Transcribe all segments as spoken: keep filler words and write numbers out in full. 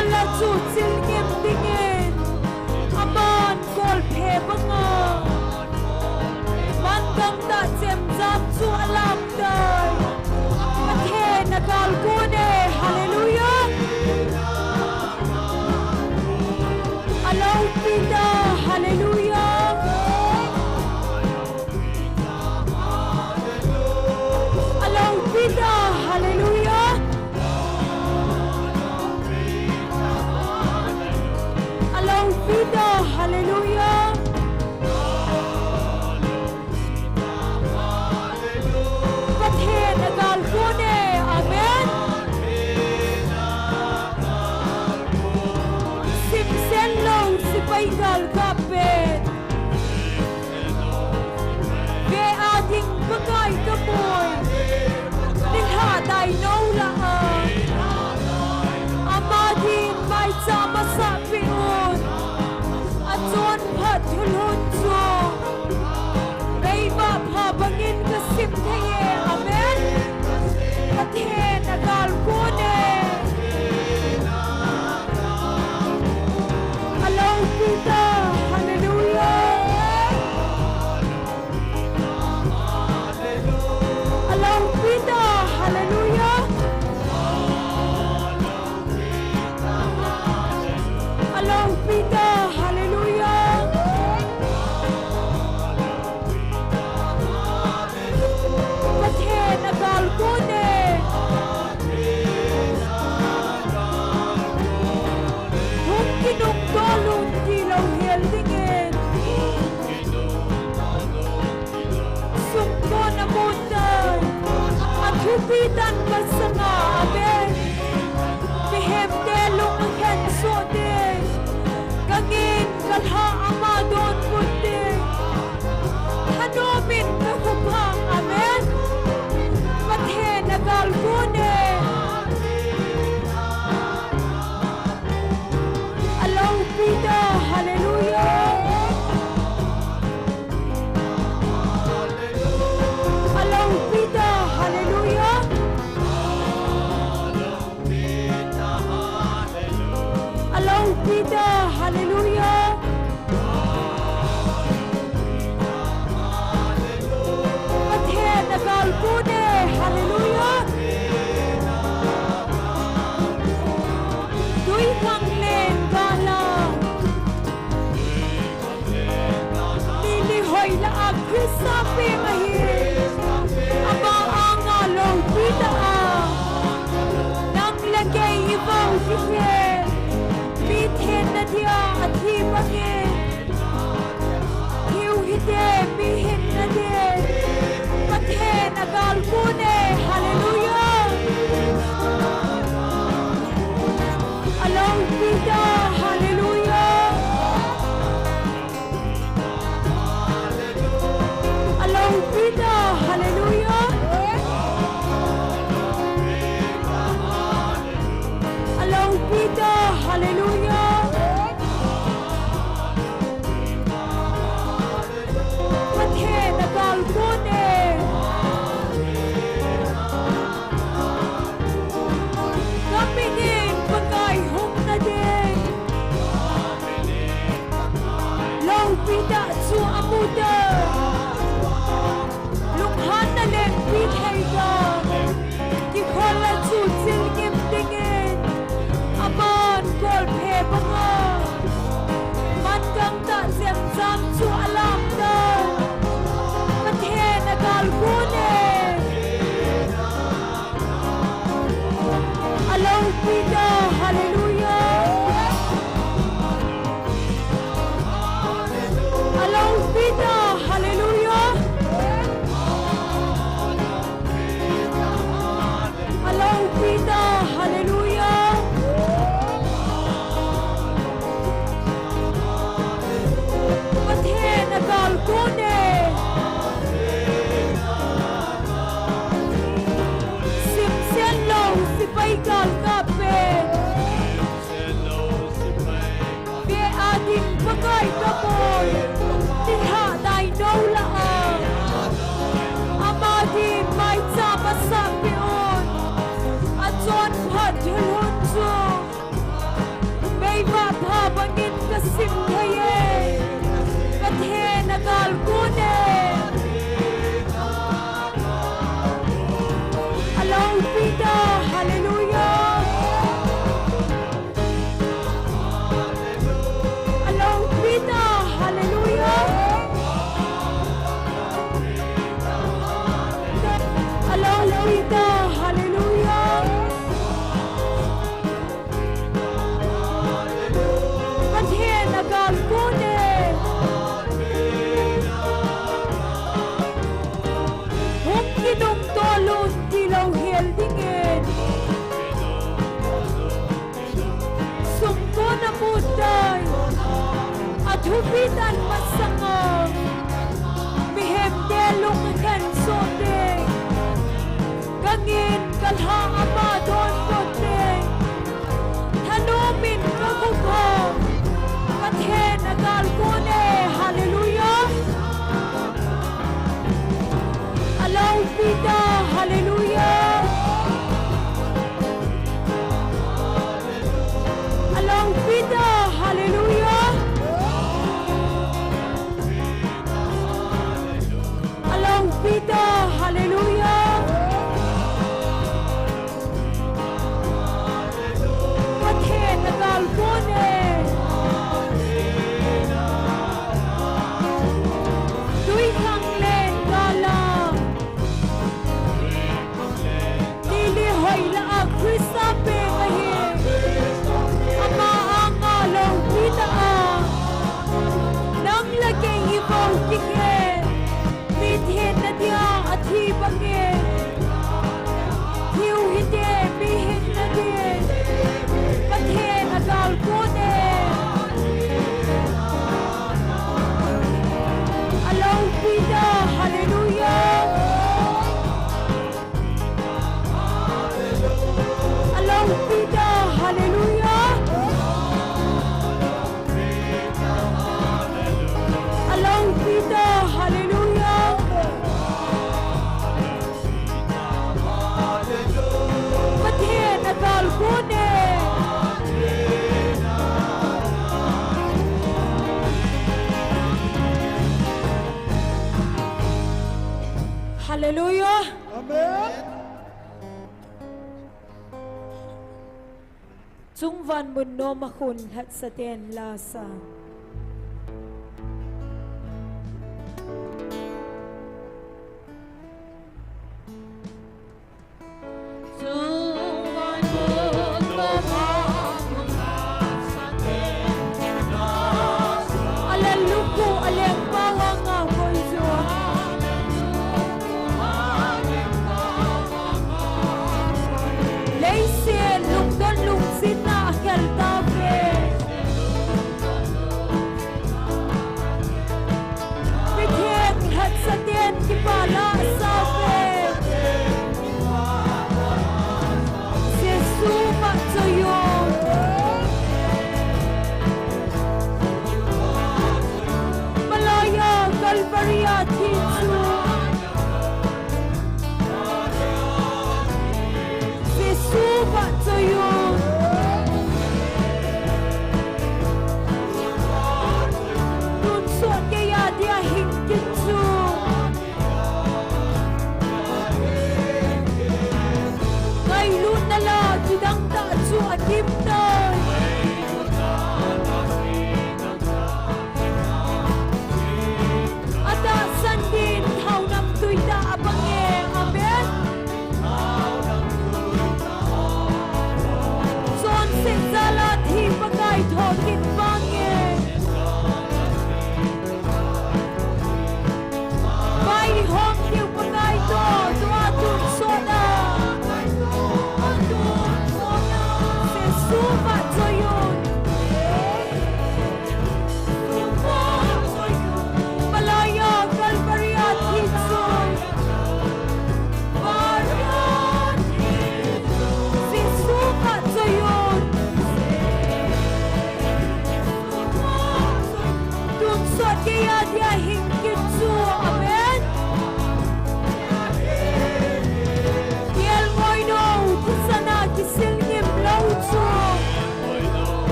Ala chu chilngim dingin, aman kolphe banga, man gangtah chemjam chu alam tai. Pathen agalkon e, hallelujah. Alopi ta, hallelujah. Alopi ta, hallelujah. Alopi ta, hallelujah. Pathen agalkon e, amen. Simsen lou sepai galkap pen, ve a ding Pakai kamui, nilhah dai nou lah a, ama ding maicham asah peh un, achonphat thulhun chu meivah pha bangin kasim thei e, amen. Pathen agalkon e. Alopi ta, hallelujah. Alopi ta, hallelujah. Alopi ta, hallelujah. Pathen agalkon e. Hung kinungto lhun tilou hel dingin, sumkon amun tai. Athupi tan masanga, amen. Mihemte lung akhen soh ding, kangin kalha ama donbut ding, thanom in kakhup hang, amen. Pathen agalkon e. Alopi ta, hallelujah. Alopi ta, hallelujah. Alopi ta, hallelujah. Pathen agalkon e, hallelujah. Tuikhanglen gal a mi nihoi lah a Christa peng ahi. Ama anga loupi tah a nang le kei ivou kikhen, mi thenna dia athi bangin, thiu hite, mi hinna dia Pathen agalkon e, hallelujah. Alopi ta, hallelujah. Alopi ta, hallelujah. Alopi ta, hallelujah. Pathen agalkon e. Kamit in Pakai hung nading, loupi tah chu amu tah. Lunghanna lengpi thei tah. Kikhol a chu chilngim dingin, aman kolphe Thupi tan masanga mihemte lung akhen soh teng, ka ngin ka lha ama donbut teng, thanom in ka khut ho Pathen agal kon e. Hallelujah. Along Peter, hallelujah. Along Peter, hallelujah. Along Peter, hallelujah. Pathen agal kon e. Tuikhanglen gal a nili hoi lah a Christa peng ahi. Ama anga lou Peter a nang le kei i vou kit e. Mi thenna dia athi bang e. Thiu hite, mi hinna dia Pathen agal kon e. Along Peter, hallelujah. Along Peter, hallelujah. Along Peter, hallelujah. Pathen agal kon e. Hallelujah. Amen. Chungvan mun nom a khun lhatsa ten la sa. Alen lukhu, alen pawanga koi jo. Leiset lungdon lungsetna akhel tauve. Mitheng lhatsa ten kipah la asauve. Jesu vahchoi o. Malai a Calvary a thi chu Jesu vahchoi o.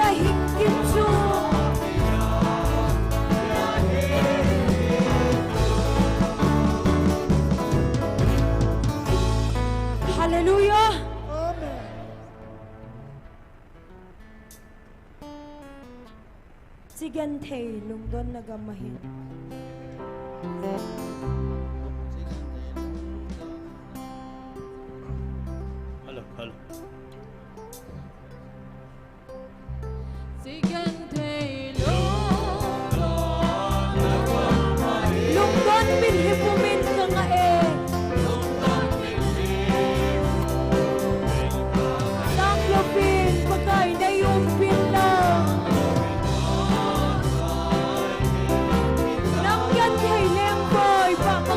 Hing kit chu. Hallelujah. Amen. Chi genthei lungdonna gam ahi. Hello, hello. Lungdon min hi pumin ka ngah e. Nang lopin Pakai nei umpin lang. Nang genthei leng Pakai.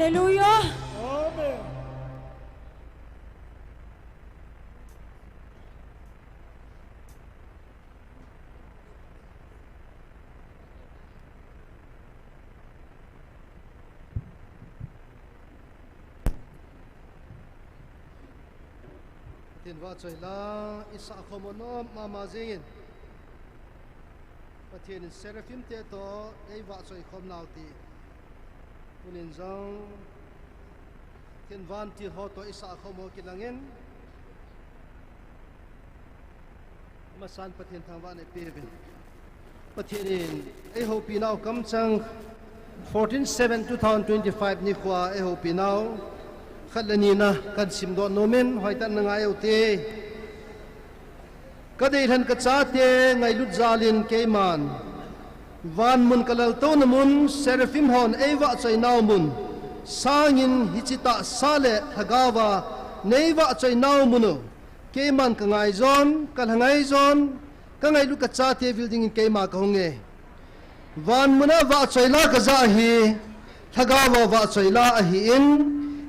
Hallelujah. Amen. Pathen vahchoi la, isah khom nom mama jingin. Pathen in Seraphim te toh, eivahchoi khom nau ti. Tunin jong, Pathen vantil ho toh isah khom ho kilangin. Amasan Pathen thangvahna ipeuvin. Pathen in eihoupi nau kamchang fourteen seven two thousand twenty-five nikhoa eihoupi nau khat le ni na kahin simdoh nomin, hoitah in na ngai ute. Ka deilhen ka chate ngailut jalin keiman van mun ka laltouna mun, Seraphim hon eivahchoi nau mun sangin hiche tahsa le lhagaova neivahchoi nau mun u keiman ka ngaijon, ka lhangai jon, ka ngailut ka chate vil dingin keima ka hung e. Van muna vahchoi la ka jah hi, lhagaova vahchoi la ahin,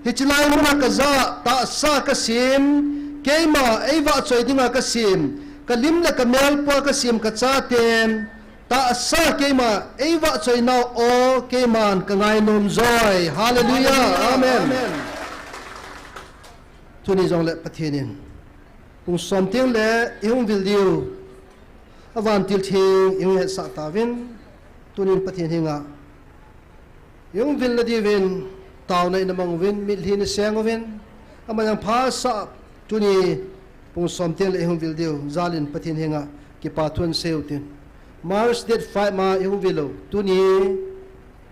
hiche lai muna ka jah tahsa ka sem, keima eivahchoi dinga ka sem, ka lim le ka mel pua ka sem ka chaten, tahsa keima eivahchoi nau o, keiman ka ngainom joi. Hallelujah. Amen. Tuni jongle Pathen in pung som teng le ihung vil diu, avantil theng ihung hetsah tauvin, tunin Pathen henga ihung vil nadiuvin taona ina mang uvin, mitlhi ina seng uvin, aman jong phasah tuni pung som teng le ihung vil diu jalin Pathen henga kipa thu in sei utin. March date five ma ihung vil u, tuni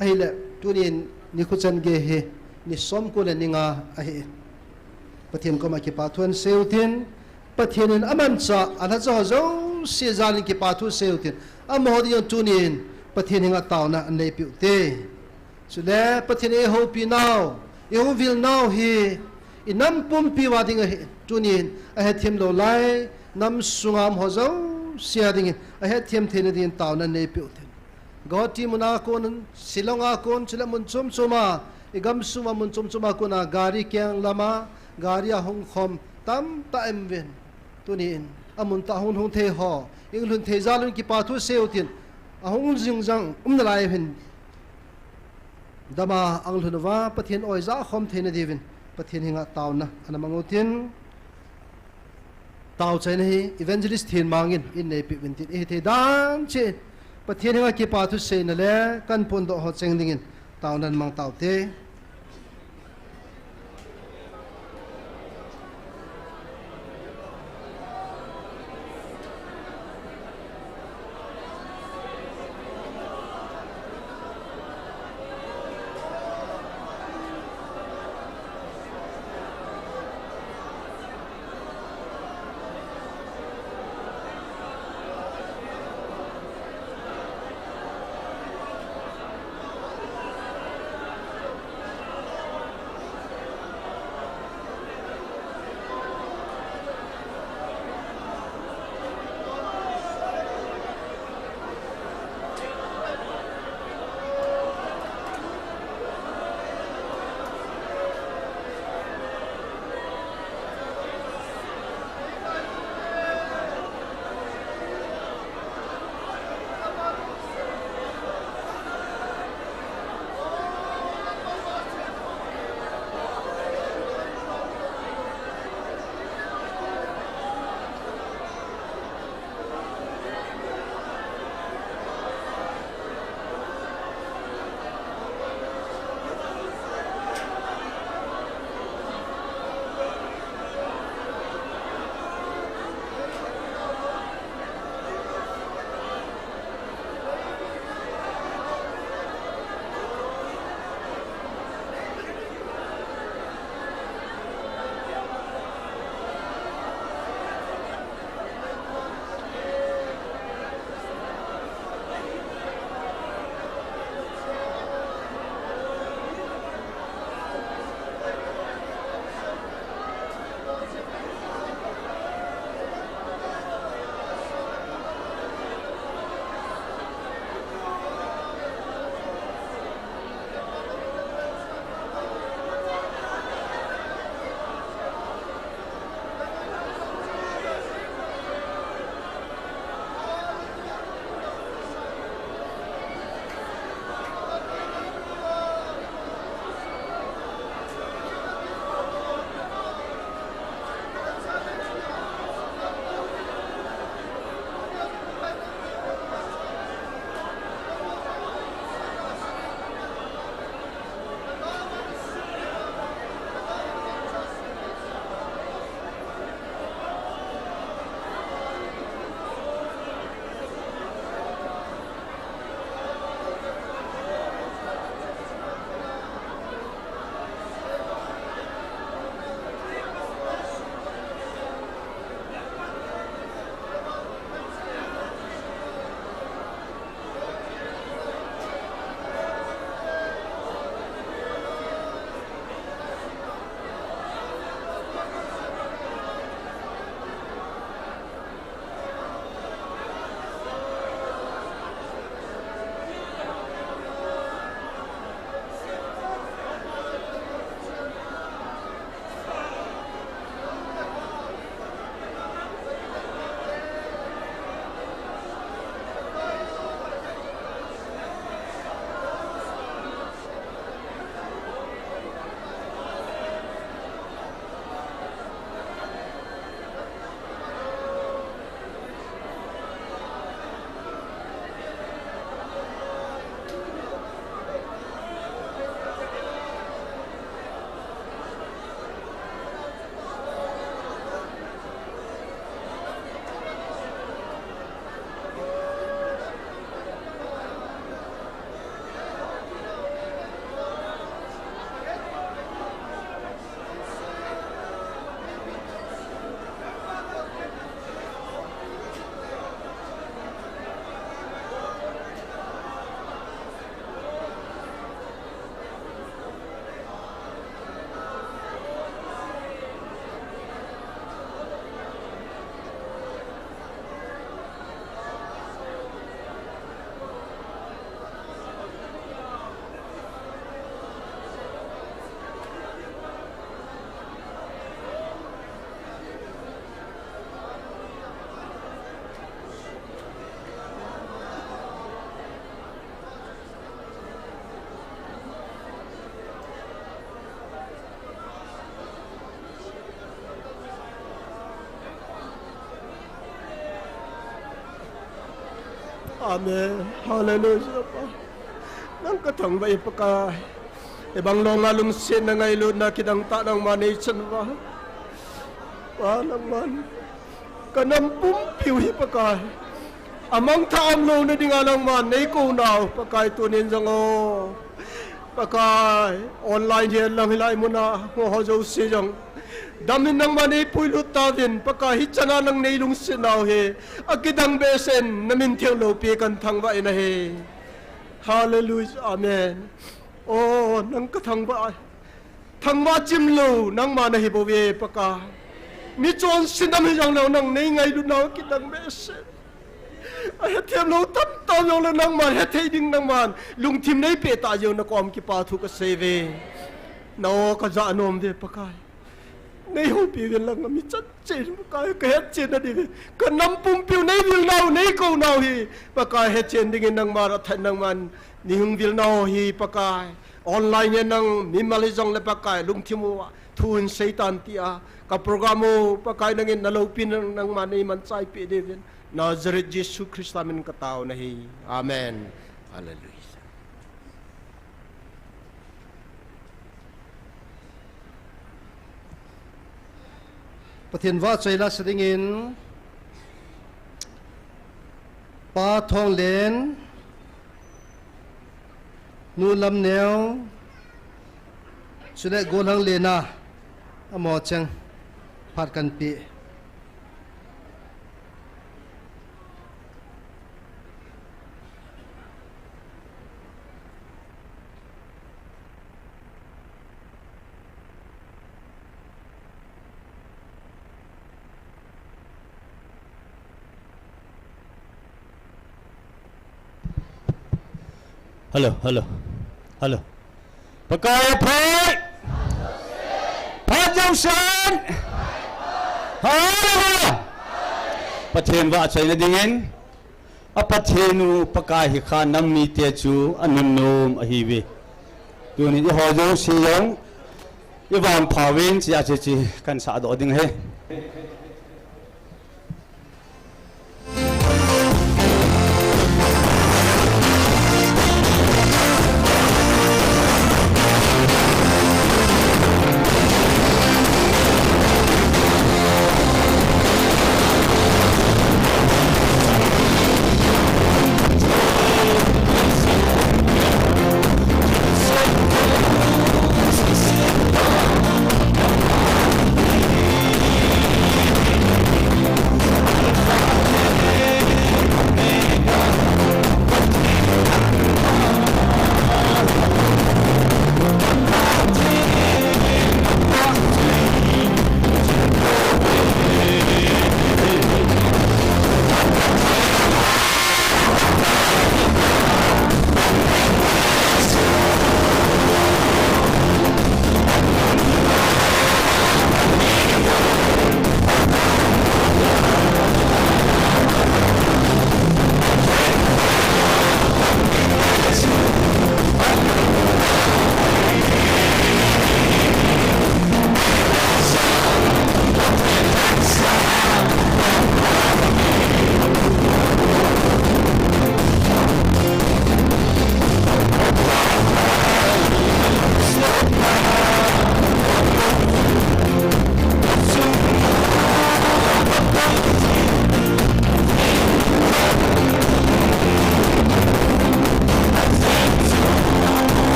ahile, tunin nikho chan gei hi ni som ko le ni nga ahi. Pathen koma kipa thu in sei utin, Pathen in amanchah, alhacha ho jouse jalin kipa thu sei utin, amaho dingin tunin Pathen henga taona aneipiu te. Chule Pathen in eihoupi nau, ihung vil nau hi inam pumpi uva ding ahi, tunin ahetthem lou lai nam sunga um ho jouse a dingin ahetthem theina dingin taona aneipiu tin. Guwahati muna kon, Shillong a kon, chule mun chom choma, igam sunga mun chom choma kona gari keng lama gari ahung khom tamtah um uvin. Tunin amun tah hung lhung thei ho, hung lhun thei jal un kipa thu sei utin, ahung jing jang um nalai uvin. Dama ahung lhun uva, Pathen oija khom theina diuvin Pathen henga taona ana mang utin. Taochaina hi Evangelist Thenmang in aneipiu vin tin, ihi thei dan cheh in Pathen henga kipa thu seina le kahin phondoh ho cheng dingin taona ana mang taute. Amen. Hallelujah. Nang kathangvah e Pakai. Hibang longa lungsetna ngailutna kidang tah nangman neichan uva, Pa nangman kanam pumpiu hi Pakai, amangthah umlouna dinga nangman neikou nau Pakai, tunin jong o Pakai, online hihen lang hilai muna hung ho jouse jong damin nangman neipuilut tauvin Pakai, hichana nang neilungset nau hi akidang behseh in namin theng loupi kathangvah in ahi. Hallelujah. Amen. O, nang kathangvah e. Thangvah chimlou nangma nahi bouve Pakai. Mi chonse nam hijongleu nang neingailut nau kidang behseh. Ahethem lou tamtah jongleh nangman hethei ding nangman lungthim neipeh tah jeh u nakom kipa thu kaseiuve. Na o kajah nom uve Pakai. Neihoupi uvin lang, ami chan cheh in Pakai, kahetchen nadiuvin kanam pumpiu neivil nau, neikou nau hi Pakai, hetchen dingin nangman athat nangman neihung vil nau hi Pakai. Online hihen lang mimal hijongleh Pakai, lungthim uva thu hin seitan tia ka program u Pakai, nangin naloupina nangman neimanchaipeh diuvin Nazareth Jesu Christa min kataona ahi. Amen. Hallelujah. Pathen vahchoi lasa dingin Pa Thonglen, Nu Lamneo, chule Golhang Lena, amaho cheng phat kanpe. Hello, hello, hello. Pakai aphai. Phat jousen. Hallelujah. Pathen vahchoina dingin, a Pathen u Pakai hi kha nam mite chu anunnom ahiuve. Tunin eiho jouse jong ivangphauvin chia cheche kahin sahdoh ding ahi.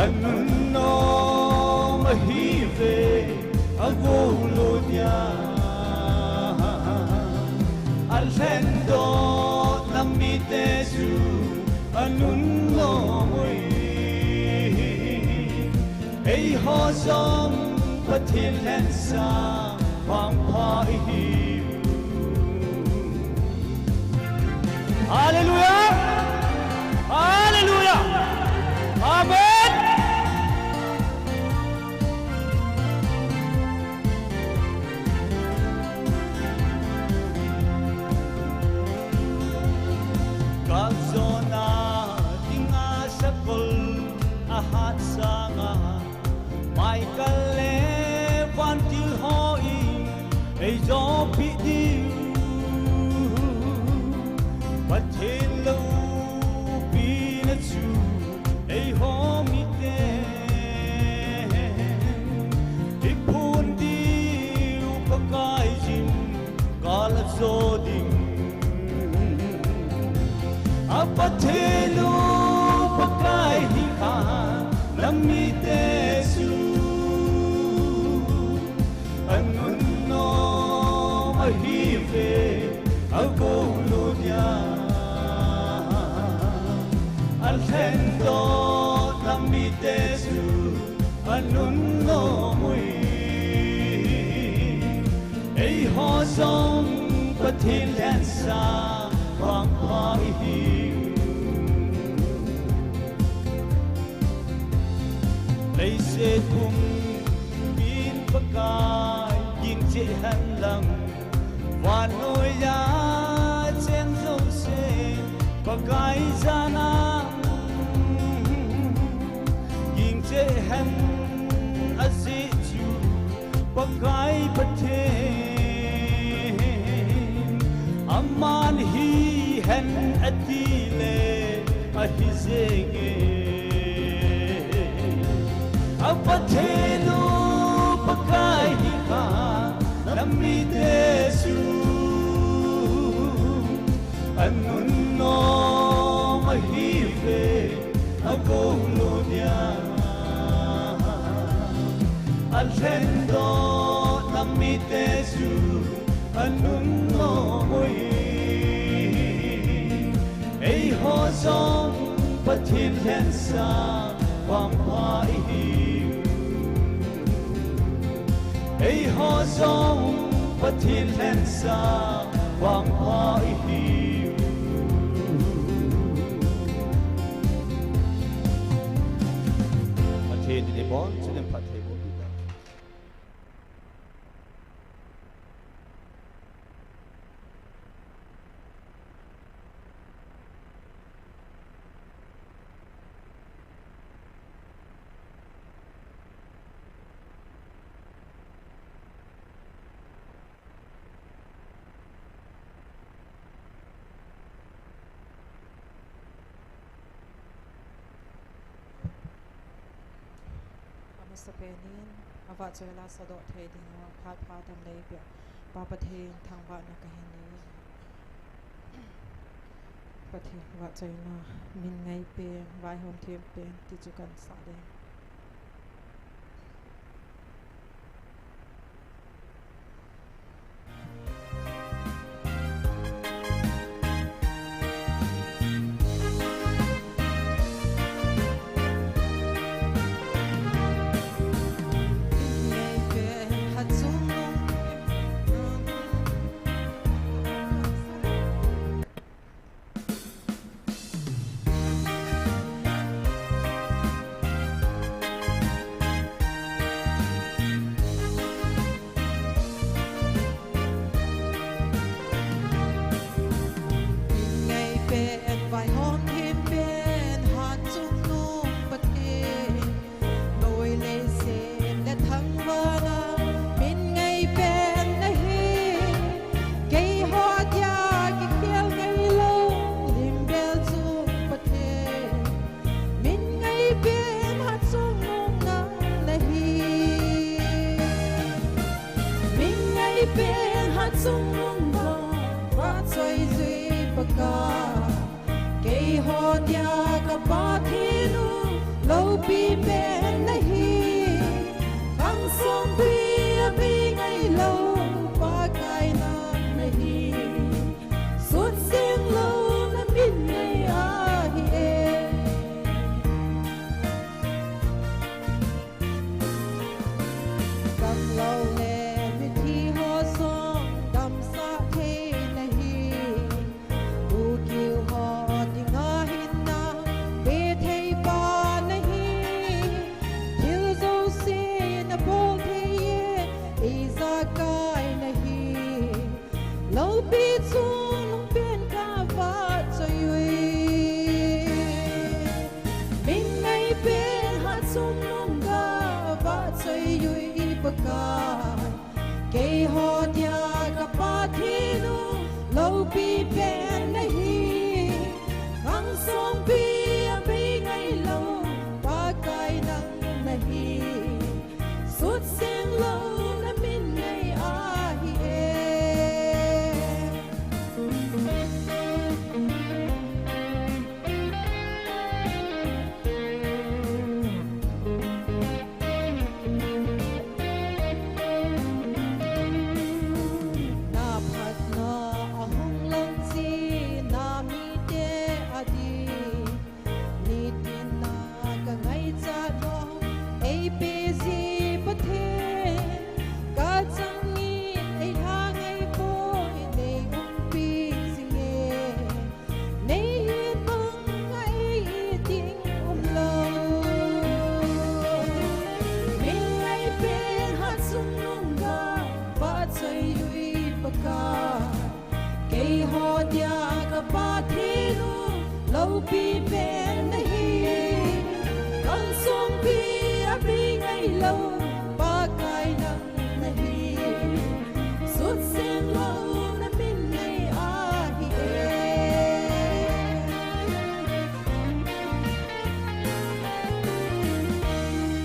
Anunnom ahiuve, agou lou dia. Alhendoh nam mite chu anunnom uve. Eiho jong Pathen lhensam vangpha ihiu. Hallelujah! Hallelujah! Amen! Ei jopih diu Pathen loupina chu eiho mite i phon diu Pakai jingkah a jo ding. A Pathen u Pakai hi kha, na mite chu a nunnom ahi ve, a goulo dia a lhendoh, na mite chu a nunnom uve. Eiho jong Pathen lhensah vangpha ihiu. Leiset pumpin Pakai ging cheh hen lang, vannoi a cheng jouse Pakai jana ging cheh hen, ajeh chu Pakai Pathen, aman hihen ati le ahi jenge. A Pathen u Pakai hi kha, na mite chu a nunnom ahi ve, a goulo dia a lhendoh, na mite chu a nunnom uve. Eiho jong Pathen lhensah vangpha ihiu. Eiho jong Pathen lhensah vangpha ihiu. Pathen in eibon chun phatthei boh in. Amasapen in, avahchoi la sadoh thei dinga phat pha dam lei pia Pa Pathen thangvahna kahin nei. Pathen vahchoina, min ngaipen, vaihom thempen, ti chu kan sah ding. Min ngaipen, vaihom thempen, hatchungnung Pathen, noi leiset le thangvahna min ngaipen nahi. Keiho dia kikhel ngailou, limbel chung Pathen, min ngaipen hatchungnung nang nahi. Min ngaipen hatchungnung nang, vahchoi jui Pakai. Keiho dia ka Pathen u, loupi pen nahi. Khang songpi a bei ngailou, Pakai nang nahi. Sut seng lou na min nei ahi e. Gamlou le mithi ho jong damsah thei nahi. Bukiu ho dinga hinna pe thei pa nahi. Thil jouse na bol thei e, ei jakai nahi. Loupi chungnung pen ka vahchoi uve. Min ngaipen hatchungnung ka vahchoi uve Pakai. Keiho dia Songpi a bei ngai lo, Pakai nang nahi. Sut seng lo na min nei ahi e. Na phatna a hung lang chi na mite a di. Nitin na ka ngaichat ho, ei pe ji Pathen, ka chang in ei lha ngai poi, nei umpi jing e, nei hi nung a ei ding um lo. Min ngai pen hat sung nung ga, pa choi lui pa ka. Keiho dia ka Pathen u, loupi pen nahi. Kang songpi a bei ngai lo, Pakai nang nahi. Sut seng lo na min nei ahi e.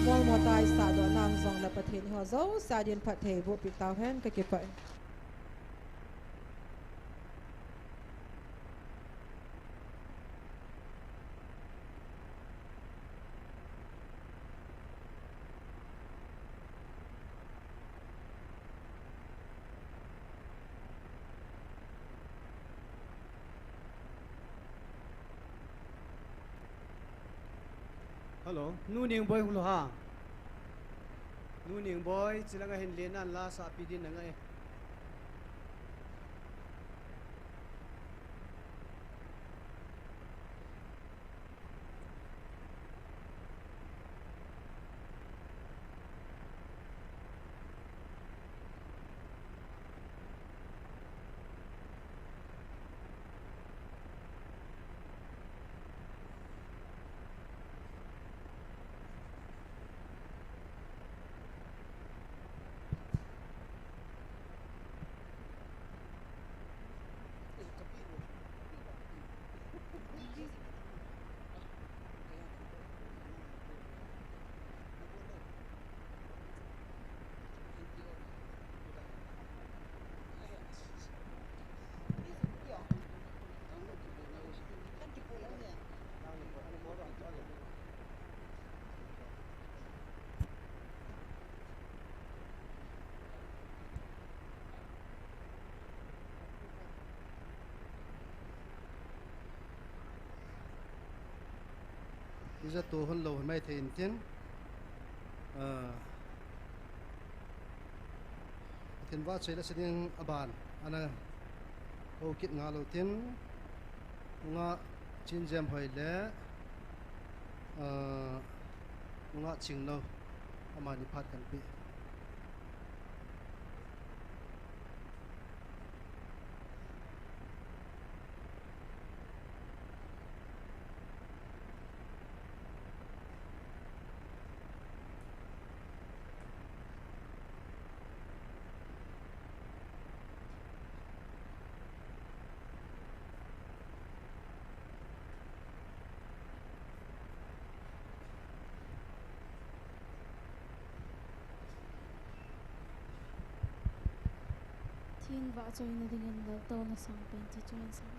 Molmo tah a sahdoh nang jong le Pathen ho jouse a din phattheiboh peh tauhen, ka kipah e. Hello, Nu Nengboi hung lou ham? Nu Nengboi, chilang a hin le nan la sahpi din na ngai e. Ija to hon lou mai thei in tin. Ah, Pathen vahchoi le sa ding a ban ana ho kit nga lou tin. Nungah Chinjem Hoi le, ah, Nungah Chinglou, amani phat kan pe. Thing vahchoina dingin laltouna sangpen chu chun sang.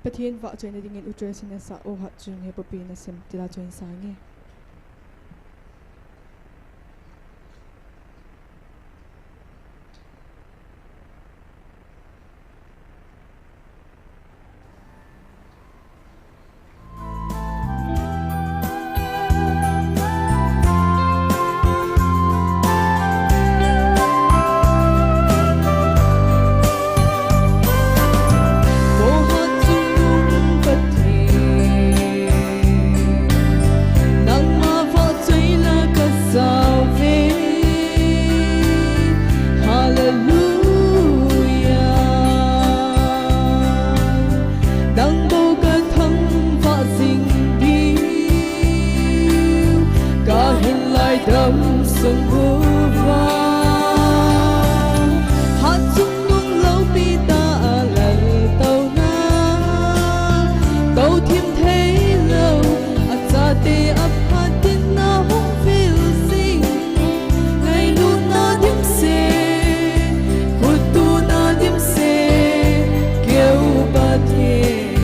Pathen vahchoina dingin u Tracy in asah O Hatchungnung Hepu Pi Nasem tila chun sang e. Hallelujah. Nang bou ka thangvah jing diu, ka hinlai damsung uva. Hatchungnung loupi tah a laltouna, touthim theilou, achate aphat dinga hung vil jing. Ngailutna dimset, khuttuna dimset, keu Pathen,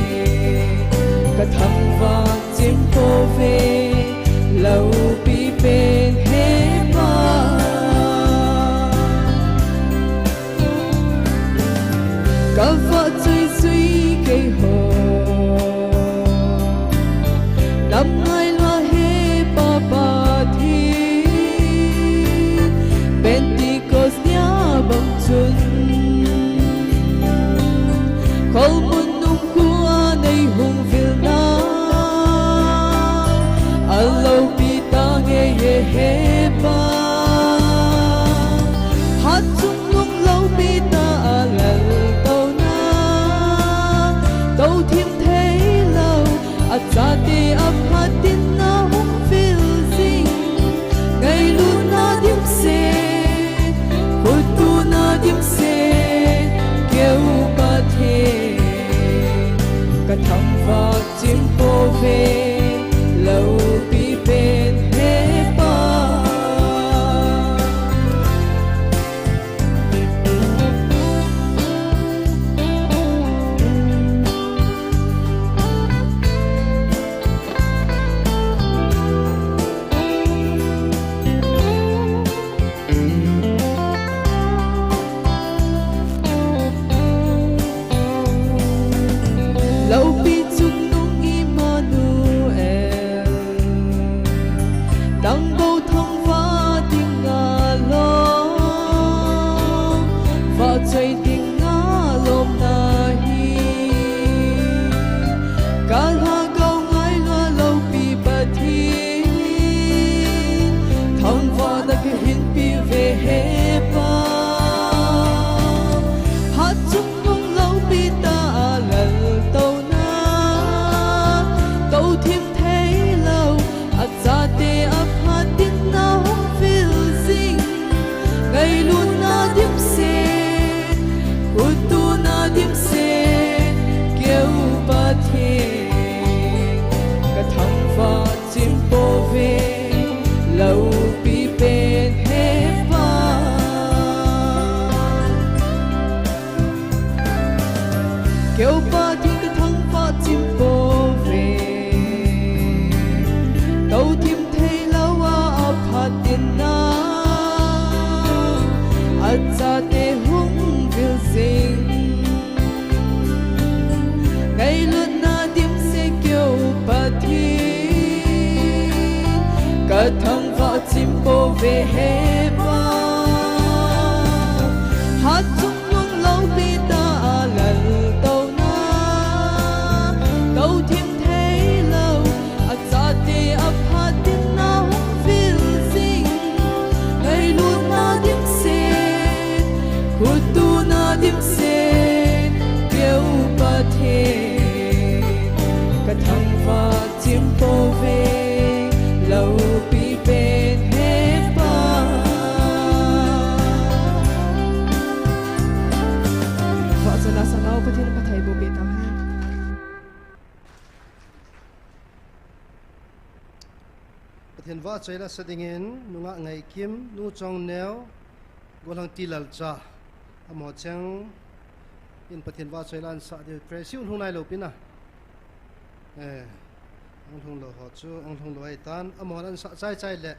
ka thangvah chim pouve, loupi pen Hepa. Ka vahchoi jui keiho, nam ngailua Hepa Pathen, Pentecost nia bang chun, Kholmun nung kua nei hung vilna, aloupi tange Hepa. Hatchungnung loupi tah a laltouna, touthim theilou, achate aphat dinga hung vil jing. Ngailutna dimset, khuttuna dimset, keu Pathen, ka thangvah chim pouve, loupi pen Hepa. Loupi chungnung Immanuel, nang bou thangvah dinga lom, vahchoi dinga lomna hi, ka lhagao ngailua loupi Pathen, thangvahna kahin peuve Hepa. Hatchungnung loupi tah a laltouna, touthim theilou, achate aphat dinga hung vil jing. Ngailutna dimset, khuttuna dimset, keu Pathen, ka thangvah chim pouve, loupi pen Hepa. Keu Pathen ka thangvah chim pouve, touthim theilou a aphat dinga, achate hung vil jing. Ngailutna dimset keu Pathen, ka thangvah chim pouve Hepa. Hatchungnung loupi tah a laltouna, touthim theilou, achate aphat dinga hung vil jing. Ngailutna dimset, khuttuna dimset, keu Pathen, ka thangvah chim pouve, loupi pen Hepa. Vahchoina sanga Pathen phatthei boh peh tahen. Pathen vahchoi la sa dingin, nungah Ngaikim, nu Chongneo, golhang Tilalcha, amaho cheng in Pathen vahchoi la ansah diu, Tracy u lhung nailou pin a. Eh, ahung lhung lou ho chu, ahung lhung lou ahitan, amahon asah chai chai le,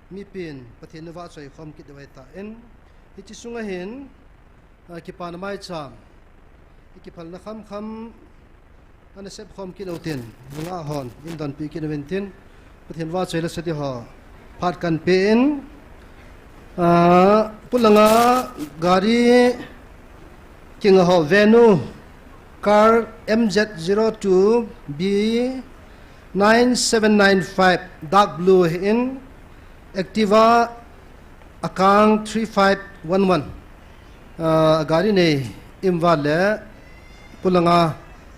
mipin, Pathen in vahchoi khom kit diu ahitan, hiche sunga hin, ah, kipana maicham, i kiphalna kham kham, ana sep khom kit utin, nungah hon, in donpi kit uvin tin, Pathen vahchoi le sati ho, phat kan pe in, ah, polanga gari, Kinga ho Venue, car M Z zero two B nine seven nine five, dark blue hin, Activa akang three five one one. Ah, gari nei, imva le, polanga,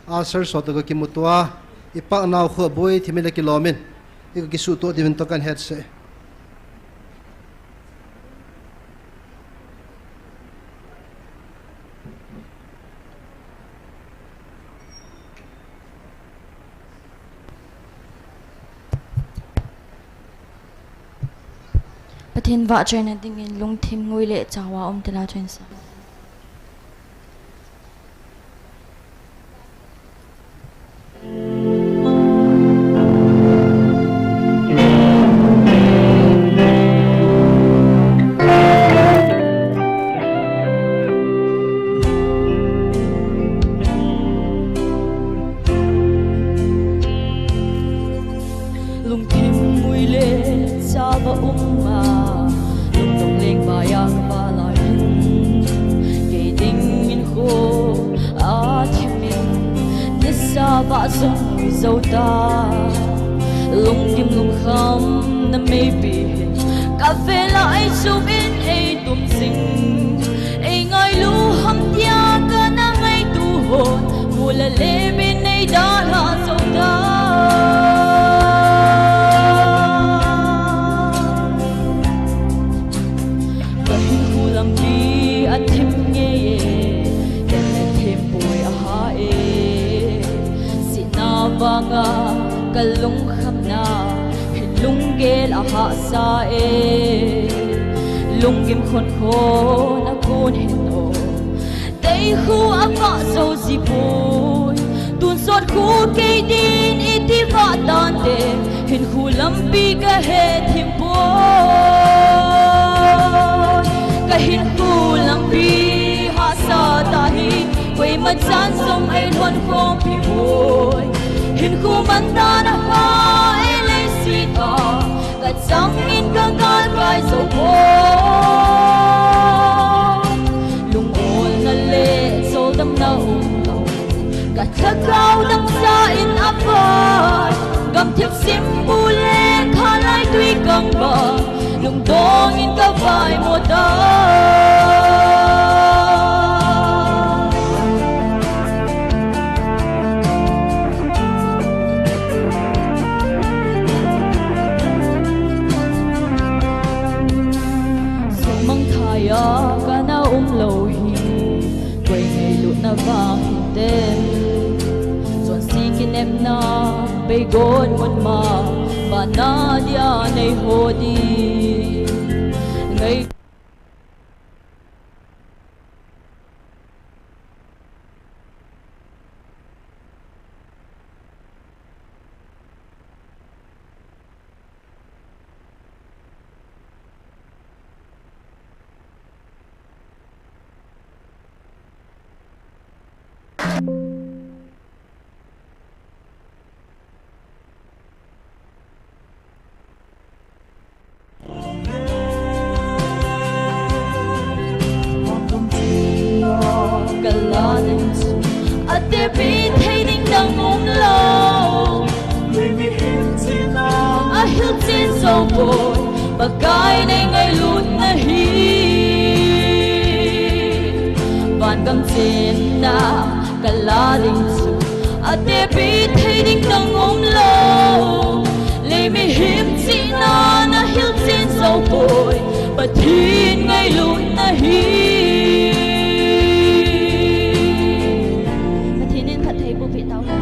asar so to ka kimutua, ipak nau khu boi, thimi le kilomin, i ka kisuto diuvin to kan het se. Pathen vahchoina dingin lungthim ngui le chaova um tila thuin sa. Lungthim ngui le chaova um a, lungdong leng vaiya ka va lai hin, kei dingin kho a thimin, nisa vah jong ngui jou ta. Lunggim lungkham na meipi hin, ka vela ei chupin ei tum jing. Ei ngailu ham tia ka na ngaito hon, mu le le min nei dalha jou ta. Ka hinkho lampi a thim ngei e, ka thim poi a ha e. Sihna vanga ka lungkhamna hin lunggel a hahsa e. Lunggim khon khon a kon hin o, tei khu a vah jou ji poi. Tun sot khu kei din i ti vah tante, hinkho lampi ka he thim poi. Ka hinkho lampi hahsa ta hi, koima chan jong ei lhon khompi poi. Hinkho man dan a ha ei leiset a, ka changin ka gal kai jou poi. Lungolna le choldamna um lou, ka lhagao dang sa in a vai. Gamthip simbu le khalai tui kang ba, lungdong in ka vai mo ta. Sumang thaiya ka na um lou hi, koi ngailutna vang hinte. Chonse kinepna, bei got mun ma, vana dia nei ho di. Ngai Ka la ding chu, atepi thei ding dang um lou. Lui mihem chihna ahil chen jou poi, Pakai nei ngailutna hi. Vangam chenna ka la ding chu, atepi thei ding dang um lou. Lui mihem chihna ahil chen jou poi, Pathen ngailutna hi. Pathen in phatthei boh peh tauhen.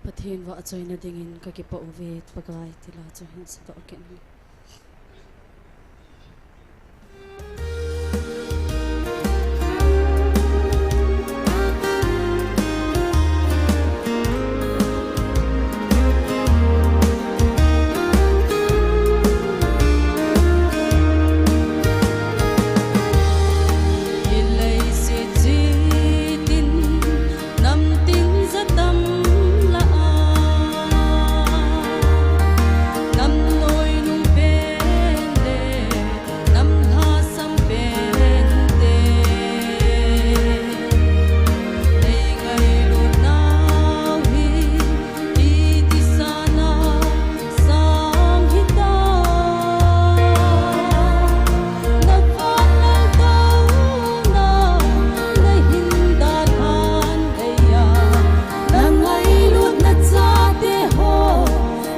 Pathen vahchoina dingin kakipah uve Pakai, tila chu hin sadoh kit. Leiset chih tin namtin jatam lah a, nam noinu pen le nam lhasam pen te, nei ngailut nau hi iti sana sang hita. Na van lang tauna na hin dalhan geiya, na ngailutna chate ho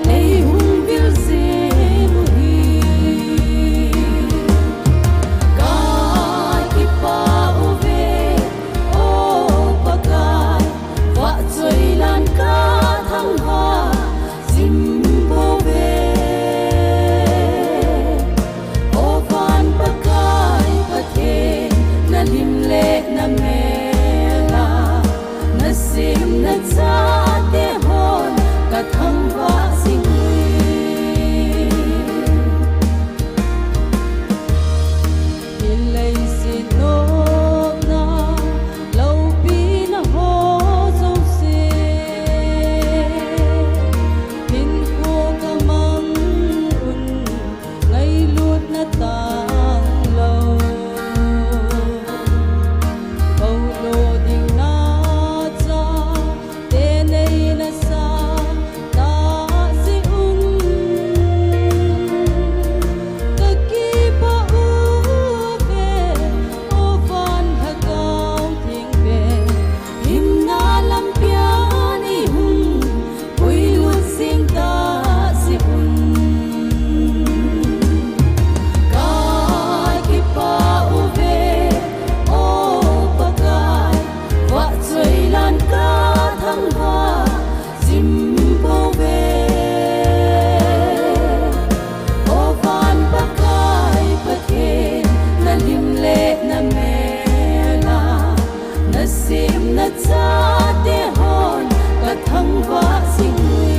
nei hung vil jing uhi. Kakipah uve, o Pakai, vahchoi lan kathangvah jing pouve. O van Pakai Pathen, na lim le na mel a na semna chate hon kathangvah jing uhi. Leiset nopna loupina ho jouse, hinkho kamang un ngailutna tanglou, bou lo ding na cha te nei na sa tah jeh un, kakipah uve, o van Lhagao Theng pen, hinna lampi a nei hung puilut jing tah jeh un. Kakipah uve, o Pakai, vahchoi lan kathangvah jing pouve. O van Pakai Pathen, na lim le na mel a na semna chate hon kathangvah jing uhi.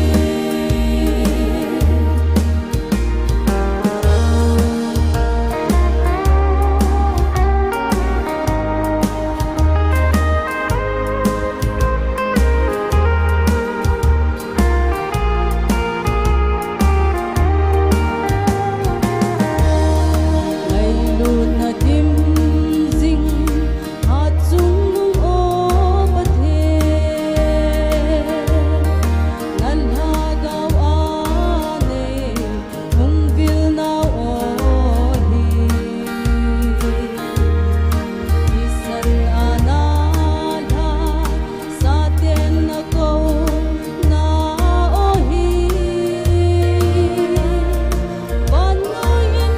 Ngailutna dim jing hatchungnung o Pathen, na lhagao a nei hung vil nau ahi. Thisan a na lha saten na kou nau ahi. Vannoi in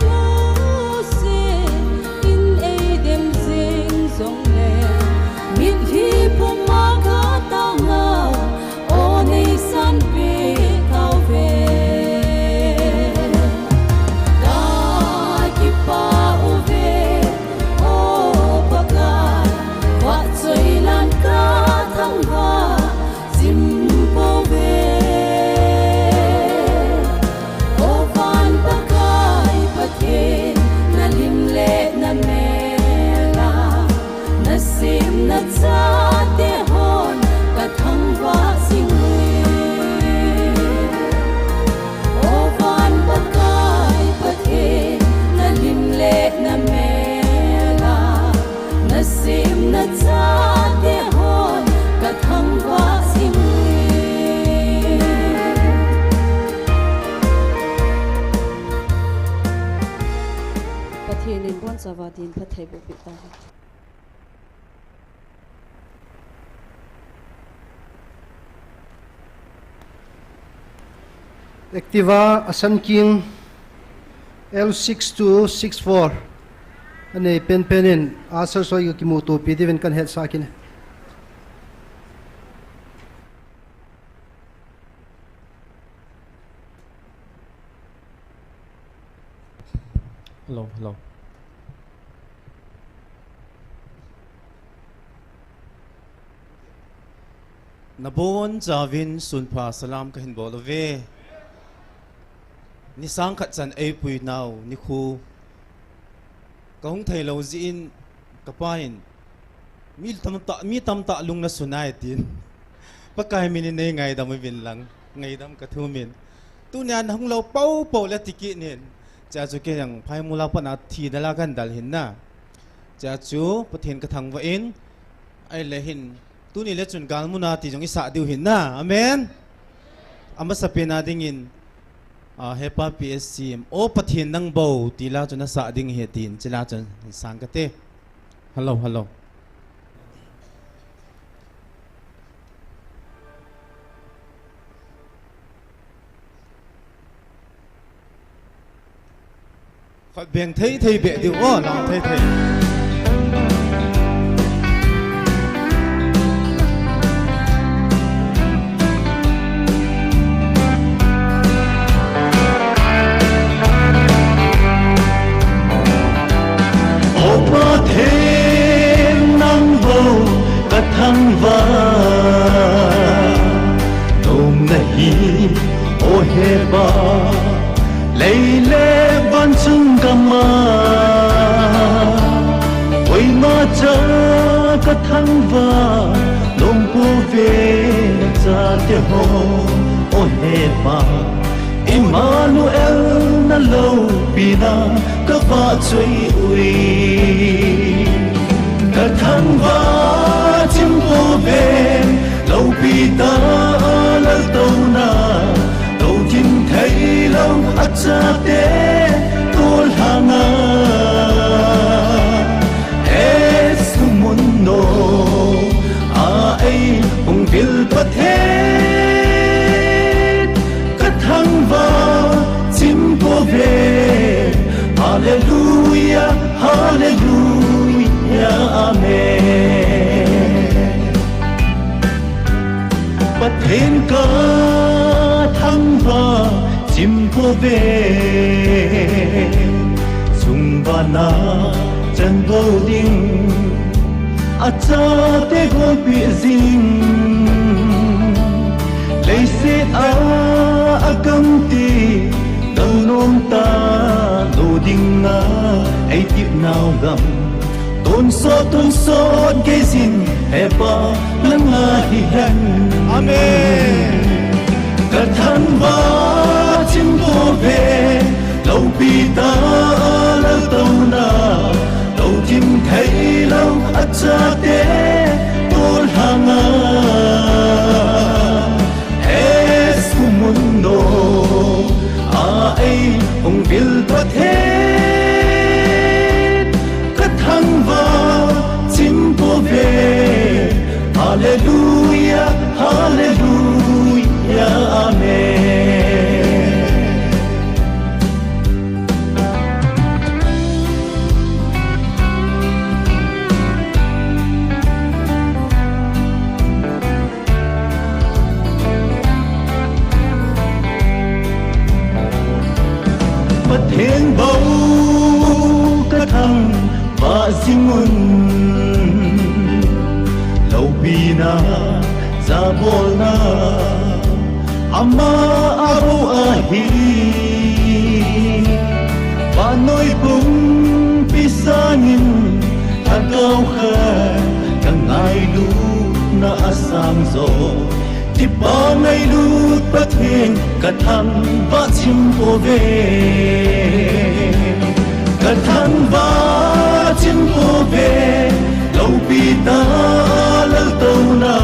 musit in eidem jing jongle, mitlhi puma katao nau o nei sanpeh tauve. Kakipah uve, o Pakai, vahchoi lan kathangvah jing pouve. O van Pakai Pathen, na lim le na mel a na semna chate hon kathangvah jing uhi. O van Pakai Pathen, na lim le na mel a na semna chate hon kathangvah jing uhi. Pathen in abonchauva din phatthei boh peh tahen. Activa, Asan King, L six two six four. Anei penpen in, usher hoi kimutopi diuvin kahin hetsah kit e. Hello, hello. Nabonchauvin sunpha salam kahin bol uve. Nisang khat chan eipui nau nikho kahung theilou jeh in, kapa in mi tamtah, mi tamtah lung nasunai tin, Pakai min in neingaidam uvin lang, ngaidam kathum in. Tunia nahung lou poupou le tikit in. Chea chu kei jong Phaimol a pat a thi dal a kahin dal ahin na. Chea chu Pathen kathangvah in, ahile hin, tuni le chun galmun a ti jong isah diu ahin na. Amen. Amasapen a dingin, ah, Hepa P S C M, O Pathen nang bou, ti la chu nasah ding ahi tin, chule chun sang kate. Hello, hello. Khat beng thei thei beh diu, o, lang thei thei. O Pathen nang bou kathangvah nom nahi, O Hepa. Lei le van chung gam a, koima cha kathangvah nom pouve, nachate ho, O Hepa. Emmanuel naloupina kavahchoi uve. Kathangvah chim pouve, loupi tah laltouna, lolhin theilou achate tolhang a, Jesu mun nom a eihung vil Pathen, kathangvah chim pouve. Hallelujah, hallelujah, amen. Pathen kathangvah chim pouve, sung vana chanvou ding, achate golpeh jing, leiset a akamtah, dou nom talou dinga, eitep nau gam. Tonsot, tonsot, geijin Hepa nanga hihen. Amen. Kathangvah chim pouve, loupi tah laltouna, lolhin theilou achate tolhang a, Jesu mun nom a eihung vil Pathen, kathangvah chim pouve. Hallelujah, hallelujah, amen. Pathen bou kathangvah jing un, loupina jabolna ama a bou ahi. Vannoi pumpi sangin lhagao khat kangailutna asang jo. Kipah ngailut Pathen kathangvah chim pouve. Kathangvah chim pouve, loupi tah laltouna,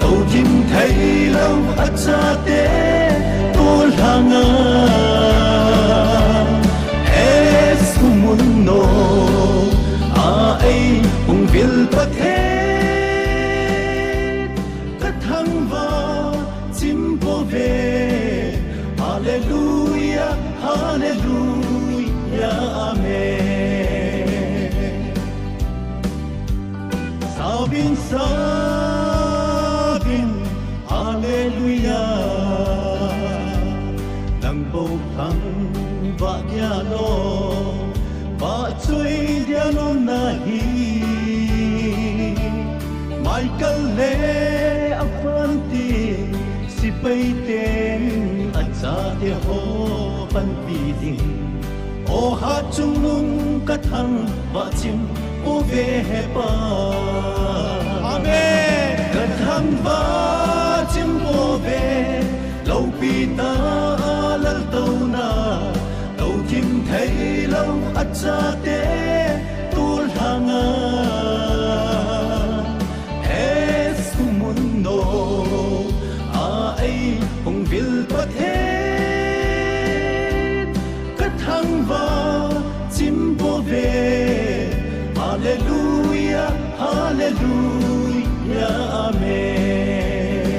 lolhin theilou achate tolhang a, Jesu mun nom a eihung vil Pathen, kathangvah chim pouve. Hallelujah, hallelujah, amen. Sauvin, sauvin, hallelujah. Nang bou thangvah dia lou, Vahchoi dia lona hi, Michael le avanti, sepai ten achate ho panpi ding. O Hatchungnung, kathangvah chim pouve he Pa. Amen. Kathangvah chim pouve, loupi tah a laltouna, louthim theilou achate tolhang a, Jesu mun noa eihungvil Pathen, kathangvah chim pouve. Hallelujah, hallelujah, amen.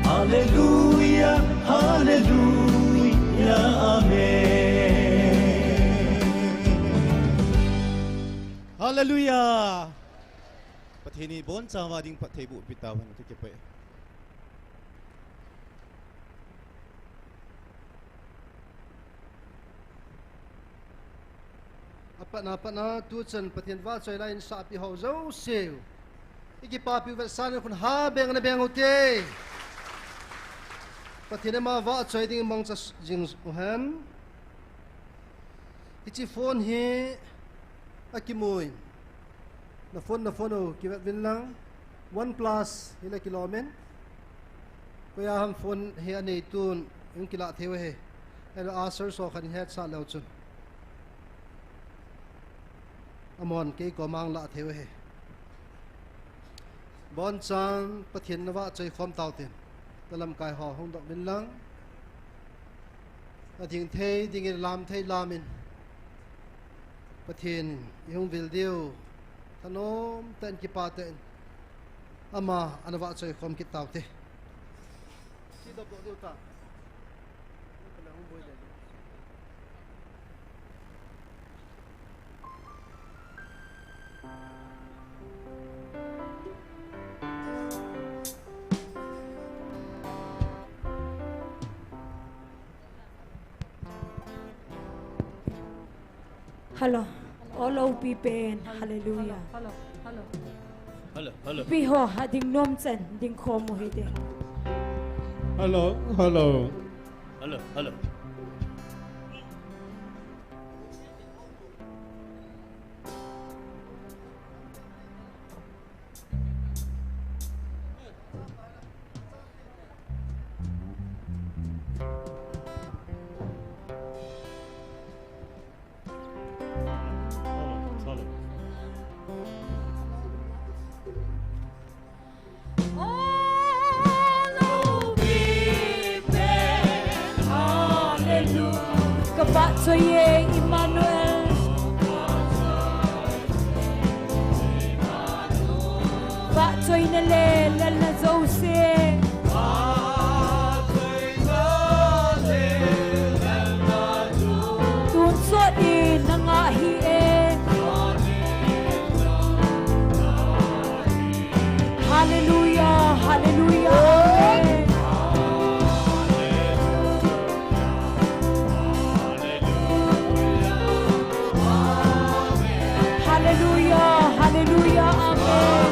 Hallelujah, hallelujah, amen. Hallelujah. Pathen in ibonchauva ding phattheiboh peh tauhen, kakipah e. Apatna, apatna, tuchan Pathen vahchoi laiyin sahpi ho jouse, ikipapi u vetsahnan khut ha beng ana beng ute. Pathen in ama vahchoi ding mangcha jing uhen. Hiche phone hi akimui. Na phone, na phone u kivet uvin lang. OnePlus hile kilom in. Koiya ham phone hi anei tun, hung kilah thei u ahi. Ahilou a search ho khat in hetsah leu chun, amahon kei koma hung lah thei u ahi. Bonchan Pathen na vahchoi khom tau tin. Na lamkai ho hung doh uvin lang. Ading thei dingin, lam thei lamin, Pathen in ihung vil diu thanom tah in, kipah tah in ama ana vahchoi khom kit taute. Hello. O loupi pen. Hallelujah. Hello, hello. Hello, hello. Pi ho, ading nom chan ding khom u hite. Hello, hello. Hello, hello. Ka vahchoi e, Emmanuel. Vahchoina le lalna jouse. Tun chot in na ngah hih e. Hallelujah, hallelujah, amen. Hallelujah, hallelujah, amen.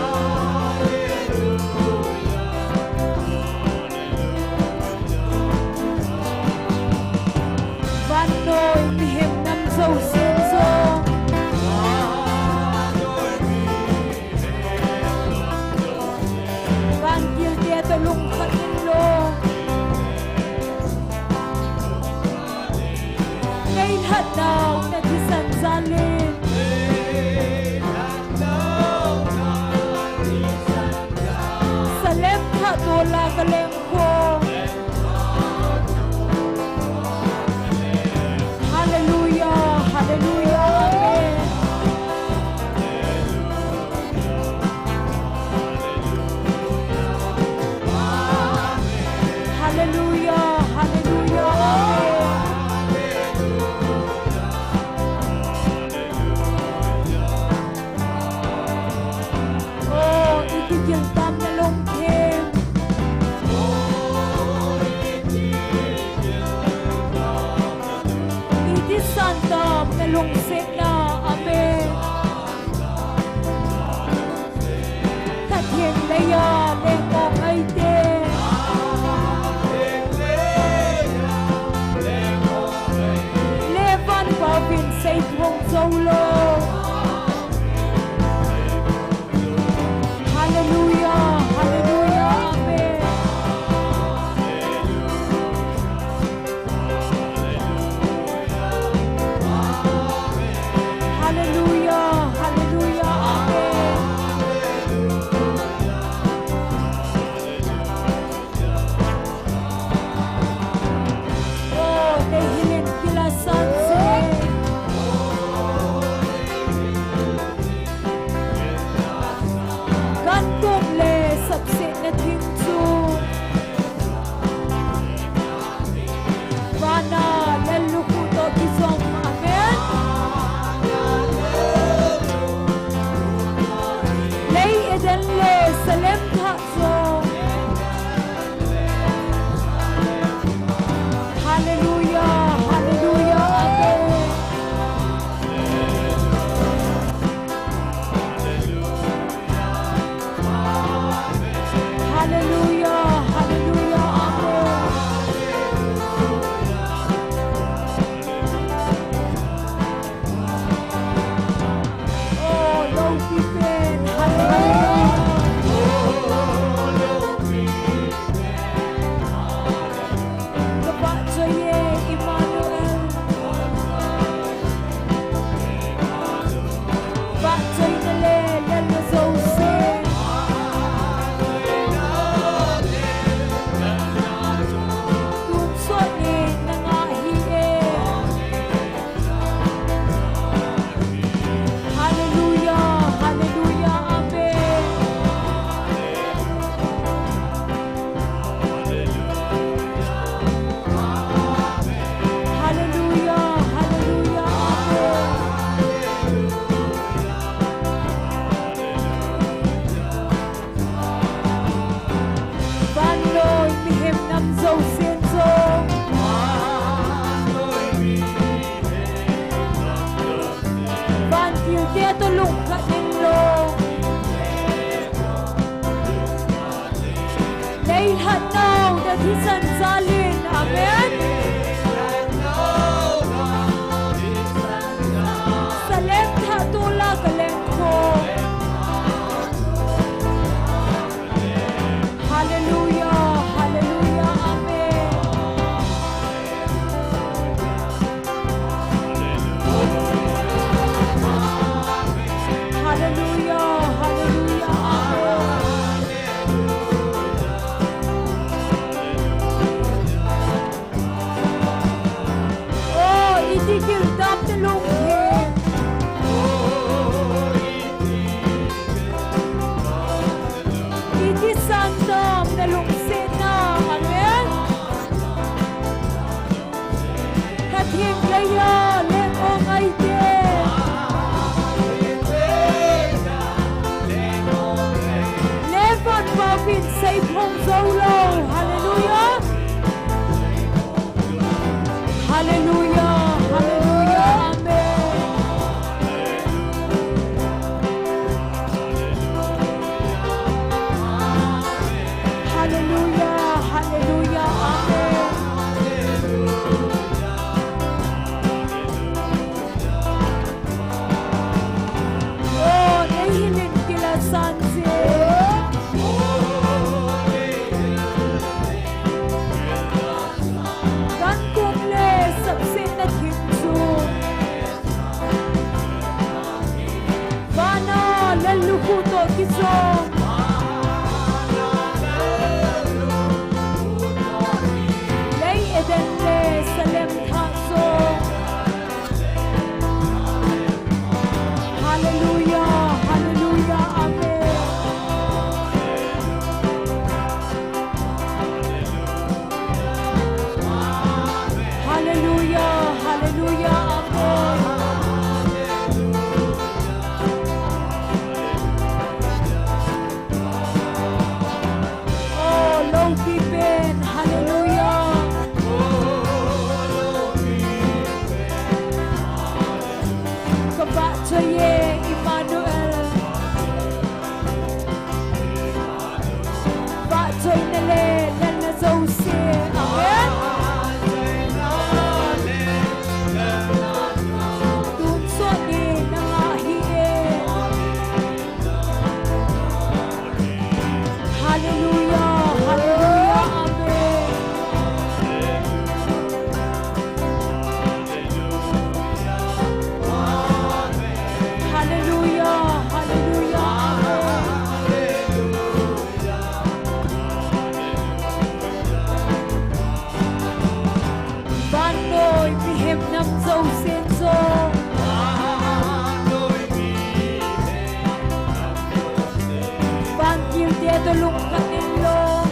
Lungkhat inlou.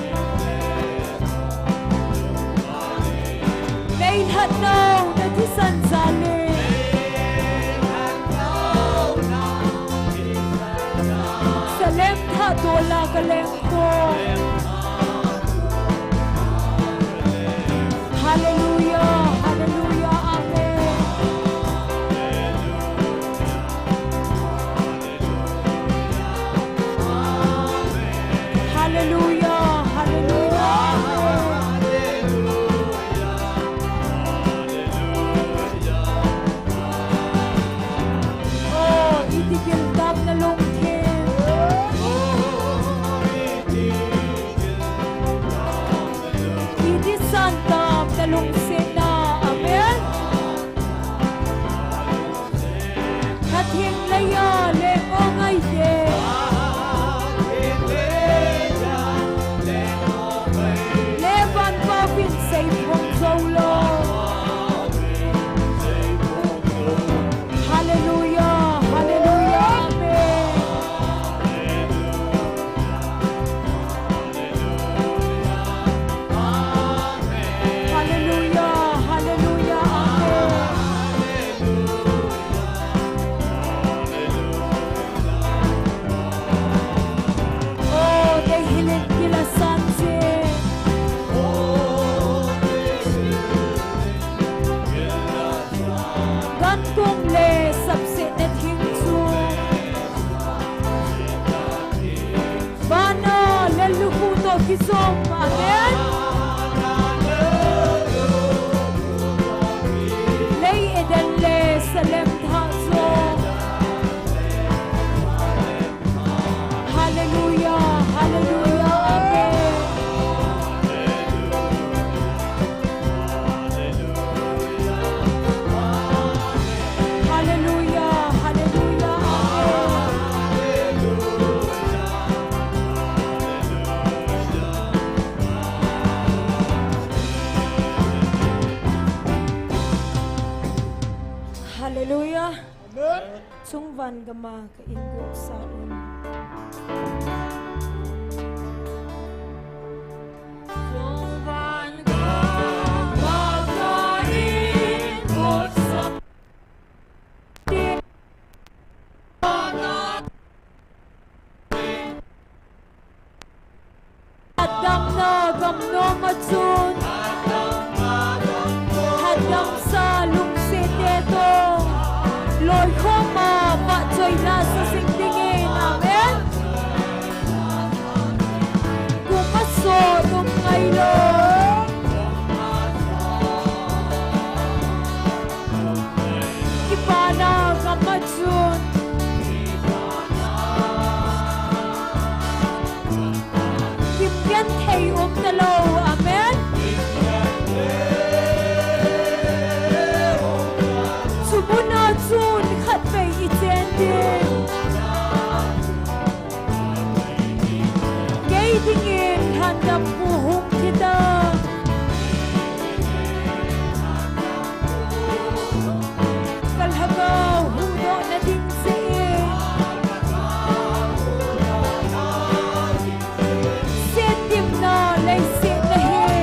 Meilhat nau nathisan jal e. Salem thah dola kaleng ko. Hallelujah, hallelujah, amen. Hallelujah, hallelujah, amen. Oh, iti giltam nalungthim. Iti santam nalungsetna. Amen. Khatheng leiya leng o ngai e. Le van pa vin sei phong jou lou. Hallelujah, hallelujah, amen. Hallelujah, hallelujah, amen. Oh, dei hilin kila san se. Gan kong le sapsetna thing chu. Bana le lukhu to kisom. Amen. Lei Eden le Salem thah jo. Hallelujah, hallelujah, amen. Hallelujah, hallelujah, amen. Hallelujah. Amen. Chungvan gama ka ingup sa un. Chungvan gama ka ingup sa. Hatdamna gam nom a chun, hatdamsa lungset te toh, loikhom a vahchoina sa jing dingin. Amen. Kum a sot um ngailou. Kipana gam a chun. Kimgenthei um talou. Amen. Chu muna chun khatvei i chen ding. Kei dingin lhandampu hung thi tan. Ka lhagao huhdohna ding jeh in. Setdimna leiset na hi.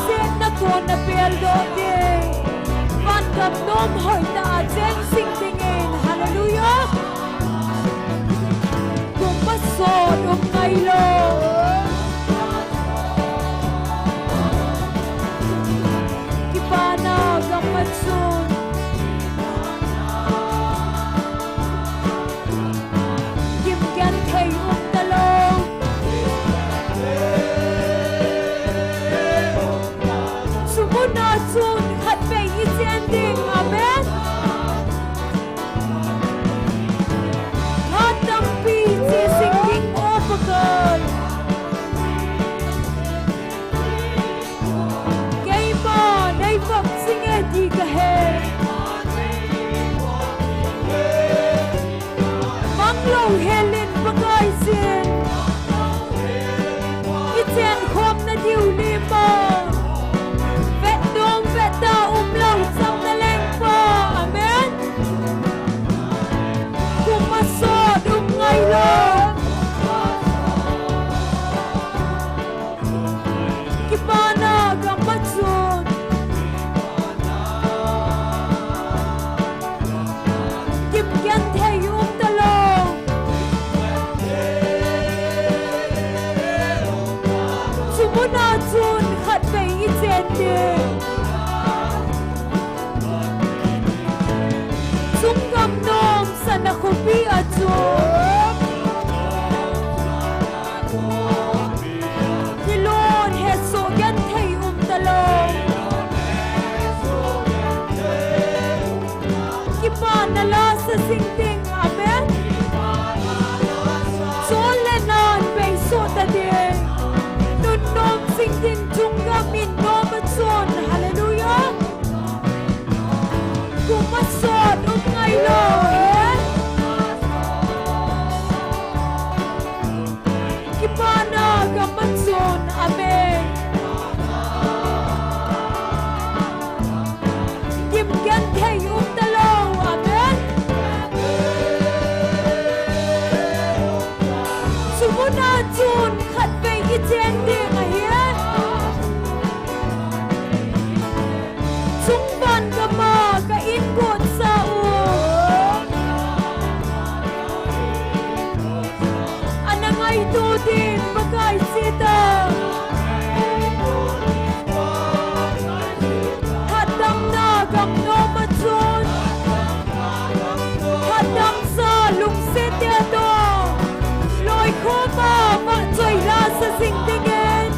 Setna kona peldoh ding. Vangam nom hoitah a cheng jing dingin. Hallelujah. Kum a sot um ngailou. Kipana gam a chun. Kimgenthei um talou. Chu muna chun khatvei i chen ding. Amen. Hat tampi che jing ding o Pakai. Keima nei vop jing e ti ka he. Mang louhel in Pakaiyin. I chenkhomna diu lima. Vetnom vetta umlou cham naleng pa. Amen. Kum a sot um ngailou. Chunggam nom sana khopi a chu thilon hesoh genthei um talou. Kipana la sa jing ding, amen. Chol le nan beisoh ta ding. Nunnom jing ding, chunggam in nom a chun, hallelujah. Kum a sot um ngai lou, eh? Kipana gam a chun, amen. Gim genthei um talou, amen. Chu muna chun khatvei i chen ding ahi. Chungvan gam a ka in got sa u. Ana ngaito ding Pakai sita. Hatdamna gam nom a chun. Hatdam sa lungset te toh. Loikhom a vahchoi la sa jing dingin.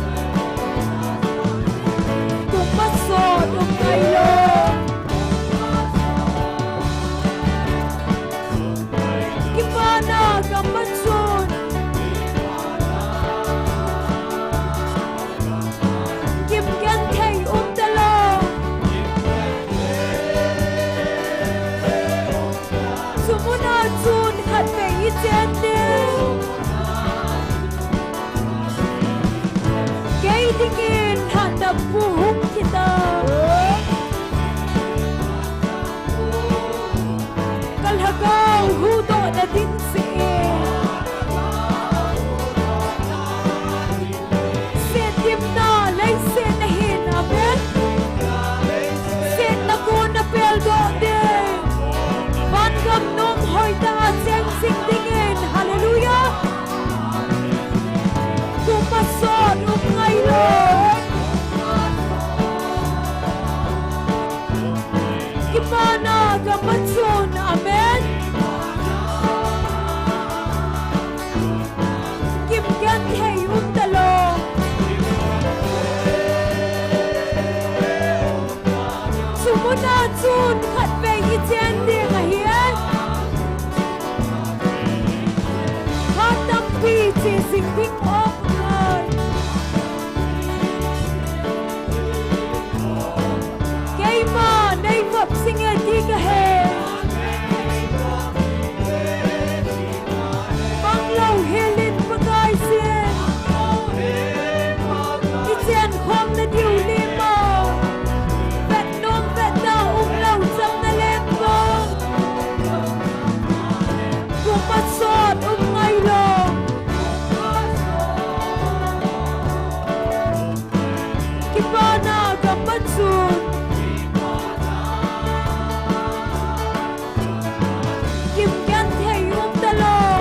Kum a sot um ngai lou. Kipana gam a chun. Gim genthei um talou. Chu muna chun khatvei i chen ding. Kei dingin hatdam pu hung kit a. Ka lhagao huhdoh na ding seh in. Setdimna leiset na hin, amen. Setna kon na peldoh ding. Vangam nom hoitah a cheng jing dingin, hallelujah. Kum a sot um ngai lou. Kipana gam a chun, amen. Gim genthei um talou. Chu muna chun khatvei i chen ding ahi. Hat tampi che jing ding ahi. Keima nei vop jing e ti ka he. Bang louhel in Pakai sin. I chen khom na diu lim mo. Vet nom vet tah um lou chang na lem mo. Kum a sot um ngai lou. Kipana gam a chun. Gim genthei um talou.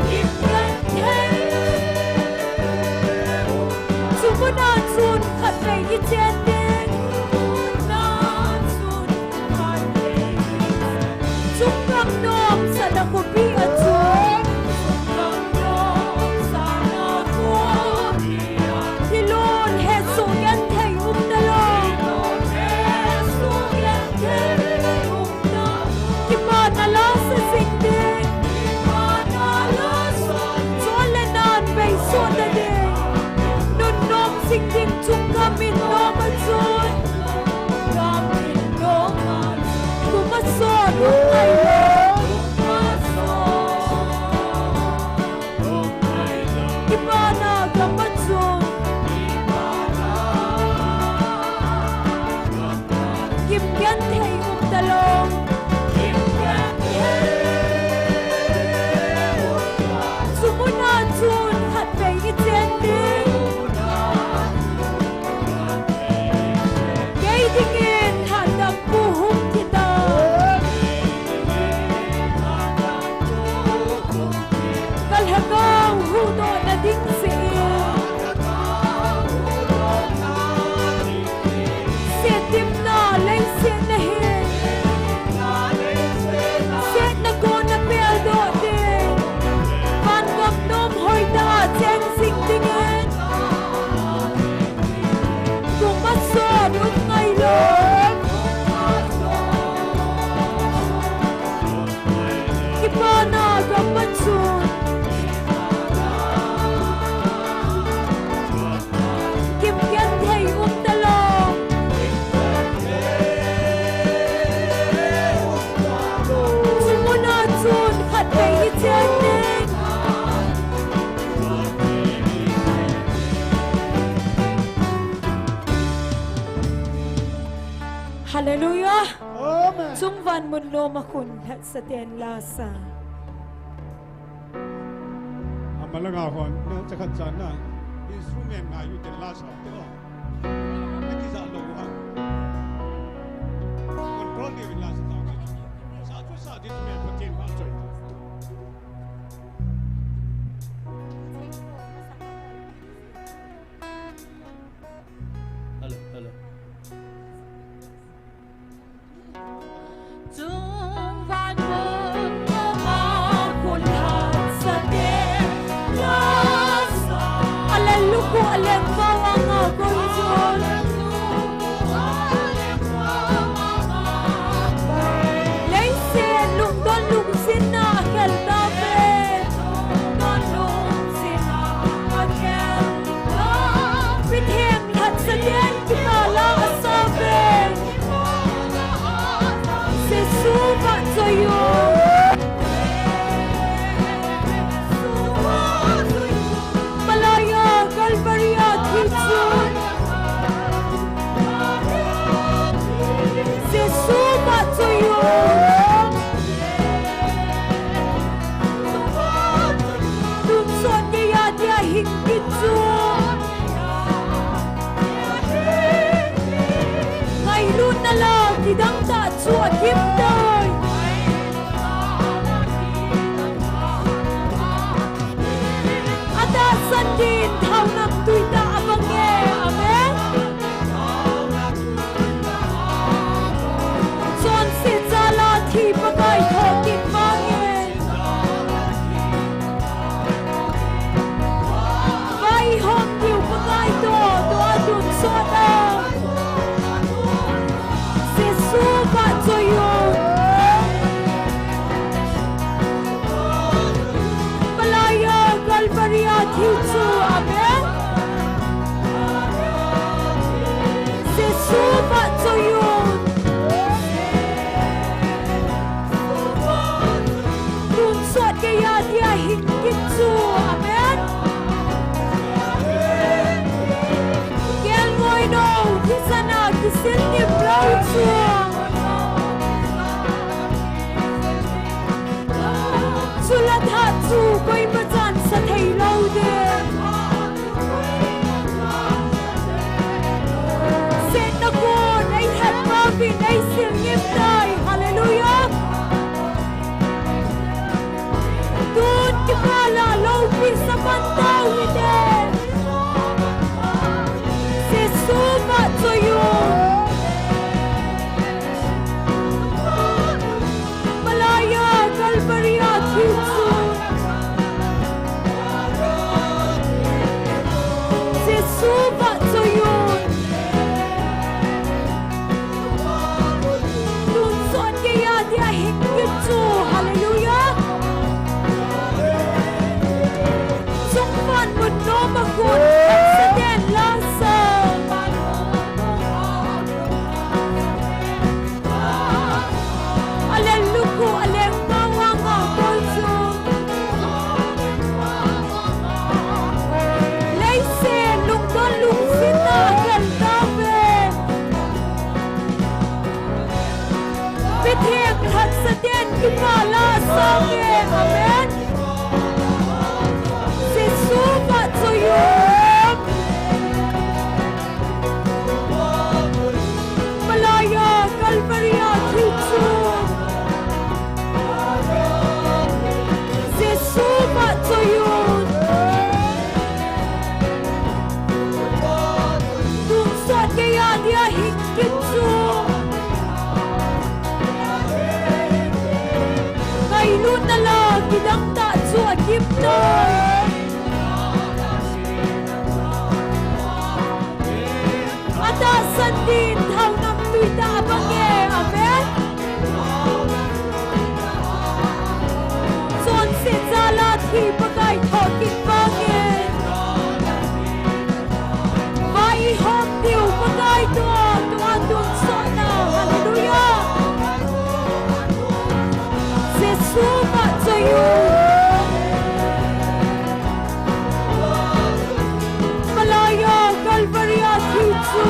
Gim genthei. Chu muna chun khatvei i chen ding. Chunggam nom sana khopi a chun. Thilon hesoh genthei um talou. Kipana la sa jing ding. Chol le nan beisoh ta ding. Nunnom jing ding chunggam in nom a Hallelujah. Amen. Chungvan mun nom a khun lhatsa ten la sa. Amalanga hon, na chakhat chan na. Instrument ngai u ten la sa te o. Na kija lou u ham. Control ni u la sa ta. Sa chu sa din me Pathen ma choi. Hello, hello. Leiset lungdon lungsetna a khel tauve. Lungdon lungsetna a khel tauve. Mitheng lhatsa ten kipah la asa ve. Jesu vahchoi o. Malaya Calvary a thi chu. Jesu vahchoi o. Tonsot geiya dia hing kit chu. Ngailutna la kidang tah chu agim tai. Atahsan din thao namtui tah abang e. Amen. Chonset jal a thi Pakai thoh kit vang e. Vaihom diu Pakai toh, toh a tonsot a. Jesu vahchoi o. Malaya Calvary a thi chu, amen. Jesu vahchoi o. Tonsot geiya dia hing kit chu. Amen. Kelngoi nou, thisan a kisil nim lou chu. Chule thah chu koima chan sa thei lou ding. Setna kon eihet pau vin eisil ngim tai. Hallelujah. Tun kipah la loupi sa man tau hite. Jesu vahchoi o. Malaya Calvary a thi chu. Jesu vahchoi o. Tonsot geiya dia hing kit chu. Hallelujah. Chungvan mun nom a khun lhatsa ten la sa. Alen lukhuh, alen pao a ngah koi chu. Leiset lungdon lungsetna a khel tauve. Mitheng lhatsa ten kipah la asa ve. Amen. Jesu vahchoi o. Malaya Calvary a thi chu. Jesu vahchoi o. Tonsot geiya dia hing kit chu. Ngailutna la kidang tah chu agim tai. Atahsan din thao namtui tah abang e. Amen. Chonset jal a thi Pakai thoh kit vang e. Vaihom diu Pakai toh, toh a tonsot na. Hallelujah. Jesu vahchoi o. Malaya Calvary a thi chu.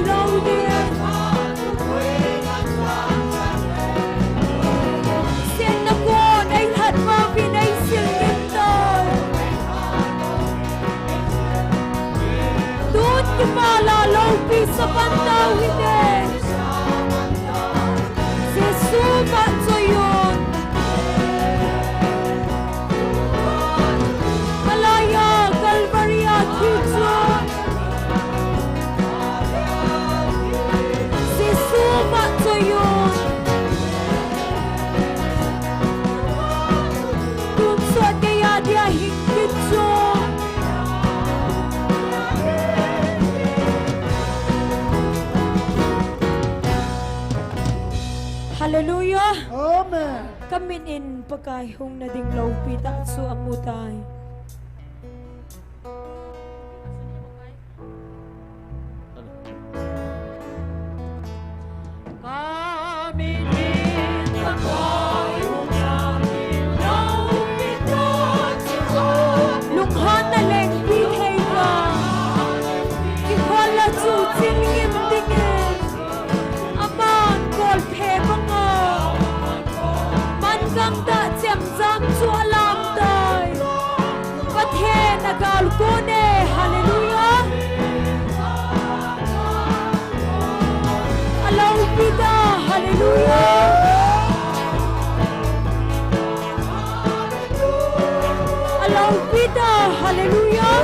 Lou ding. Siatna kon eilhat ma vin eisil ngim tai. Tun kipat a loupi sa pan tau hite. Jesu vahchoi un. Kalai a Calvary a thi chu Jesu vahchoi un. Tun sot geiya dia hing kit chu. Hallelujah. Amen. Ka mit in Pakai hung na ding loupi tah chu amu tai. Ka mit in Pakai hung na ding loupi tah chu amu tai. Lunghan na lengpi thei ka. Kikhol a chu ching ngim dingin. Aman kolphe banga man gangtah chemjam chu alam tai. Pathen agal kon e, hallelujah. Aloupi ta, hallelujah. Aloupi ta, hallelujah.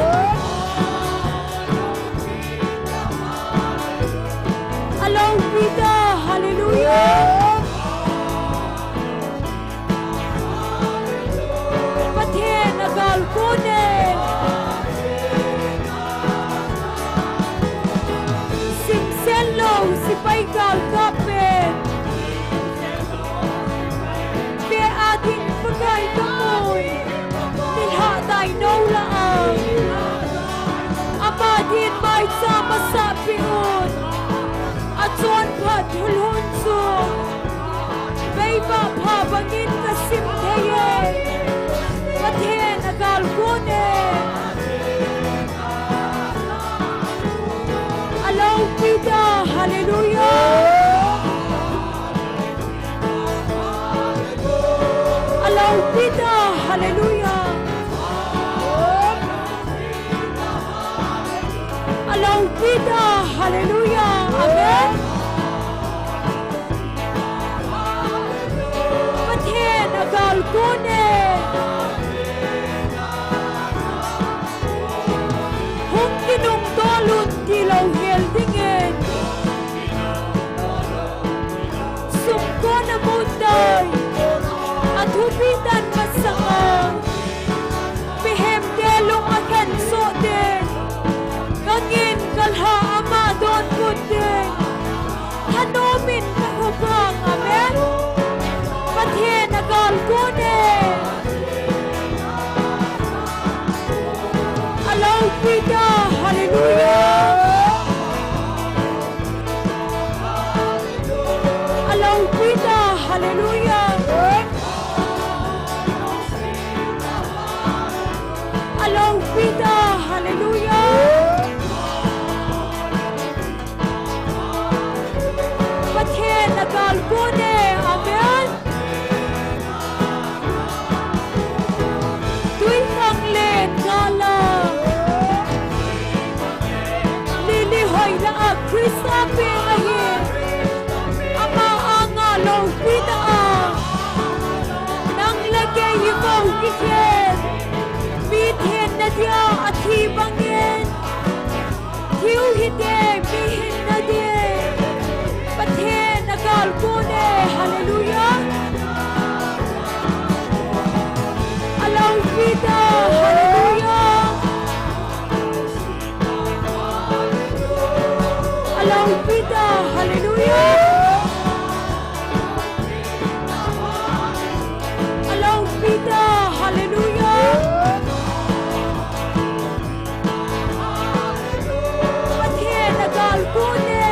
Aloupi ta, hallelujah. Pathen agal kon e. Simsen lou, sipai galkap pen. Beh a ding Pakai ka mui. Nilhah dainou lah a. Ama din maicham asahpeh un. Achonphat hulhun chu. Beivah pha bangin ka sim thei e. Pathen agal kon e. Aloupi ta, hallelujah. Aloupi ta, hallelujah. Aloupi ta, hallelujah. Amen. Pathen agal kon e. Hung kinungtol un ti louhel dingin. Sumkon amun tai. Athupi tan masanga. Mihemte lung akhen soh ding. Ka ngin ka lha ama donbut ding. Thanom in ka khopang, amen. Pathen agal kon e. Aloupi ta, hallelujah. Aloupi ta, hallelujah. Aloupi ta, hallelujah. Pathen agal kon e, amen. Tui khang len gal a. Lily Hoilai a Christa peng ahi. Ama anga loupi ta a. Nang le kei i vo kikhen. Mi thenna dia athi bangin. Thiu hite, mi hinna dia. Pathen agal kon e, hallelujah. Aloupi ta, hallelujah. Aloupi ta, hallelujah. Aloupi ta, hallelujah. Pathen agal kon e.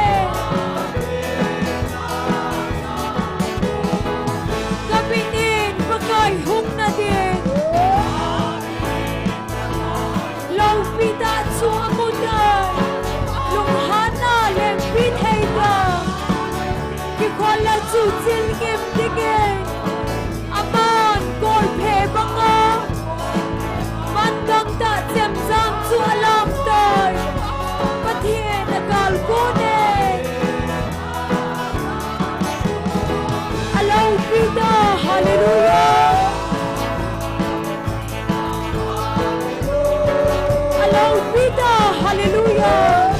Hallelujah.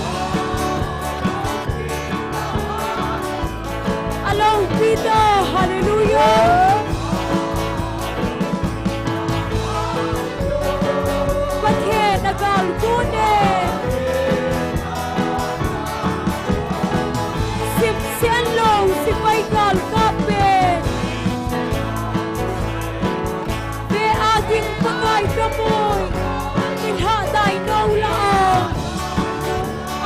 Alopi ta, hallelujah. Pathen agal kon e. Simsen lou, sipai galkap e. Ve a ding Pakai ka poi, i lhadai nou la a.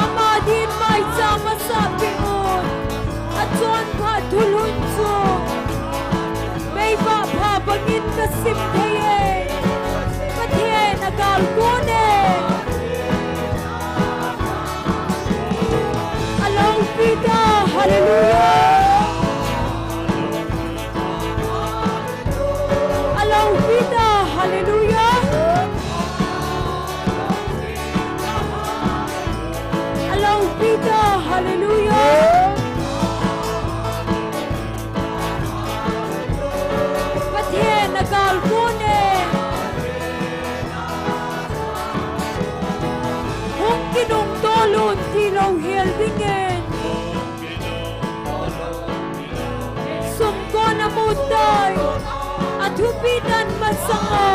Ama din maicham a sah peh un, a chonphat thulhun chu. Meivah pha bangin ka sim thei e, Pathen agal kon e. Alopi ta, hallelujah. Alopi ta, hallelujah. Alopi ta, hallelujah. Pathen agal kon e. Hung kinungto lun tilou hel dingin. Sumkon a mutai, a thupi dan masanga.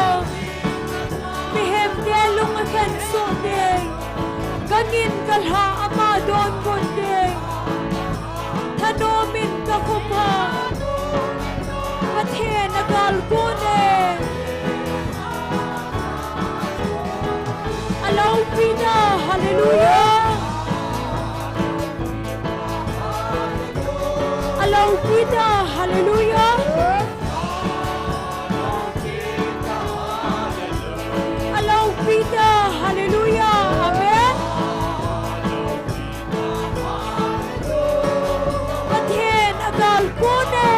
Mihem te lung a khen soh ding. Ka ngin ka lha ama donbut ding. Thanom in ka khopha. Pathen agal kon e. Alopi ta, hallelujah. Alopi ta, hallelujah. Alopi ta, hallelujah. Amen. Pathen agal kon e.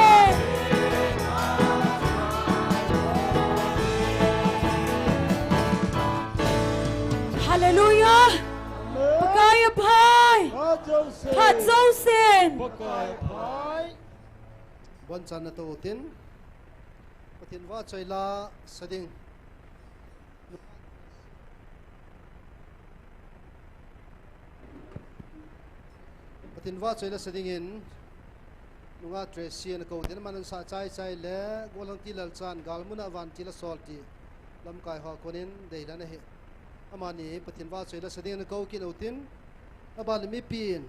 Hallelujah. Amen. Pakai aphai. Phat jousen. Phat jousen. Pakai aphai. Bonchan nato utin. Pathen vahchoi la sa ding. Pathen vahchoi la sa dingin, nungah Tracy ana kou tin, aman ana sah chai chai le, Golhang Tilal chan, Galmuna Vantil a sol ti, lamkai ho konin, deidan ahi. Amani, Pathen vahchoi la sa dingin ana kou kit utin, aban le mipin,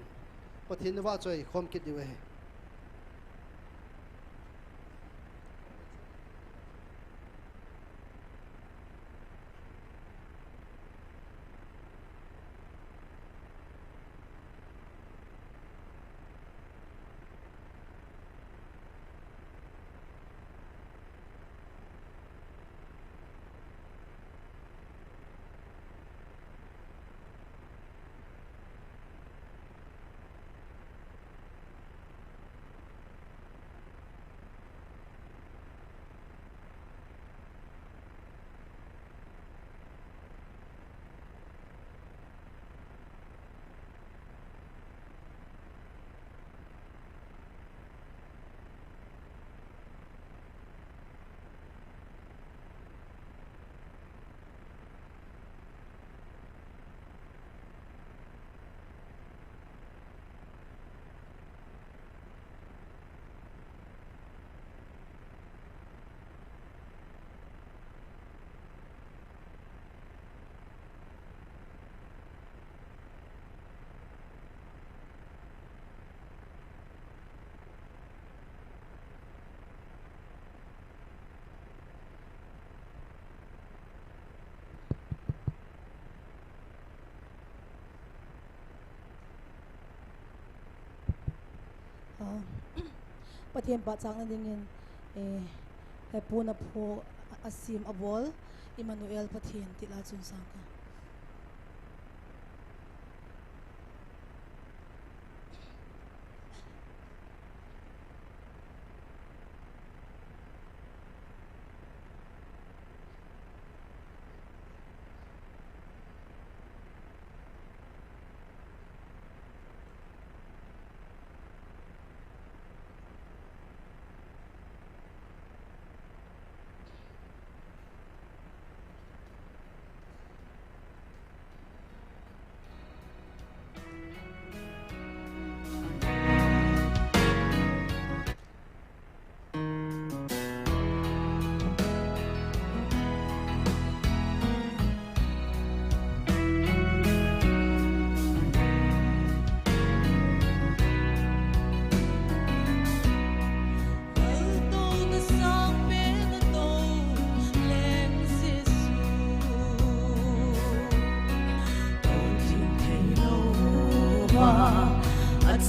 Pathen vahchoi khom kit diu ahi. Ah, Pathen pachatna dingin, eh, hepuna pho a, asim abol, Emmanuel Pathen tila chun sangka.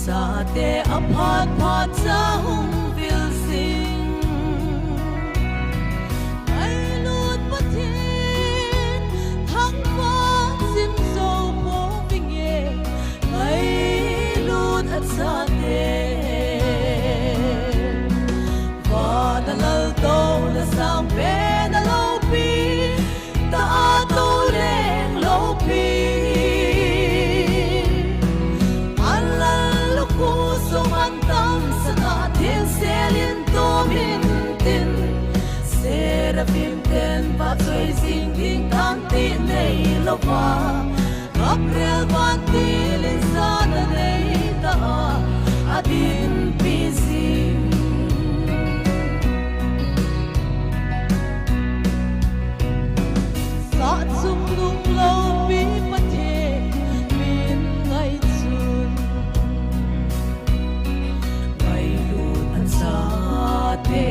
Tate aphat phat cha hung vil jing. Ngailut Pathen, thangvah chim jou pouvinge, ngailut achate. Vana laltouna sangpen a loupi, tah a tou leng loupi. Alal lukhu sung an tamsatah thengsel in tum intin, Seraphim ten vahchoi jing ding tante neilouva, Gabriel vantil in jana neitah a, adinpi jing. Sah chungnung loupi Pathen min ngaichun, ngailut achate,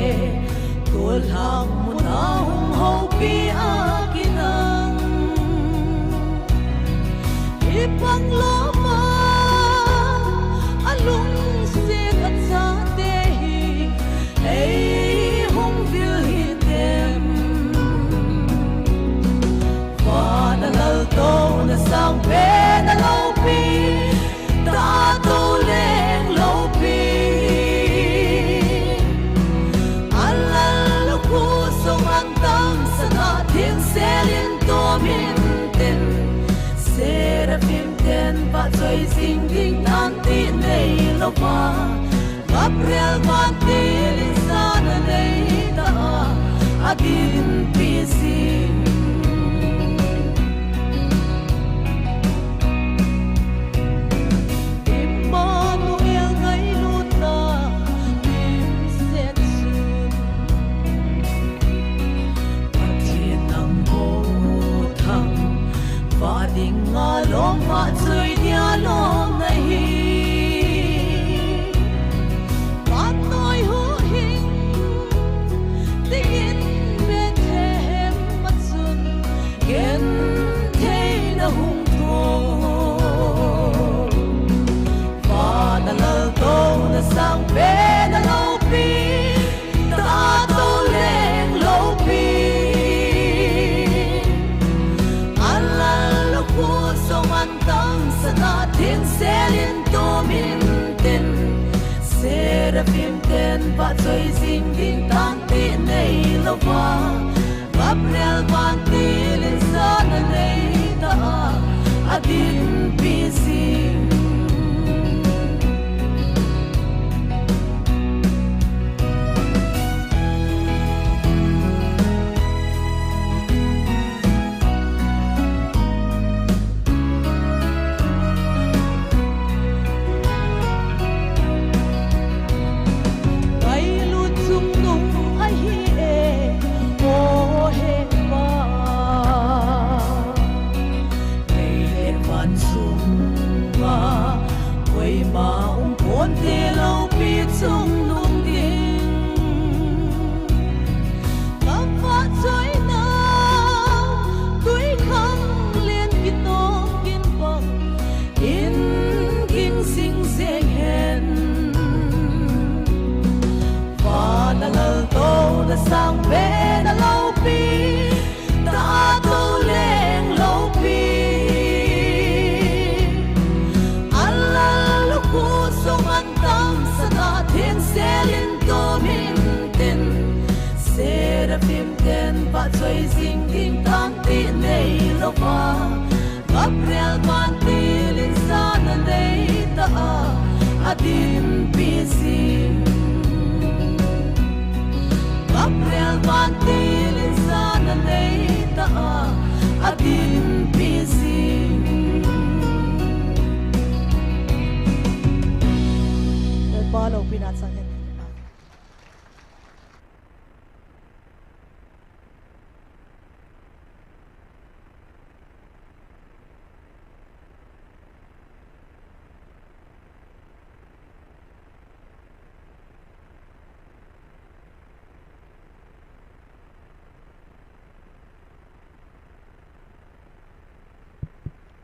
tolhang muna hung houpi a kinang. Ipang loma, alungset achate hi, ei hung vil hitem. Vana laltouna sangpen a loupi, tah a tou leng loupi. Alal lukhu sung an tamsatah thengsel in tum intin, Seraphim ten vahchoi jing ding tante neilouva, Gabriel vantil in jana neitah a, adinpi jing. Immanuel ngailutna dimset chun, Pathen nangho thang, vah dinga lom vahchoi dia lom nahi. Vannoi huhhing dingin Bethlehem a chun, gentheina hung thou. Vana laltouna sangpen a loupi, tah a tou leng loupi. Alal lukhu sung an tamsatah thengsel in tum intin, Seraphim ten vahchoi jing ding tante neilouva, Gabriel vantil in jana neitah a, adinpi jing. Ngailut chungnung ahi e, o Hepa. Lei le van sunga koima um ponte loupi chungnung ding. Ka vahchoina twikhang len kitong kin bang in ging jing jeng hen. Vana laltouna sangpen a loupi, tah a tou leng loupi. Alal lukhu sung an tamsatah thengsel in tum intin, Seraphim ten vahchoi jing ding tante neilouva, Gabriel vantil in jana neitah a, adinpi jing. Gabriel vantil in jana neitah a, adinpi jing. Lalpa loupina chang hen.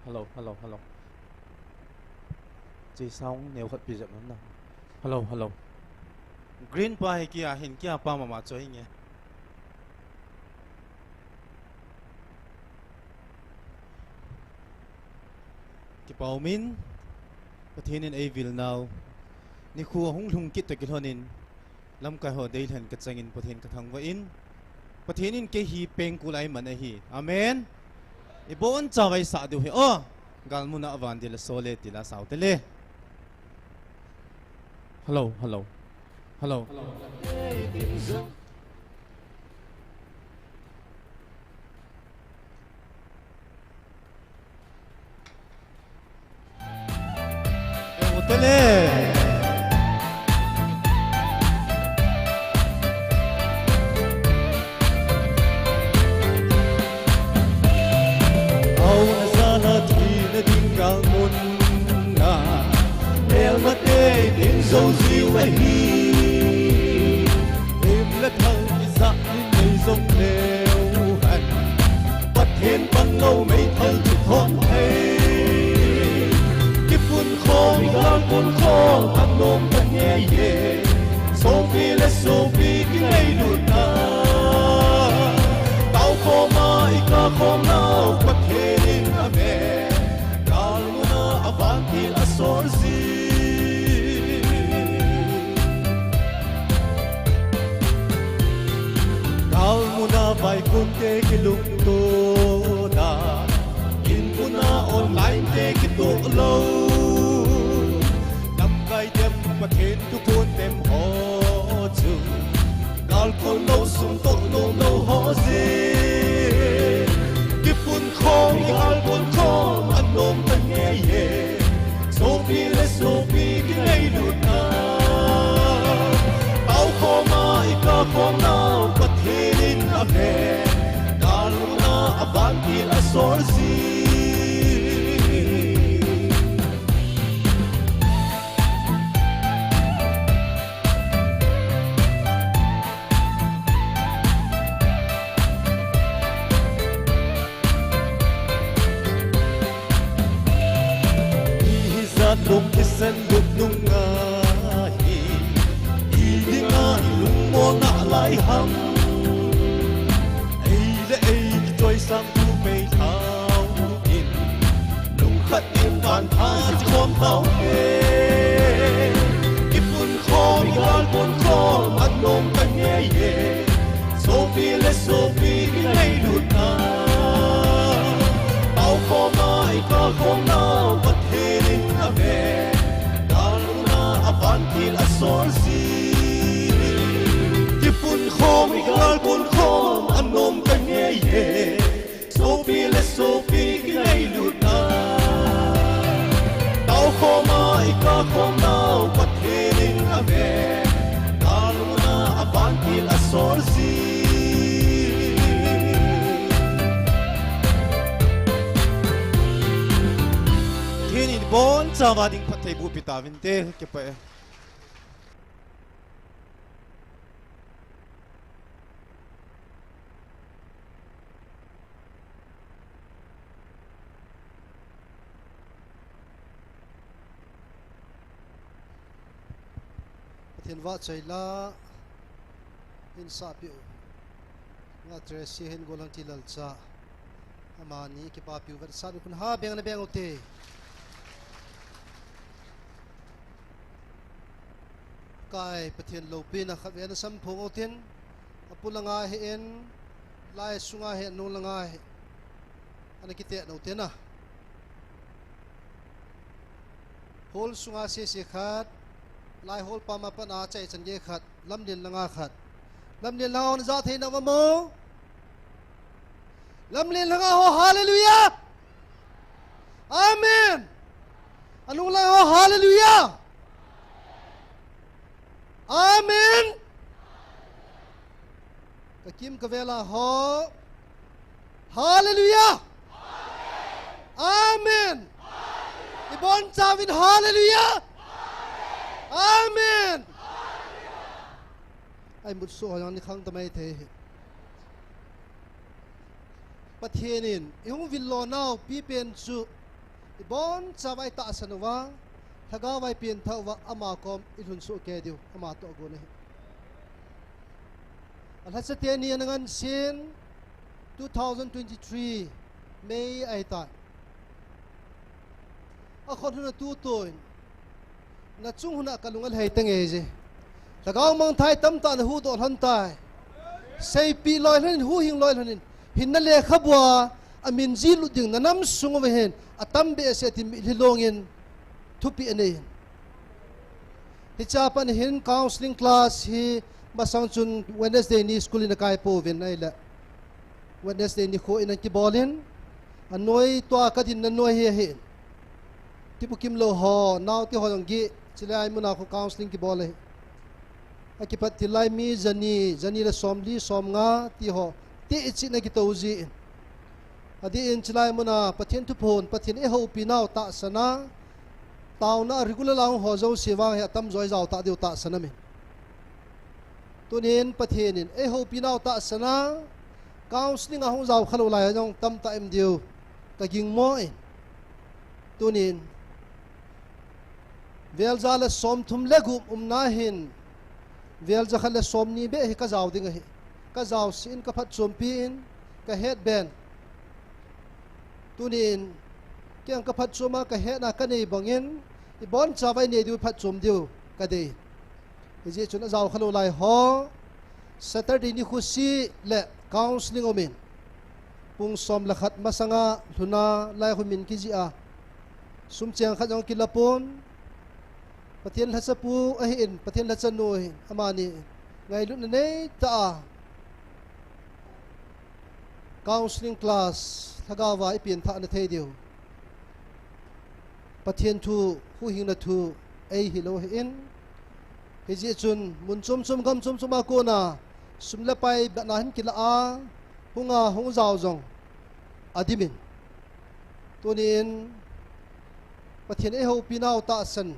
Hello, hello, hello. Che sound neo khat pi jep nom na. Hello, hello. Green pa hi kia hin kia pa mama choi nge. Kipa umin, Pathen in eivil nau. Nikho ahung lhung kit toh kilhon in, lamkai ho deilhen kachangin Pathen kathangvah in, Pathen in kei hi pengkul a eiman ahi. Amen. Ibonchauva isah diu hi. O, galmuna avantil asol e, tila sao tele. Hello, hello. Hello. Hotel e. Auna jala thina ding galmun a, melmate ding jou jiu ahi. Himle thal kisa in nei jong leu hen, Pathen panglou meithal chu thon thei. Kipun khom, igal pun khom, anom kange e. Sopi le sopi kingailutna, tao khom a ikah khom nau Pathen in ave. Galmuna avantil asol ji. Galmuna vaikunte kilungtona, inmuna online te kitoh lou. Lamkai tem Pathen thuphon tem ho chu, galkol lou sung toh lou lou ho jeh. Kipun khom, igal pun khom, anom kange e. Sopi le sopi kingailutna, tao khom a ikah khom nau Pathen in ave. Galmuna avantil asol ji. Hijat lung kisen lut nunga hi, idinga ilungmon nalai ham? Ei le ei kichoisang tu pei thao in, lungkhat in van pha chi khom tao e. Kipun khom, igal pun khom, anom kange e. Sopi le sopi kingailutna, tao khom a ikah khom nau Pathen in ave. Galmuna avantil asol ji. Kipun khom, igal pun khom, anom kange e. Sopi le sopi kingailutna, tao khom a ikah khom nau Pathen in ave. Galmuna avantil asol ji. Pathen in ibonchauva ding phattheiboh pi tauvinte, kipah e. Pathen vahchoi lah in sahpeh u. Nga Tracy hin gollhang ti lalcha. Amani kipapiu vetsahna khun ha beng le beng ute. Kai Pathen loupina khatvei ana samphong utin, apu langa hi in, lai sunga hi, anung langa hi, ana kiteh nau tina. Hall sunga sese khat, lai hall pam a pat a chai chan gei khat, lamlen langa khat. Lamlen langa hon ja thei na va mo. Lamlen langa ho, hallelujah. Amen. Anung langa ho, hallelujah. Amen. Ka kim ka vela ho. Hallelujah. Amen. Ibon chauvin hallelujah. Amen. Ai mut so yang ni khang tamai thei. Pathen in ihung vil lo nau pipen chu ibon chauvin tahsan uva. Lhagao vai pian thau va ama kom i lhun soh kei diu, ama toh gon ahi. A lhacha teni ana ngan sin two thousand twenty-three May ai ta. A khon huna tu tuin. Na chung huna ka lunga lhei ta ngei je. Lhagao mangthai tamtah na hudoh lhon tai. Seipi loi lhonin, huhing loi lhonin. Hinna lekhabua, a min ji lut ding na nam sung uva hin. A tam behseh tin mitlhi longin. Thupi anei. Hiche a pat hin counseling class hi masang chun Wednesday ni school in a kai pouvin ahile. Wednesday ni kho in a kibol in. A noi tua ka dinna noi hi ahi. Tipu kim lo ho, nau ti ho jong gi, chilai muna kho counseling kibol ahi. A kipat tilai mi jani, jani le somli, somnga, ti ho, ti i chi na kito ji in. Adih in chilai muna Pathen thuphon, Pathen i houpi nau tahsana, tauna a regular lang ho jouse vang hi atam jo i jao ta diu tahsana min. Tunin Pathen in ei houpi nau tahsana, counseling a hung jao kha lou lai jong tamtah em diu ka ging mo in. Tunin, velja le somthum le gup umna hin, velja khat le somni beh hi ka jao ding ahi. Ka jao si in ka phatchompi in, ka het ben. Tunin, kei ang ka phatchoma ka hetna ka nei bangin, i boncha vai nei diu phatchom diu ka dei. Hijeh chun a jao kha lou lai ho, Saturday ni khusi le counseling umin. Pung som le khat masanga lhuna lai khu min kijih a. Sum cheng khat jong kila pon. Pathen lhacha pu ahi in, Pathen lhacha nu ahi in, amani ngailutna nei ta a. Counseling class, lhagao va i pian thah na thei diu. Pathen thu, huhhingna thu, ei hilou ahi in. Hijeh chun, mun chom chom, gam chom chom a kona, sum le pai betna hin kila a, hung a, hung jao jong, adim in. Tunin, Pathen ei houpi nau tahsan,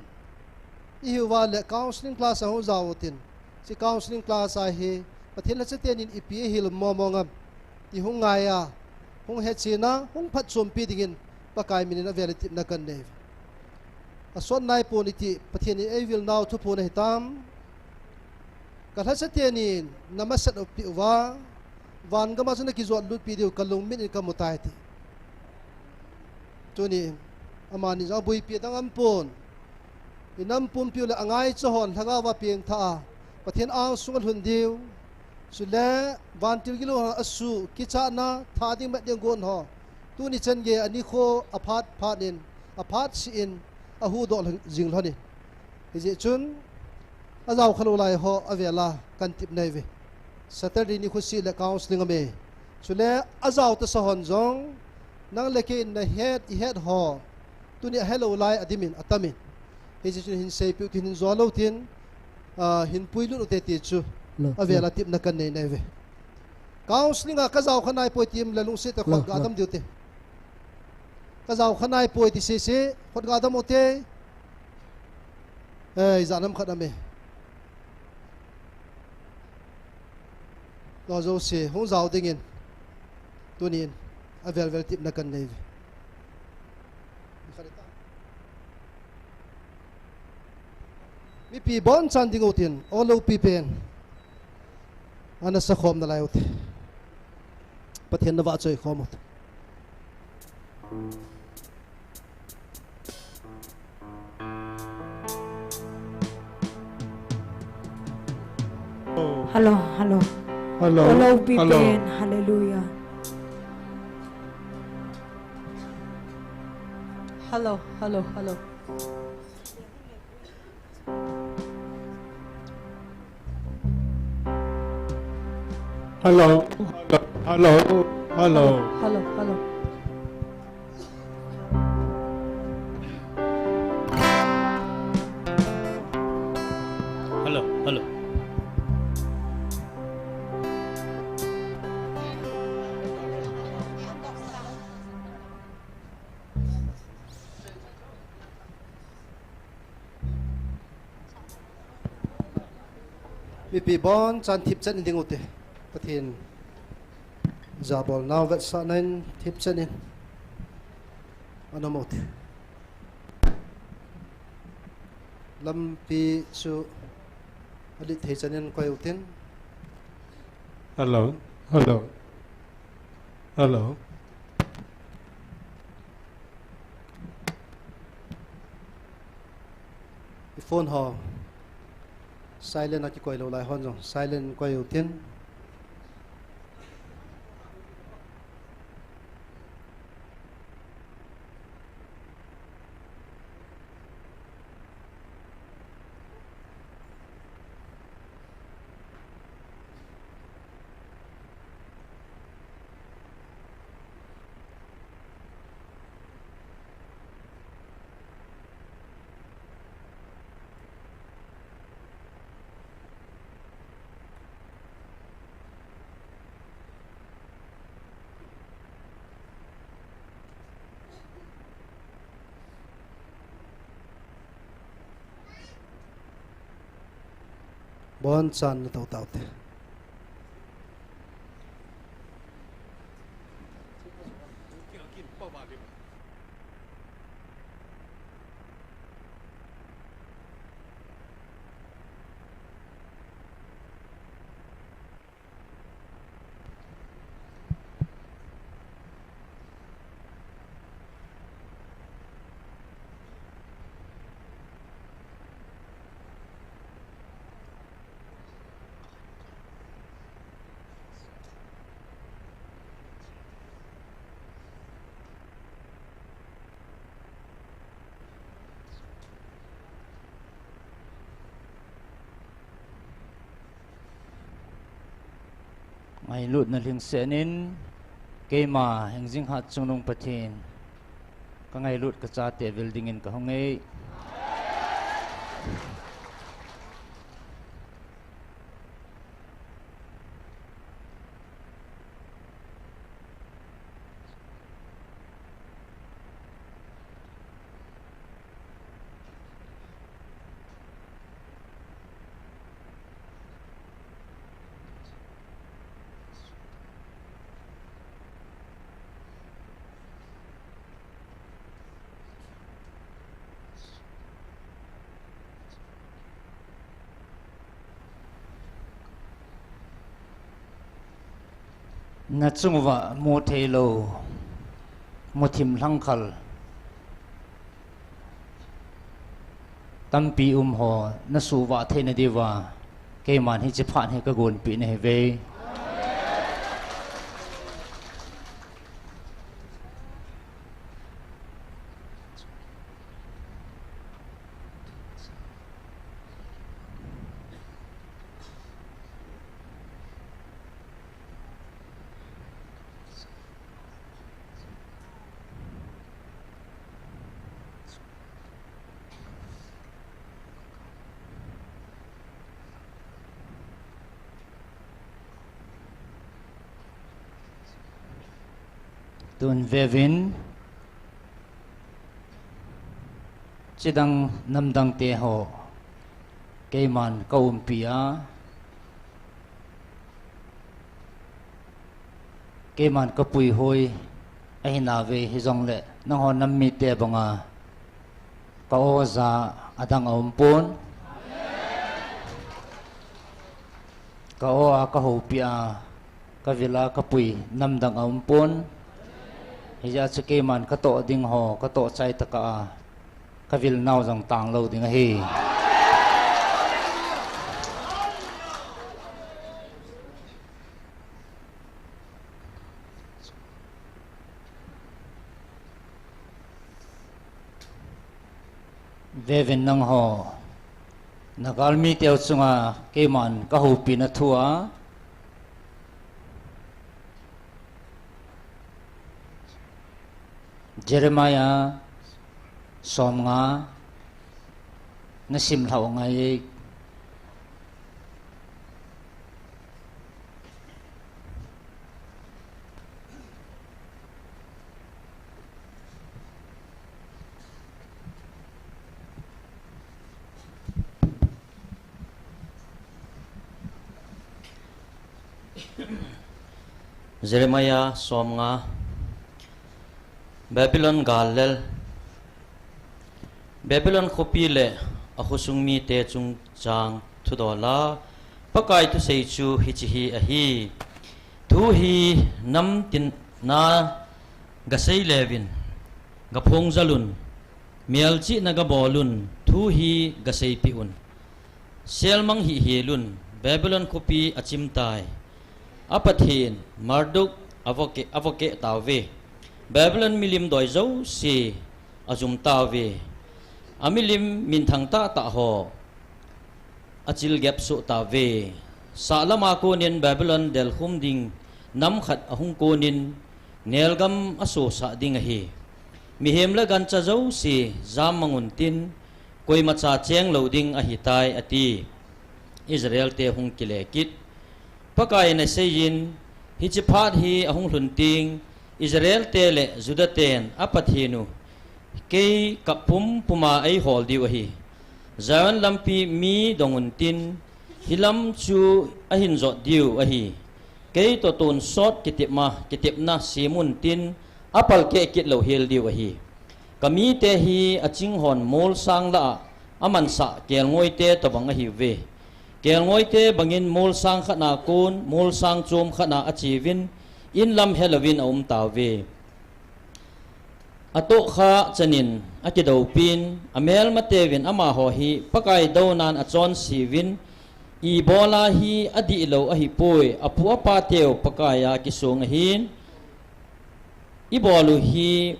i hiu va le counseling class a hung jao tin. Hiche counseling class a hi, Pathen lhacha tenin ipi ei hil mo mo ngam. Ti hung ngai a, hung hechen a, hung phatchompi dingin, Pakai minin avel a tipna kan nei. A sot nai pon iti, Pathen in ei vil nau thuphon ahi tam. Ka lhacha tenin, na masat u pi uva, van gam a chu na kijot lut pi diu, ka lungmin in ka mu tai ti. Tunin, amani jong a buipi dang am pon. I nam pumpiu le a ngaicha hon lhagao va piang tha a, Pathen ang sunga lhun diu. Chule vantil gilou a su, kichatna, tha ding met ding gon ho. Tuni chan gei a nikho a phat phat in, a phat si in, a hudoh jing lhon in. Hijeh chun, a jao kha lou lai ho, a vel a kan tip nai ve. Saturday ni khusi le counseling a me. Chule a jao tasa hon jong, nang le kei in na het, i het ho. Tuni a helou lai a dim in, a tam in. Hijeh chun hin seipiu tin, hin jo lou tin, ah, hin puilut u te ti chu. Lo, a vel a lo. Tipna kan nei nai ve. Counseling a ka jao kha nai poi ti um le lungset tah in khut ga dam diu te. Ka jao kha nai poi ti sese, khut ga dam u te. Eh, i ja nam khat a me. Lo jouse, hung jao dingin. Tunin, a vel vel tipna kan nei ve. Mipi bon chan ding u tin, o lopi pen. Ana sa khom nalai u te. Pathen na vahchoi khom u te. Hello, hello. Hello, hello. Hello, people. Hallelujah. Hello, hello, hello. Hello, hello, hello, hello. Hello, hello. Hello, hello. Mipi bon chan thipchan in ding u te. Pathen jabol nau vetsahna in thipchan in. Ana mo te. Lampi chu alet thei chan in koi utin. Hello, hello, hello. I phone ho silent a kikoi lou lai hon jong silent koi utin. Bonchan natou taute. Ngailutna lhingsetnin, keima Hengjinghat Chungnung Pathen kangailut kachate vil dingin kahung e. Nachung uva mutheilou, muthim lhangkhal tampi umho nasuhvah theina diuva keiman hiche phat hi kagonpeh nahiuve. Tun veuvin, chidang namdang teho keiman kaumpi a, keiman kapuihoi ahinauve, hijongle nangho nam mite banga ka-o ja adang aumpon. Ka-o a kahoupi a, kavil a kapui namdang aumpon. Hijeh chun keiman katoh dingho katoh chai tokah a, kavil nau jong tanglou ding ahi. Veuvin nangho, nagalmi teu chunga keiman kahoupina thua Jeremiah somnga nasim lhau ngai. Jeremiah somnga. Babylon gal lel. Babylon khopi le A khosung mite chungchang thudola, Pakai thusei chu hiche hi ahi. Thu hi namtina gasei leuvin, gaphong jalun, melchihna gabolun, thu hi gaseipeh un. Selmang hihhelun, Babylon khopi achim tai. A pathen Marduk avoke, avoke tauve. Babylon milim doi jouse ajum tauve. Amilim minthang tahtah ho achilgep soh tauve. Sahlama konin Babylon delkhum ding nam khat ahung konin nelgam asosah ding ahi. Mihem le gancha jouse jammang untin, koimacha cheng lou ding ahitai, ati. Israel te hung kile kit. Pakaiyin aseiyin, hiche phat hi ahung lhun teng, Israel te le Juda ten a Pathen u kei kap pumpuma eihol diu ahi. Zion lampi mi dong untin, hilam chu ahin jot diu ahi. Kei toh tonsot kitepma, kitepna sem untin, apalkeh kit louhel diu ahi. Kamite hi achinghon molsang lah a amansah kelngoite tobang ahiuve. Kelngoite bangin molsang khatna kon, molsang chom khatna acheuvin, inlam helouvin aum tauve. Atohkhah chanin akidoupin, amelmateuvin amaho hi Pakai dounan achonseuvin, ibola hi adihlou ahipoi, apu apateu Pakaiya kisong ahin, ibol u hi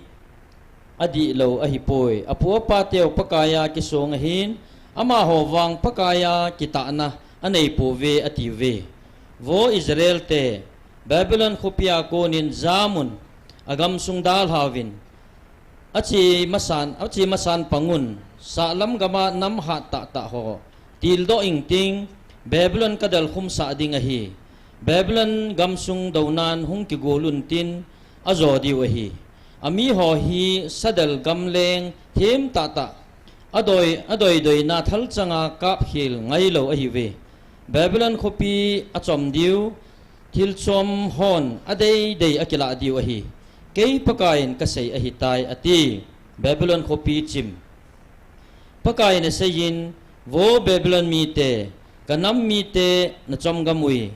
adihlou ahipoi, apu apateu Pakaiya kisong ahin, amaho vang Pakaiya kitahna aneipouve, atiuve. Vo Israel te, Babylon khopia konin jamun, agamsung dalhauvin, ache masan, ache masan pangun, sahlam gama nam hat tahtah ho tildoh ingting, Babylon kadelkhumsah ding ahi. Babylon gamsung dounan hung kigol untin, ajo diu ahi. Amiho hi sadel gamleng them tahtah, adoi, adoidoina thalchanga kapkhel ngailou ahiuve. Babylon khopi achom diu, thilchom hon adeidei akilah diu ahi. Kei Pakaiyin kasei ahitai, ati. Babylon khopi chim. Pakaiyin aseiyin, Vo Babylon mite, kanam mite nachom gam ui,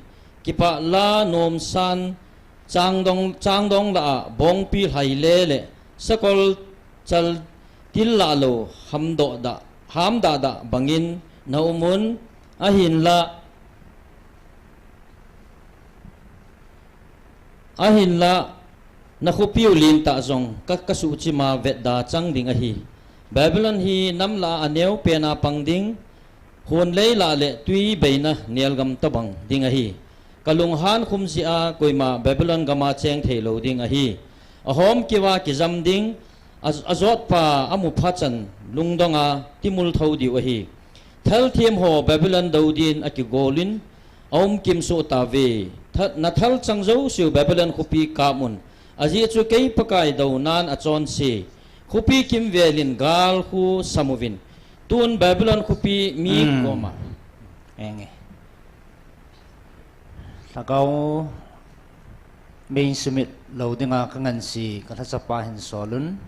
kipah la nomsan, changdong, changdong lah a bongpi lhaile le sakol chal til lah lou hamdoh dah, hamdah dah bangin naum un, ahinlah, ahinlah, nakhopiu lentah jong ka, kasuhchima vetda chang ding ahi. Babylon hi nam lah a aneopena pang ding, hunlei lah le twi beina nelgam tobang ding ahi. Kalunghan khum jeh a koima Babylon gama cheng theilou ding ahi. Ahom kiva kijam ding, a, ajotpa amu phachan lungdonga timul thou diu ahi. Thalthem ho Babylon dou din akigolin, aumkim soh tauve. Tha-, nathalchang jouseu Babylon khopi kap un. Ajeh chu kei Pakai dounan achonse, khopi kimvelin gal khu samuvin, tun Babylon khopi mi koma. Enge. Lhagao mei sumit lou dinga kanganse, kalhachapa hin solun.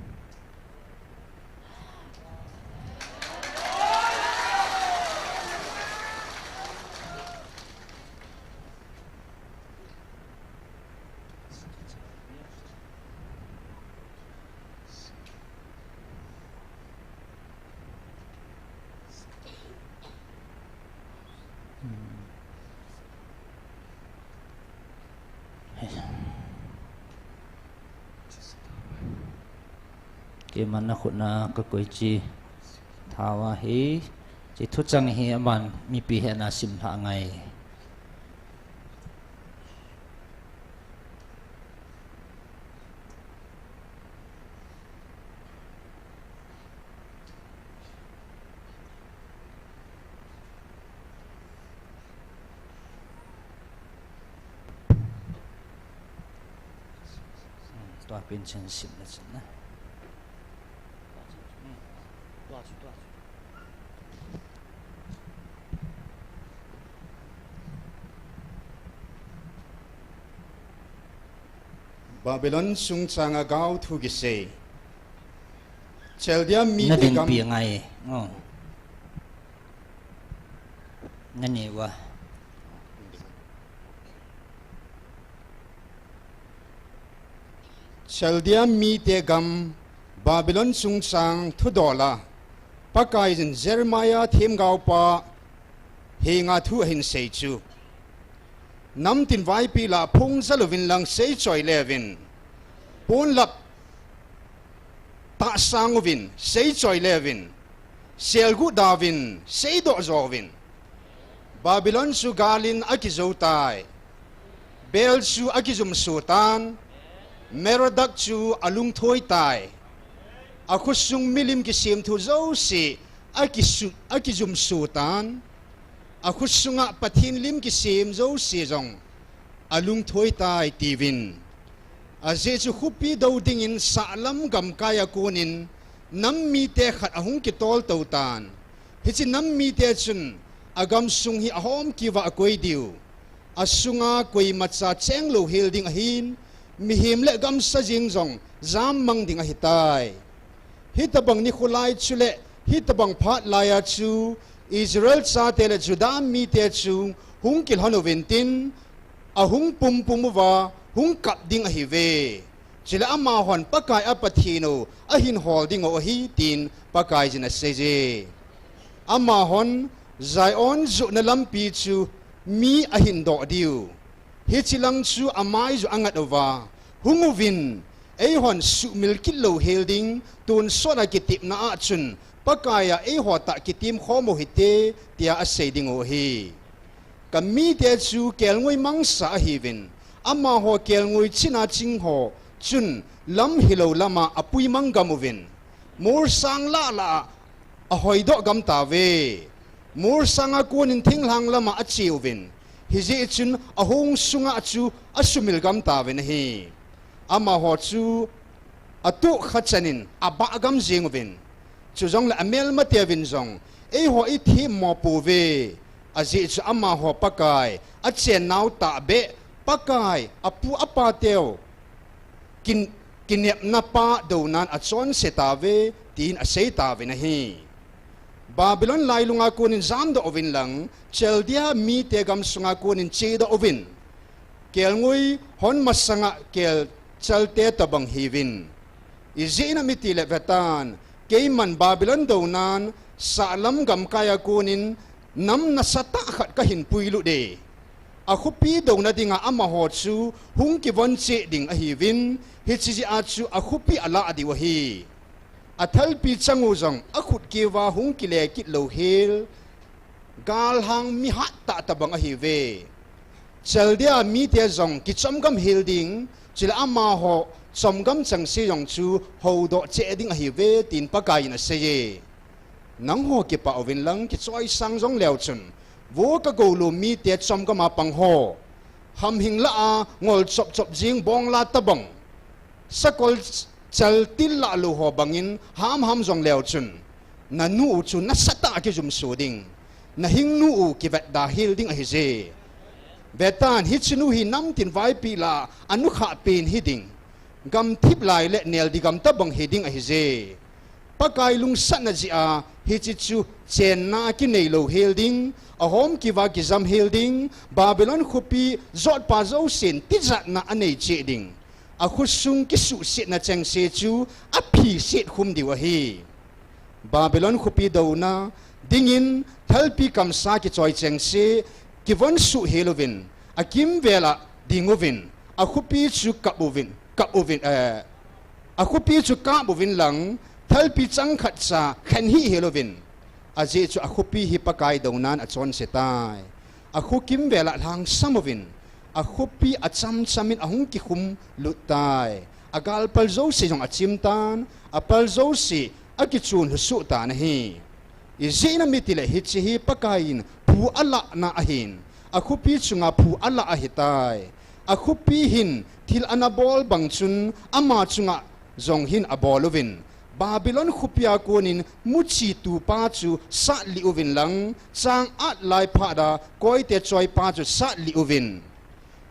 Keiman nakhut na kakoi chi thao ahi, chi thuchang hi aman mipi hena simlha ngai. Tua pen chen sim na chen na. Babylon sungchang a gao thu kisei. Chaldean mite gam. Na dinpi ngai. Oh. Nani uva. Chaldea mite gam Babylon chungchang thudola Pakaiyin Jeremiah themgaopa henga thu ahin sei chu. Namtin vaipi lah phung jal uvin lang seichoi leuvin. Ponlap tahsang uvin, seichoi leuvin. Selguh dauvin, seidoh jo uvin. Babylon chu galin akijou tai. Bel chu akijumso tan. Merodak chu alungthoi tai. Akhosung milim kisemthu jouse akisu-, akijumso tan. Akhosunga Pathen lim kisem jouse jong alungthoi tai tiuvin. Ajeh chu khopi dou dingin sahlam gamkai a konin nam mite khat ahung kitol tou tan. Hiche nam mite chun agamsung hi ahomkeuva akoi diu. Asunga koimacha cheng louhel ding ahin, mihem le gamsa jeng jong jammang ding ahitai. Hitobang nikho lai chule hitobang phat laiya chu Israel chate le Judah mite chu hung kilhon uvin tin, ahung pumpum uva hung kap ding ahiuve. Chule amahon Pakai a Pathen u ahin hol dingu ahi tin Pakaiyin aseije. Amahon Zion johna lampi chu mi ahin doh diu. Hiche lang chu amai joh angat uva, hung uvin, eihon suhmil kit louhel ding, tonsot a kitepna a chun, Pakai a eiho tah kitem khom u hite, tia asei dingu ahi. Kamite chu kelngoi mangsa ahiuvin, amaho kelngoi china chingho chun lam hilou lama apui mang gam uvin, molsang lah lah a ahoidoh gam tauve. Molsang a konin thinglhang lama ache uvin, hijeh chun ahong sunga chu asumil gam tauvin ahi. Amaho chu atohkha chanin abah gam jeng uvin. Chujongle amelmateuvin jong, eiho ithemmo pouve. Ajeh chu amaho Pakai achennau tahbeh, Pakai apu apateu kin-, kinepna pa dounan achonse tauve, tin asei tauvin ahi. Babylon lailunga konin jamdoh uvin lang, Chaldea mite gamsunga konin chedoh uvin. Kelngoi hon masanga kelchalte tobang hiuvin. Ijeh inem itile vetan, keiman Babylon dounan sahlam gamkai a konin nam nasatah khat kahin puilut e. Akhopi douna dinga amaho chu hung kivon cheh ding ahiuvin, hiche jeh a chu akhopi alah diu ahi. Athalpi chang u jong akhut keuva hung kile kit louhel, galhang mihat tah tobang ahiuve. Chaldea mite jong kichomgam hel ding, chule amaho chomgam chengse jong chu houdoh cheh ding ahiuve, tin Pakaiyin aseiye. Nangho kipah uvin lang kichoisang jongleu chun, vo kagoulou mite chomgam a pangho, hamhing lah a ngol chop chop jeng bongla tobang, sakol chaltil lah lou ho bangin hamham jongleu chun, nanu u chu nasatah a kijumso ding, nahingnu u kivetda hel ding ahije. Vetan, hiche nu hi namtin vaipi lah a anukhah pen hiding, gamthip lai le neldi gam tobang hiding ahije. Pakai lungsatna jeh a hiche chu chenna kinei louhel ding, ahomkeuva kijam hel ding, Babylon khopi jotpa jousen tijatna anei cheh ding, akhosung kisuhsetna chengse chu aphiset khum diu ahi. Babylon khopi douna dingin thalpi kamsa kichoi chengse kivon suh hel uvin, akimvel a ding uvin, akhopi chu kap uvin, kap uvin, eh, akhopi chu kap uvin lang, thalpi changkhat cha khen hih hel uvin. Ajeh chu akhopi hi Pakai dounan achonse tai. Akho kimvel a lhangsam uvin, akhopi achamchamin ahung kikhum lut tai. Agalpal jouse jong achim tan, apal jouse akichun lhusuh tan ahi. Ijeh inem itile hiche hi Pakaiyin phu alahna ahin, akhopi chunga phu alah ahitai. Akhopi hin thil anabol bang chun ama chunga jong hin abol uvin, Babylon khopia konin muchi tupa chu satlih uvin lang, chang at lai phat a koite choipa chu satlih uvin.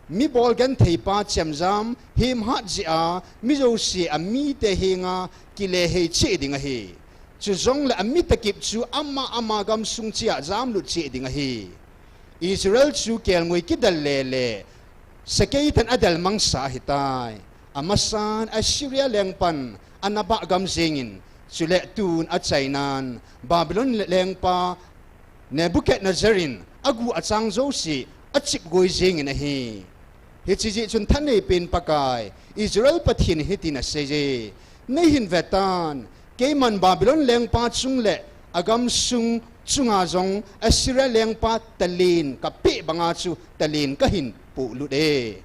Mi bolgentheipa chemjam hemhat jeh a mi jouse amite henga kile hei cheh ding ahi. Chujongle ami takip chu ama ama gamsung cheh a jamlut cheh ding ahi. Israel chu kelngoi kidel lele, sakei tan adel mangsa ahitai. Amasan Assyria lengpan anabah gam jengin, chule tun achainan Babylon lengpa Nebuchadnezzar in agu achang jouse achipgoi jengin ahi. Hiche jeh chun thaneipen Pakai, Israel Pathen in hitin aseiye, neihin vetan, keiman Babylon lengpa chung le agamsung chunga jong Assyria lengpa talen kapeh banga chu talen kahin polut e.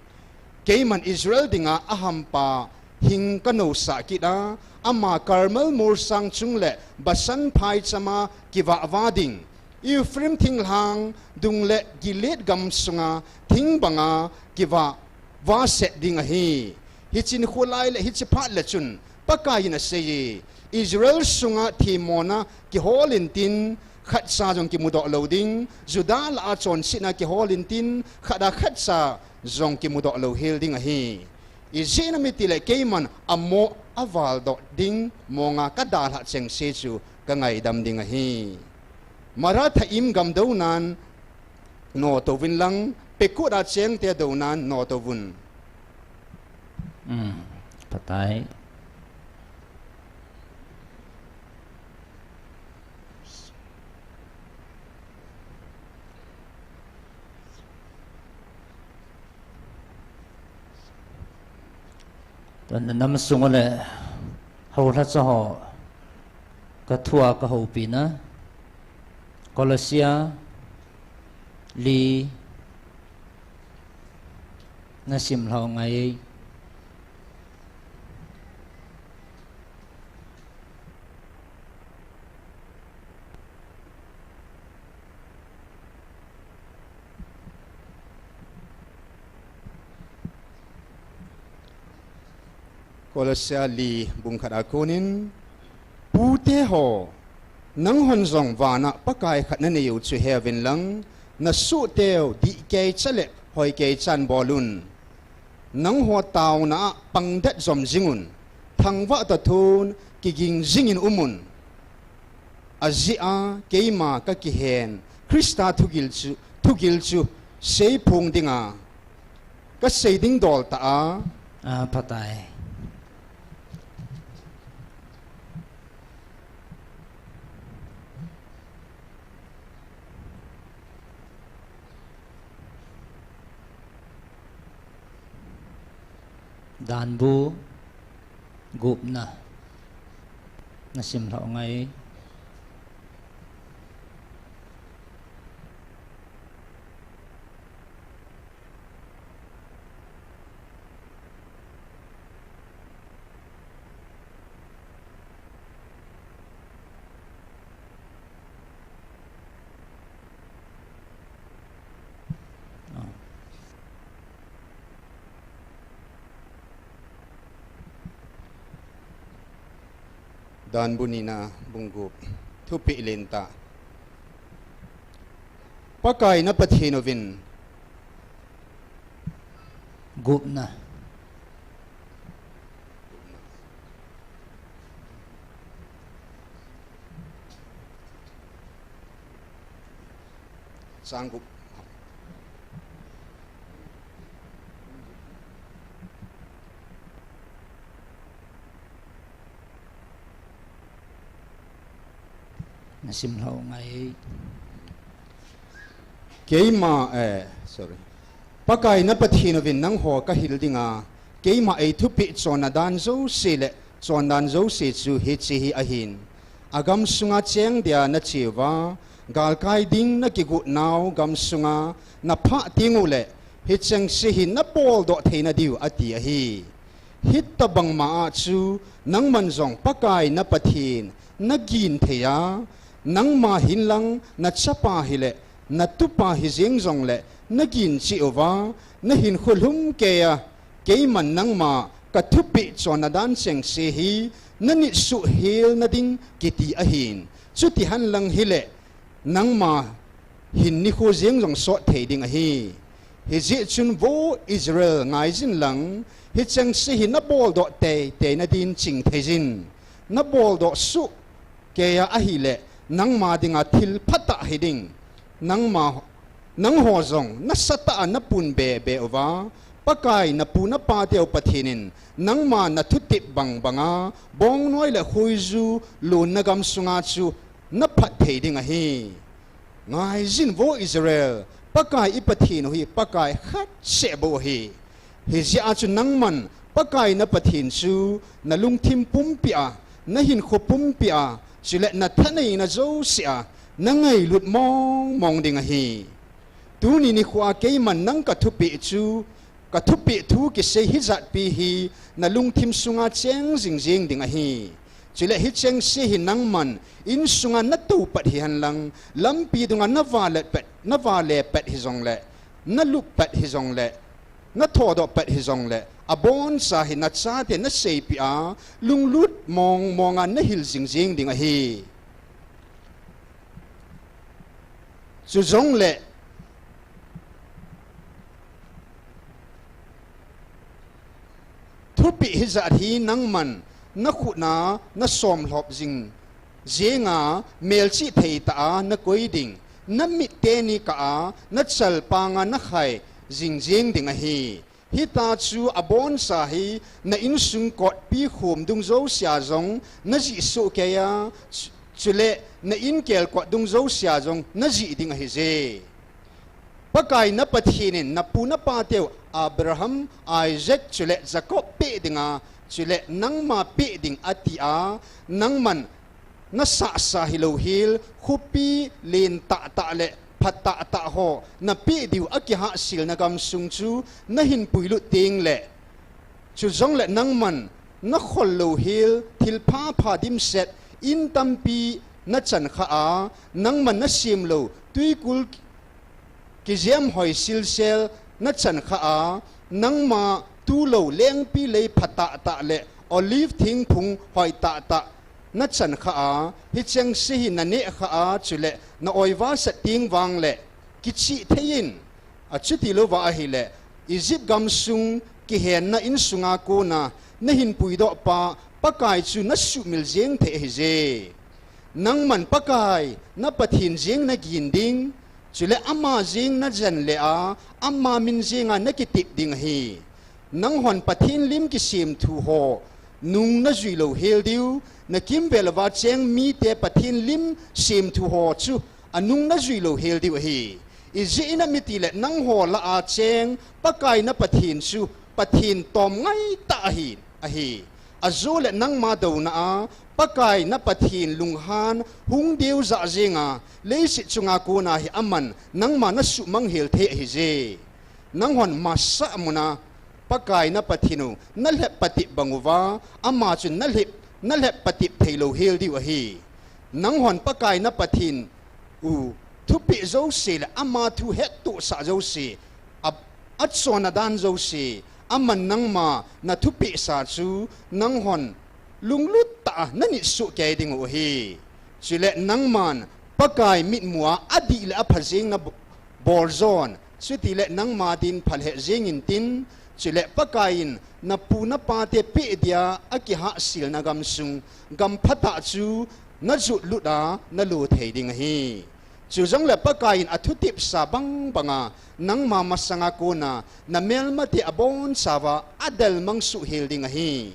Keiman Israel dinga ahampa hing kanousah kit a, ama Carmel molsang chung le Bashan phaichama kivah va ding, Ephraim thinglhang dung le Gilead gamsunga thing banga kivah va set ding ahi. Hiche nikho lai le hiche phat le chun Pakai in aseiye, Israel sunga themmona kihol intin, khatcha jong kimudoh lou ding, Judah lah a chonsetna kihol intin, khat a khatcha jong kimudoh lou hel ding ahi. Ijeh inem itile keiman amoh avaldoh ding monga kadalhah chengse chu kangaidam ding ahi. Marathah-im gam dounan notouvin lang, Pekod a chengte dounan notouvun. Um, phatai. Tun nam sung le houlhacha ho kathua kahoupina. Kolosia li nasim lhau ngai. Kolosia li bung khat a konin, pute ho, nanghon jong vana Pakai khat naneiu chu heuvin lang, nasohteu dihkeicha le hoikeichan bolun. Nangho taona a pangdet jom jingun, thangvah toh thon kiging jingin umun. Ajeh a keima kakihen Christa thugil chu, thugil chu seiphong dinga kasei ding dol tah a. A, phatai. Danbu gupna nasim lhau ngai. Danbu nina bung gup. Thupeh lentah. Pakai na Pathen uvin. Gupna. Chang gup. Nasim lhau ngai. Keima, eh, sorry. Pakai na Pathen uvin nangho kahil dinga, keima eithupeh chonna dan jouse le chondan jouse chu hiche hi ahin. Agamsunga cheng dia nacheuva, galkai ding nakigot nau gamsunga naphah tenguleh, hichengse hi nabol doh theina diu ati ahi. Hitobang ma a chu nangman jong Pakai na Pathen nagin thei a, nangma hinlang nachapa hileh, natupa hijeng jongleh, nagin cheh uva, nahinkho lhum keiya, keiman nangma kathupeh chonna dan chengse hi, nanit suhhel nading kiti ahin. Chuti henlang hileh, nangma hin nikho jeng jong sot thei ding ahi. Hijeh chun vo Israel ngaijin lang, hichengse hi nabol doh teitei nadin ching theijin. Nabol doh suh keiya ahileh, nangma dinga thil phatah hiding. Nangma Nangho jong nasatah a napunbe be uva, Pakai napu napateu Pathen in nangma nathutep bang banga bongnoi le khoiju lonna gamsunga chu naphat thei ding ahi. Ngaijin vo Israel, Pakai i Pathen u hi Pakai khat seh bou ahi. Hijeh a chu nangman Pakai na Pathen chu nalungthim pumpi a, nahinkho pumpi a, chule nathaneina jouse a nangailut mong mong ding ahi. Tuni nikhoa keiman nang kathupeh chu, kathupeh thu kisei hijatpi hi nalungthim sunga cheng jing jeng ding ahi. Chule hicheng se hi nangman insunga natoupat hihenlang, lampi dunga navale pat, navale pat hijongle, nalup pat hijongle, nathodoh pat hijongle, aboncha hi nachate naseipeh a, lunglut mong monga nahil jing jeng ding ahi. Chujongle, thupeh hijat hi nangman nakhutna nasomlhop jing jenga, melchih theitah a nakoi ding, namit teni kah a nachalpanga nakhai jing jeng ding ahi. Hita chu aboncha hi na insung kotpi khom dung jousea jong najih sohkei a, chu-, chule na inkel kot dung jousea jong najih ding ahije. Pakai na Pathen in napu napateu Abraham, Isaac chule Jacob peh dinga, chule nangma peh ding atia, nangman nasahsa hilouhel, khopi len tahtah le pha tahtah ho napeh diu akihahselna gamsung chu nahin puilut tengle, chujongle nangman nakhol louhel, thilpha pha dimset in tampi nachankhah a, nangman nasemlou twikul kijem hoi silsel nachankhah a, nangma tulou lengpi lei pha tahtah le olive thingphung hoi tahtah nachankhah a, hicheng se hi nanehkhah a, chule na-oivasat teng vangle kichih thei in, achutilouva ahile, Egypt gamsung kihenna insunga kona nahin puidohpa Pakai chu nasuhmil jeng thei ahije. Nangman Pakai na Pathen jeng nagin ding, chule ama jeng najen le a, ama min jenga nakitep ding ahi. Nanghon Pathen lim kisemthu ho nung najui louhel diu, nakimvel uva cheng mite Pathen lim semthu ho chu anung najui louhel diu ahi. Ijeh inem itile nangho lah a cheng Pakai na Pathen chu Pathen tom ngaitah ahi, ahi. Ajole nangma douna a Pakai na Pathen lunghan hung deujah jenga, leiset chunga kona hi aman nangma nasuhmang hel thei ahije. Nanghon masah muna Pakai na Pathen u nalhep patep bang uva, ama chun nalhep, nalhep patep thei louhel diu ahi. Nanghon Pakai na Pathen u thupeh jouse le ama thu hettohsah jouse, a, achonna dan jouse, aman nangma nathupehsa chu nanghon lunglut tah a nanit sohkei dingu ahi. Chule nangman Pakai mitmua adih le apha jeng nabo-, boljon, chutile nangma din phalheh jeng intin, chule Pakai in napu napate peh dia akihahselna gamsung, gam phatah chu najotlut a nalo thei ding ahi. Chujongle Pakai in athutepsa bang banga nangma masanga kona namelmate abonchauva adelmang sohhel ding ahi.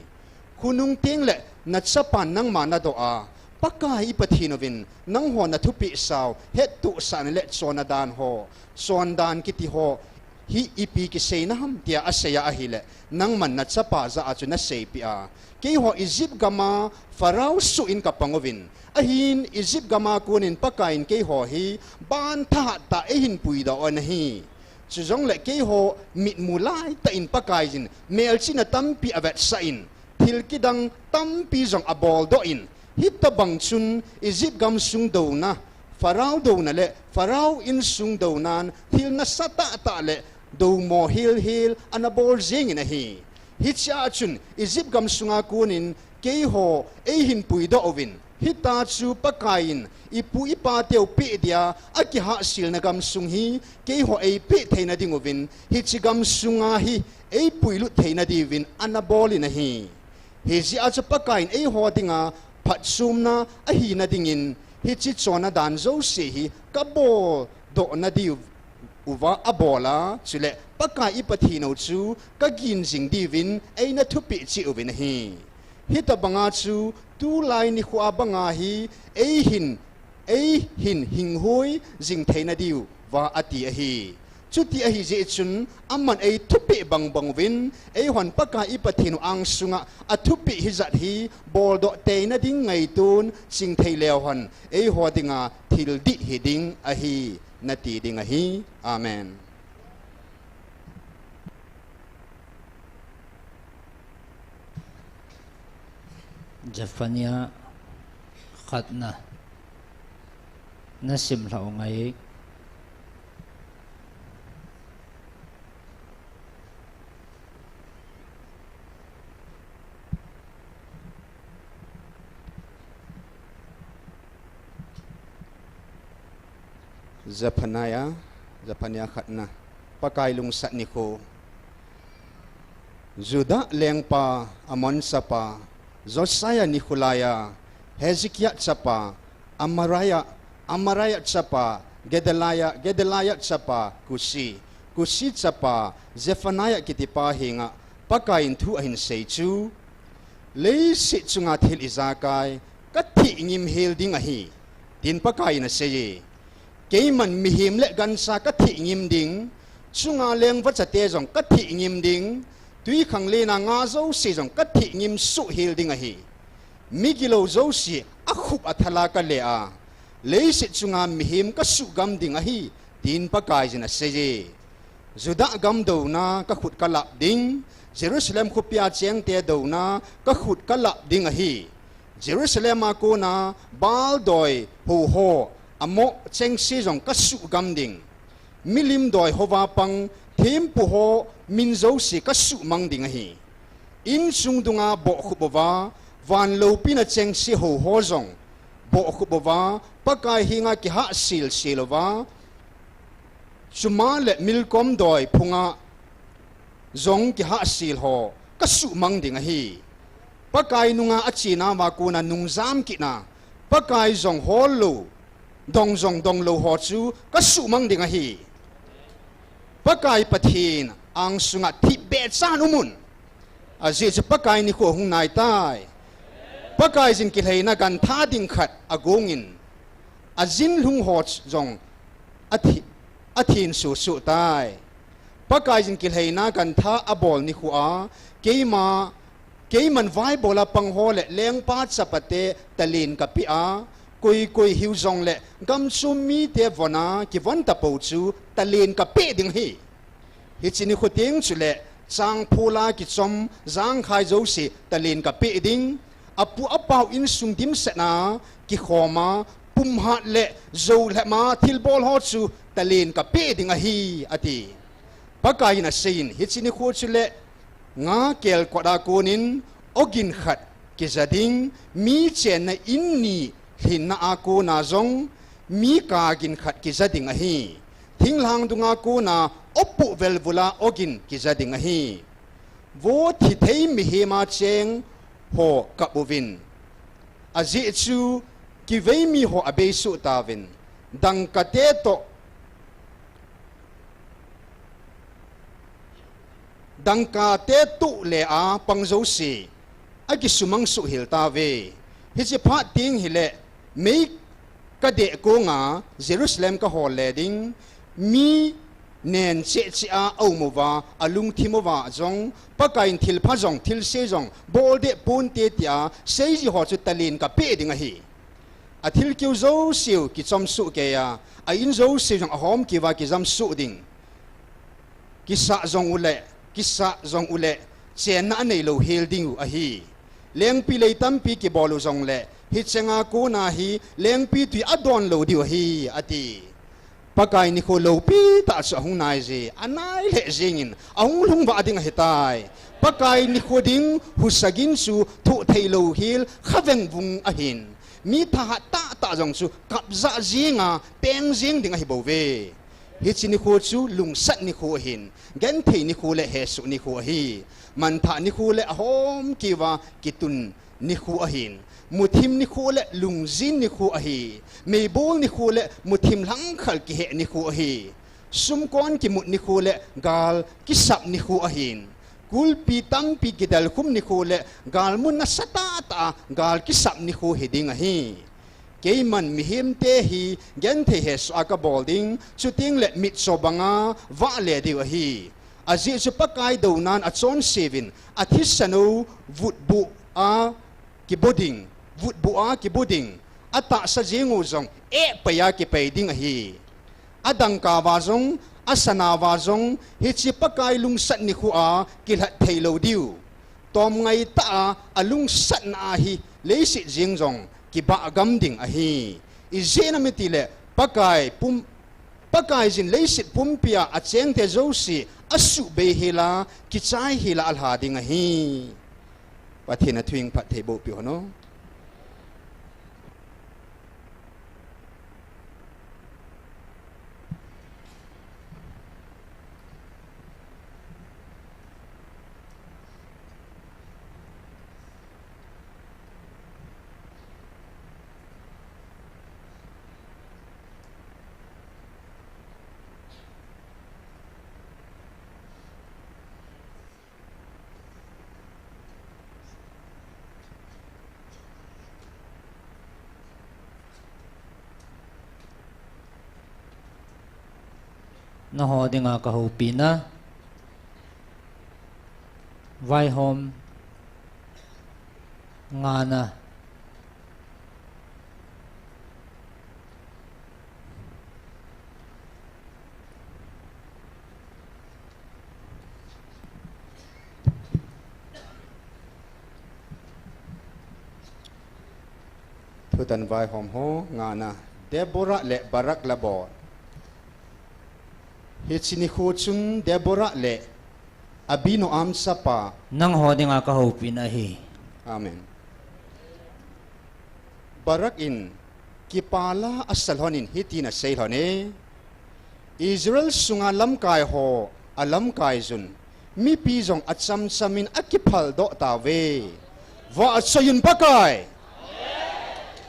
Khonung tengle nachapan nangma nadoh a, Pakai i Pathen uvin nangho nathupehsau hettohsahna le chonna dan ho, chondan kiti ho hi ipi kiseina ham tia aseiya ahile, nangman nachapa jah a chu naseipeh a, keiho Egypt gama Pharaoh soh in kapang uvin, ahin Egypt gama konin Pakai in keiho hi ban thahat tah a eihin puidoh u ahi. Chujongle keiho mitmu laitah in Pakaiyin melchihna tampi avetsah in, thil kidang tampi jong aboldoh in, hitobang chun Egypt gamsung douna, Pharaoh douna le Pharaoh insung dounan thil nasatah tah le doumo helhel anabol jengin ahi. Hichea chun Egypt gamsunga konin keiho eihin puidoh uvin, hitia chu Pakaiyin ipu ipateu peh dia akihahselna gamsung hi keiho eipeh theina dinguvin, hiche gamsunga hi eipuilut theina diuvin anabolin ahi. Hijeh a chu Pakaiyin eiho dinga phatchomna ahina dingin, hiche chonna dan jouse hi kaboldohna diu, uva abol a, chule Pakai i Pathen u chu kagin jing diuvin eina thupeh cheh uvin ahi. Hitobanga chu tulai nikho a banga hi eihin, eihin hinghoi jing theina diuva ati ahi. Chuti ahi jeh chun aman eithupeh bangbang uvin, eihon Pakai i Pathen u angsunga athupeh hijat hi boldoh teina ding ngaitun chingthei leu hen, eiho dinga thil dih hiding ahi, nati ding ahi. Amen. Zephaniah khatna, nasim lhah u ngai. Zephaniah, Zephaniah khatna, Pakai lungsat nikho. Judah lengpa Amon chapa Josiah nikho laiya, Hezekiah chapa Amariah, Amariah chapa Gedaliah, Gedaliah chapa Cushi, Cushi chapa Zephaniah kitipa henga Pakai in thu ahin sei chu, Leiset chunga thil ijakai katheh ngim hel ding ahi, tin Pakai in aseiye. Keiman mihem le gancha katheh ngim ding, chunga leng vachate jong katheh ngim ding, twikhanglen a nga jouse jong katheh ngim suh hel ding ahi. Migilou jouse akhup athal a kale a, leiset chunga mihem kasuhgam ding ahi, tin Pakaiyin aseiye. Judah gam douna kakhut kalap ding, Jerusalem khopia chengte douna kakhut kalap ding ahi. Jerusalem a kona Baal doi houho amoh chengse jong kasuhgam ding. Milim doi houva pang thempuho min jouse kasuhmang ding ahi. Insung dunga bohkhup uva, van loupina chengse houho jong bohkhup uva, Pakai henga kihahsel sel uva, Chuma le Milkom doi phunga jong kihahsel ho kasuhmang ding ahi. Pakai nunga achenauva kona nungjam kitna, Pakai jong hollou, dong jong donglou ho chu kasuhmang ding ahi. Pakai Pathen angsunga thipbeh chan umun. Ajeh chu Pakai nikho hung naitai. Pakaiyin kilheina gantha ding khat agongin, ajinlhung ho jong athi-, athin suhsuh tai. Pakaiyin kilheina gantha abol nikho a, keima, keiman vaibola pangho le lengpa chapate talen kapeh a, koi koi hiu jongle gamchom mite vona kivon tapou chu talen kapeh ding ahi. Hiche nikho teng chule changphola kichom jangkhai jouse talen kapeh ding. Apu apau insung dimsetna kikhoma, pumhat le jou lhema thilbol ho chu talen kapeh ding ahi, ati. Pakaiyin aseiyin, hiche nikho chule nga kelkot a konin ogin khat kija ding, mi chenna in ni lhinna a kona jong mi kagin khat kija ding ahi. Thinglhang dunga kona opoh velvula ogin kija ding ahi. Vo thithei mihema cheng ho kap uvin. Ajeh chu kivei miho abeisoh tauvin. Dangkate toh, dangkate toh le a pang jouse akisumang soh hel tauve. Hiche phat teng hile mei kadeh konga Jerusalem kahol le ding, mi nen cheh cheh a aum uva, alungthim uva jong, Pakaiyin thilpha jong, thilse jong boldeh ponte tia seiji ho chu talen kapeh ding ahi. Athilkeu jouseu kichom soh keiya, a in jouseu jong ahom keuva kijam soh ding. Kisah jong ule, kisah jong ule, chenna aneilou hel dingu ahi. Lengpilei tampi kibol u jongle, hichenga kona hi lengpitwi adonlou diu ahi, ati. Pakai nikho loupi tah chu ahung naije, anai lheh jengin, ahung lhungvah ding ahitai. Pakai nikho ding husagin chu thoh theilou hel khavengvung ahin. Mi thahat tahtah jong chu kapjah jenga peng jeng ding ahibouve. Hiche nikho chu lungsat nikho ahin, genthei nikho le hesoh nikho ahi, manthah nikho le ahom keuva kitun nikho ahin, muthim nikho le lungjin nikho ahi, meibol nikho le muthim langkhal kiheh nikho ahi. sumkon kimut nikho le gal kisap nikho ahin. Kulpi tampi kidelkhum nikho le galmun nasatah tah a gal kisap nikho hiding ahi. Keiman mihemte hi genthei hesoh a kabol ding, chuteng le mitcho banga vahle diu ahi. Ajeh chu Pakai dounan achonseuvin, athisan u vutbuh a kibu ding, vutbuh a kibu ding, atahsa jeng u jong ehpai a kipai ding ahi. Adangka uva jong, asana uva jong, hiche Pakai lungsat nikho a kilhat theilou diu. Tomngai tah a, alungsatna ahi, leiset jeng jong kibah gam ding ahi. Ijeh inem itile, Pakai pum, Pakaiyin leiset pumpia achengte jouse asuhbei hela, kichai hela alha ding ahi. Pathen in athu phattheiboh peh hen. Nangho dinga kahoupina, vaihom ngana. Thutan vaihom ho ngana, Deborah le Barak labol. Hiche nikho chun Deborah le Abinoam chapa. Nangho dinga kahoupina ahi. Amen. Barak in kipah a asa lhonin hitin asei lhone. Israel sunga lamkai ho alamkaiyun, mipi jong achamchamin akiphaldoh tauve. Vahchoiyun Pakai.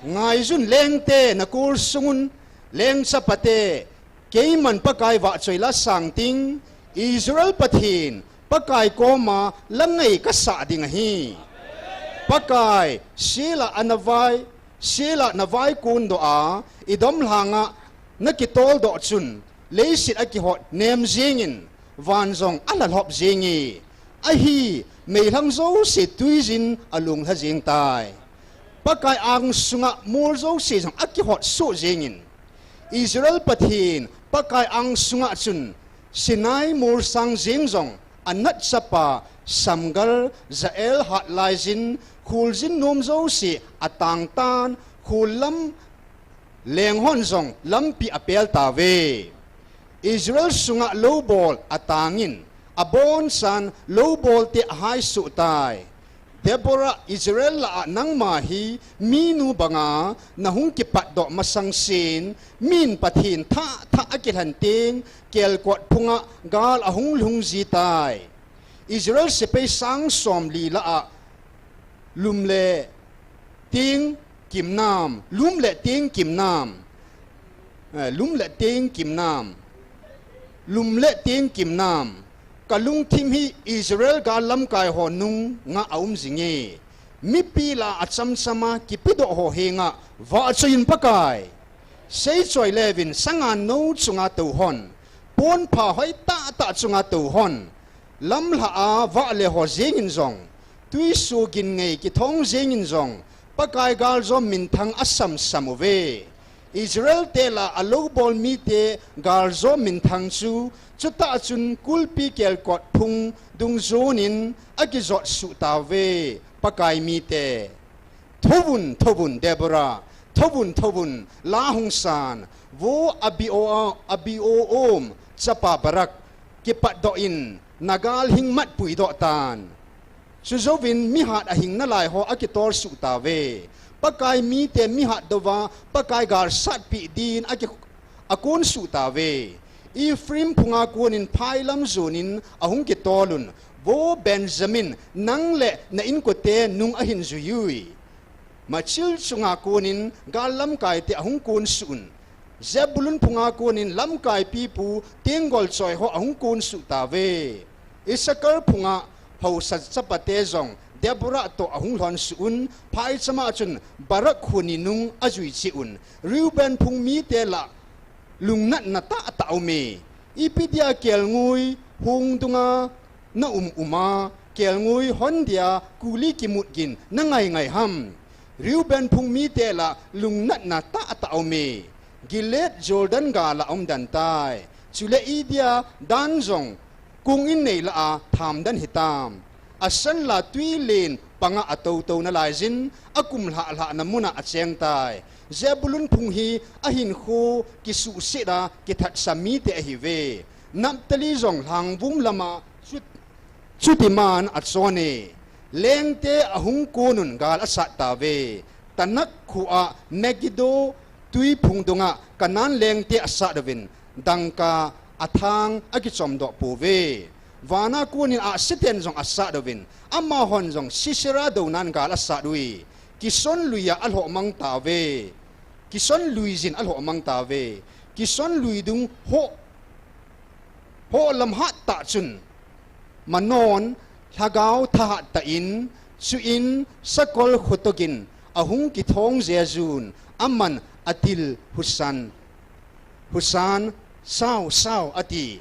Ngaiyun lengte, nakol sungun leng chapate, keiman Pakai vahchoi la sang ding, Israel Pathen, Pakai koma la ngai kasah ding ahi. Pakai, Sheol a navai, Sheol a navai kondoh a, Edom lhanga nakitoldoh chun, leiset akihot nem jengin, van jong alhalhop jenge. Ahi, meilhang jouse twiyin alunglha jeng tai. Pakai angsunga mol jouse jong akihot soh jengin, Israel Pathen Pakai angsunga chun Sinai molsang jeng jong Anat chapa Shamgar, Jael hat laiyin kholjin nom jouse atangtan, khollam lenghon jong lampi apel tauve. Israel sunga loubol atangin, abonchan loubolte ahaisoh tai. Deborah, Israel lah a nangma hi minu banga nahung kipatdoh masangsen, min Pathen thah thah akilhen teng, kelkot phunga gal ahung lhung jitai. Israel sepai sang somli lah a lum le teng kimnam, lum le teng kimnam, eh, lum le teng kimnam, lum le teng kimnam. Kalungthim hi Israel gal lamkai ho nunga aum jinge. Mipi lah a achamchama kipedoh ho henga vahchoiyun Pakai. Seichoi leuvin sangan nou chunga touhon, ponpha hoitah tah chunga touhon, lamlha a vahle ho jengin jong, twiso gin ngei kithong jengin jong, Pakai galjom minthang asamsam uve. Israel te lah a loubol mite galjom minthang chu, chutah chun kulpi kelkot phung dungjunin akijot suh tauve, Pakai mite. Thouvun, thouvun, Deborah. Thouvun, thouvun, la hung san. Vo Abio, Abinoam chapa Barak, kipatdoh in, nagal hing matpui doh tan. Chujouvin mihat ahing nalai ho akitol suh tauve. Pakai mite mihat douva, Pakai gal satpeh din aki, akon suh tauve. Ephraim phunga konin phailam jonin ahung kitolun, Vo Benjamin, nang le na inkote nung ahin jui ui. Machil chunga konin gal lamkaite ahung kon suh un. Zebulun phunga konin lamkai pipu tenggol choi ho ahung konsuh tauve. Isakar phunga haosa chapate jong Deborah toh ahung lhonsuh un, phaichama chun Barak khoni nung ajui cheh un. Reuben phung mite lah lungnatna tahtah aume. Ipi dia kelngoi hung dunga na um uma, kelngoi hon dia kuli kimut gin na ngai ngai ham? Reuben phung mite lah lungnatna tahtah aume. Gilead Jordan gal a um den tai. Chule idia Dan jong kung innei lah a tham den hitam? Asan lah tui len panga atou tou nalaiyin, akum lhah lhah na muna acheng tai. Zebulun phung hi ahinkho kisuhset a kithatsa mite ahiuve. Naphtali jong lhangvum lama chu, chuti man achon e. Lengte ahung konun gal asat tauve. Tanak khoa Megiddo tui phung dunga Canaan lengte asat uvin, dangka athang akichom doh pouve. Vana konin ahsiten jong asat uvin, amahon jong Sisera dounan gal asat ui. Kison lui a alhoh mang tauve. Kison lui jin alhoh mang tauve. Kison lui dung hoh, hoh lam hat tah chun Manon lhagao thahat tah in, chuin sakol khotogin ahung kithong jejun, aman atil husan, husan, "Sao, sao," ati.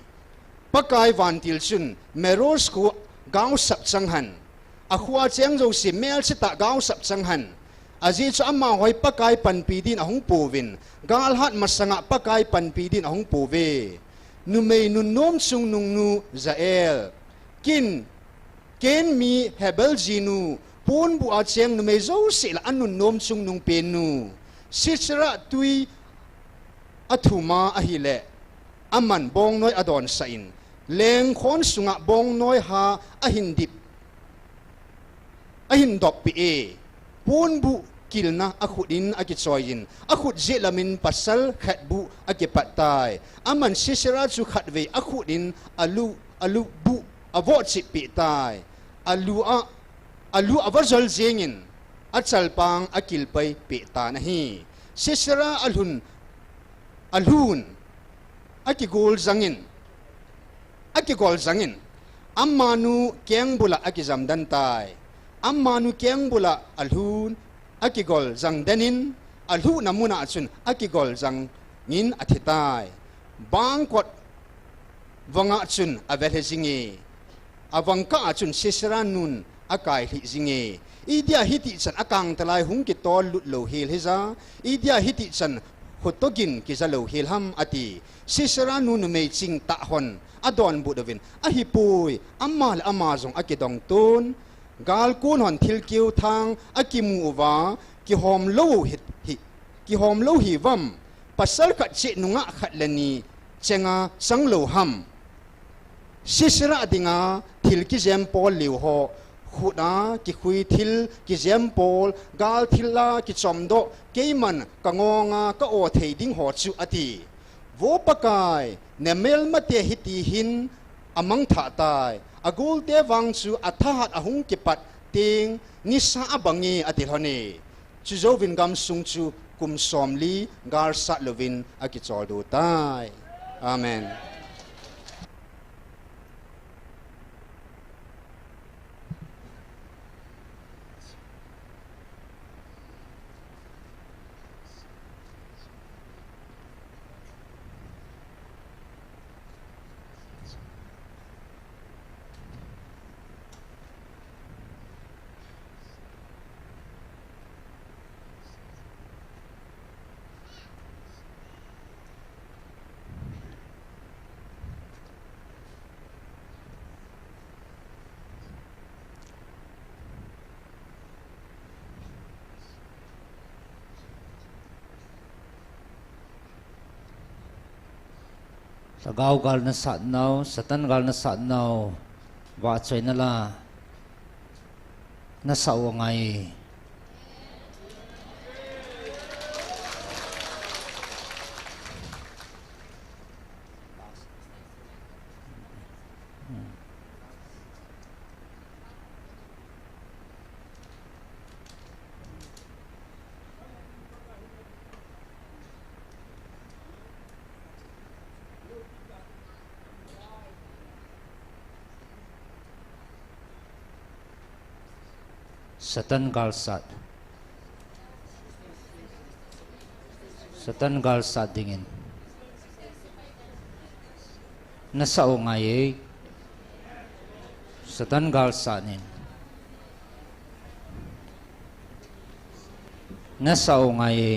Pakai vantil chun Meroz khu gaosap chang hen. Akhoa cheng jouse melsetah gaosap chang hen. Ajeh chu amaho hi Pakai panpi din ahung pouvin, galhat masanga Pakai panpi din ahung pouve. Numei nunnom chungnungnu Jael, Ken, Ken mi Hebel jinu, ponbuh a cheng numei jouse lah a nunnom chungnung pennu, Sisera tui athum a ahileh, aman bongnoi adonsah in, lengkhon sunga bongnoi ha ahin dip, ahin doppeh e. Ponbuh kilna akhut in akichoi in, akhut jeh lamin pasal khat buh akipat tai. Aman Sisera chu khatvei akhut in alu, alu buh avohchip peh tai. Alu a, alu avajol jengin achalpang akilpai peh tan ahi. Sisera alhun, alhun, akigol jangin, akigol jangin, amanu kengbul a akijam den tai. Amanu kengbul a alhun, akigol jang den in, alhuhna mun a chun akigol jangin athi tai. Bangkot vang a chun avelhe jinge. Avang kah a chun Sisera nun akailhih jinge. Idia hitichan akangtalai hung kitol lut lou hel hija, idia hitichan khotogin kija lou hel ham, ati. Sisera nu numei chingtah hon adonbut uvin, ahipoi, ama le ama jong akidong ton. Galkon hon thilkeu thang akimu uva, kihom lou hi, hi, kihom lou hiuvam? Pasal khat cheh nungah khat le ni chenga chang lou ham? Sisera dinga thil kijem pol liu ho, khut a kikhui thil kijem pol, gal thil a kichom doh, keiman kangonga ka-o thei ding ho chu, ati. Vo Pakai, namelmate hiti hin amangthah tai. Agolte vang chu athahat ahung kipat teng nisa abange, ati lhon e. Chujouvin gamsung chu kum somli galsat louvin akicholdo tai. Amen. Lhagao gal nasat nau, Satan gal nasat nau, vahchoina la nasah u angai. Satan galsat. Satan galsat dingin. Nasah u ngai e. Satan galsat in. Nasah u ngai e.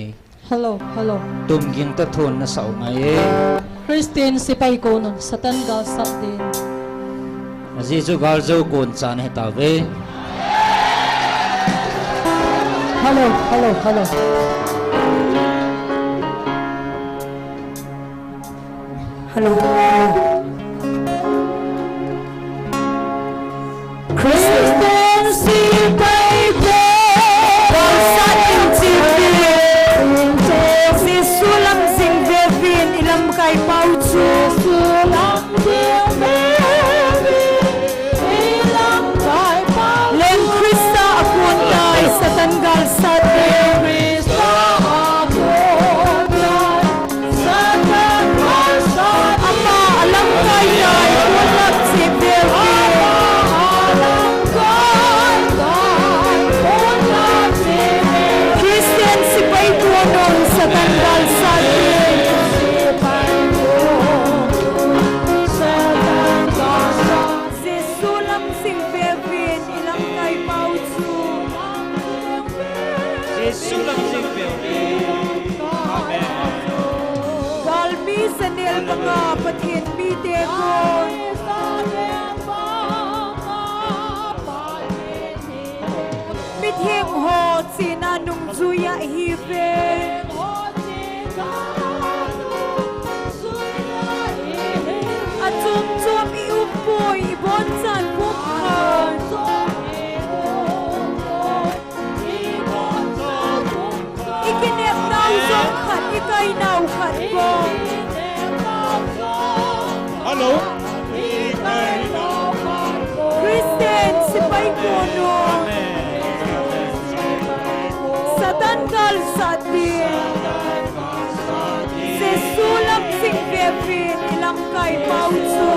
Hello, hello. Tumging ta thon nasah u ngai e. Christian sepai kon un Satan galsat din. Ajeh chu galjou kon cha nahi tauve. Hello, hello, hello. Hello. Christian sepai te, Paul Sat in T V, Jesu lam jing vevin, i lamkai pau chu. Len Krista a kon tai, Satan galsat te. Ama a lamkai tai, kon lam jing vevin. Christian sepai kon un Satan galsat te. Jesu lam jing vevin, i lamkai pau chu. Jesu lam jing vevin. Amen. Galmi Daniel panga Pathen mite kon. Mitheng ho chena nungjui ahiuve. Achom chom i um poi, i bonchan pum khat. I kinepnau jong khat, i kainau khat bou. Hello. Christian sepai kon un. Satan galsat din. Jesu lam jing vevin, i lamkai pau chu.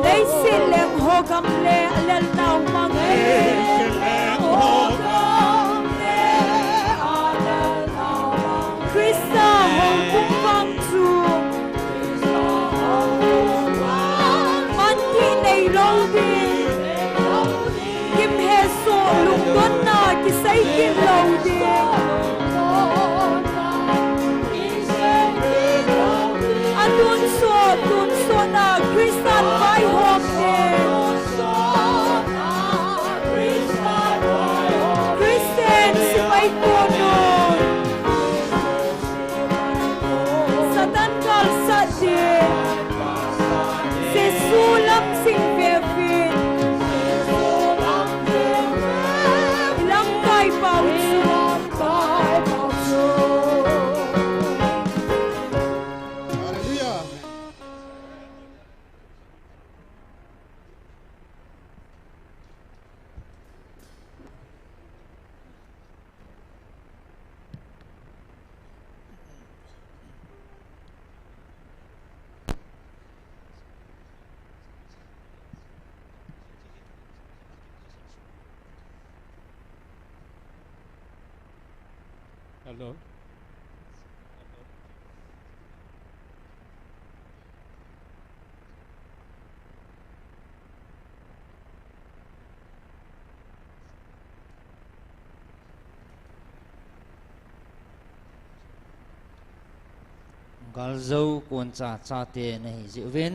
Leiset leng ho gam le a lelnau mang. Krista houbung vang chu. Manthei neilou ding. Gimhesoh lungdonna kisei kit lou ding. Atonsot, tonsot a Christian vaihom ding. Christian sepai kon un. Satan galsat din. Jesu lam jing vevin. I lamkai pau chu. Hallelujah. Hello. Galjou koncha chate nahi jeh uvin.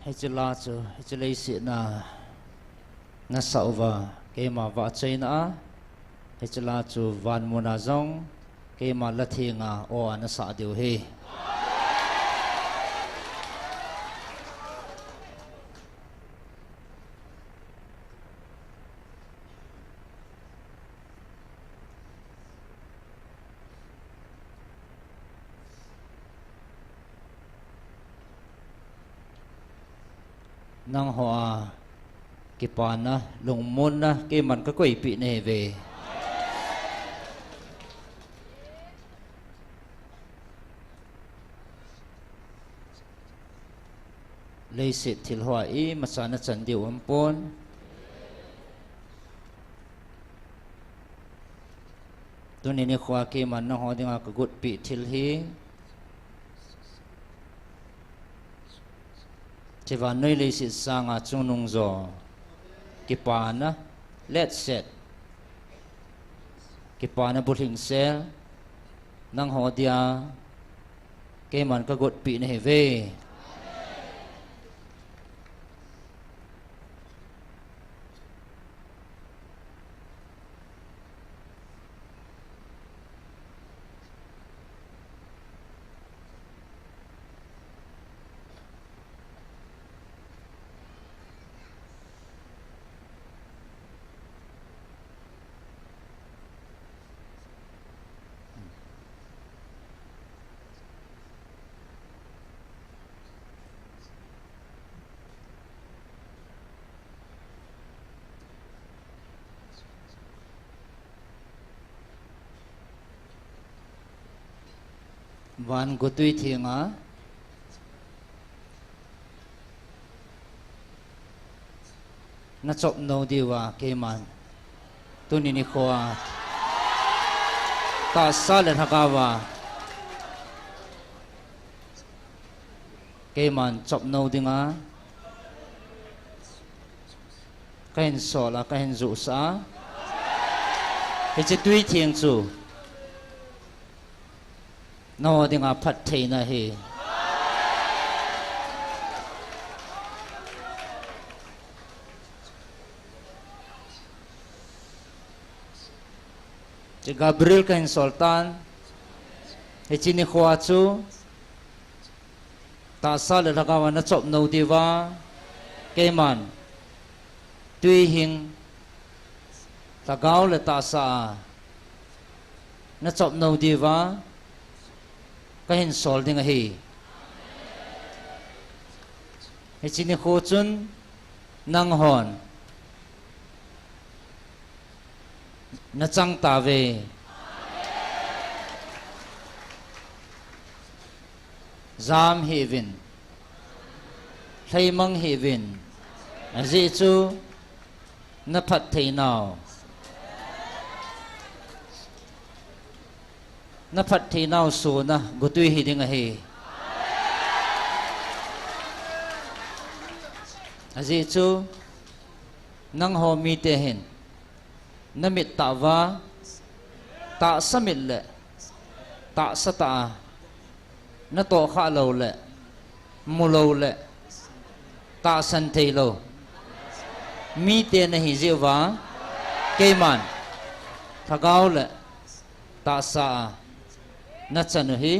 Hiche la chu, hiche leiset a nasah uva, keima vahchoina a, hiche la chu vanmun a jong, keima la thenga aw a nasah diu ahi. Nangho a kipana, lungmonna, keiman kakoipeh nahiuve. Leiset thil hoa imacha nachan diu umpon. Tuni nikhoa keiman nangho dinga kagotpeh thil hi, hiche vannoi leiset sanga chungnung jo kipana letset, kipana bulhingsel, nangho dia keiman kagotpeh nahiuve. Van gotui thenga nachop nou diuva keiman tuni nikhoa tahsa le lhagaova keiman chop nou dinga kahin sol a, kahin johsah a, hiche tui theng chu nangho dinga phattheina ahi. Hiche Gabriel kahin sol tan, hiche nikhoa chu tahsa le lhagaova nachop nou diuva keiman tui hing, lhagao le tahsa a nachop nou diuva kahin sol ding ahi. Hiche nikho chun nanghon nachang tauve. Jam hih uvin, lheimang hih uvin, ajeh chu naphattheinau, naphattheinau sona gotui hiding ahi. Ajeh chu nangho mite hin namit tah uva tahsa mit le tahsa tah a natoh khah lou le, mu lou le, tahsan thei lou mite nahi jeh uva, keiman lhagao le tahsa a nachan u hi,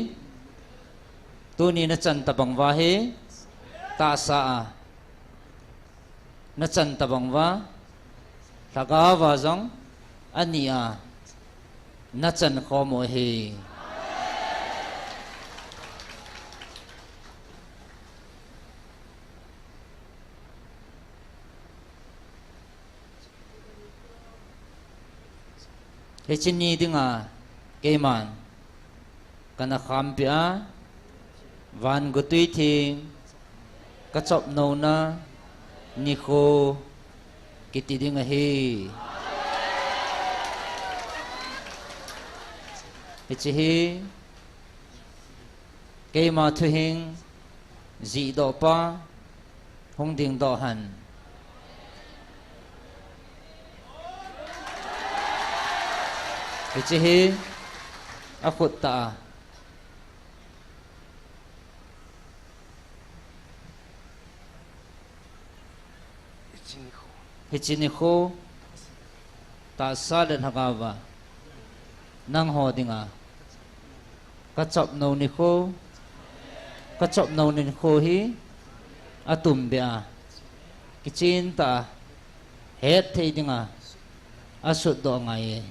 tuni nachan tobang uva hi tahsa a nachan tobang uva, lhagao uva jong ani a nachan khom u ahi. Hiche ni dinga keiman kana khampeh a, van gotui theng kachop nouna nikho kiti ding ahi. Hiche hi keima thuhing jihdoh pa hung dingdoh hen. Hiche hi akhut tah a. Hiche nikho, tahsa le lhagao va nangho dinga kachop nou nikho, kachop nou nikho hi atumbeh a, kichen tah a hetthei dinga asutdoh ngai e.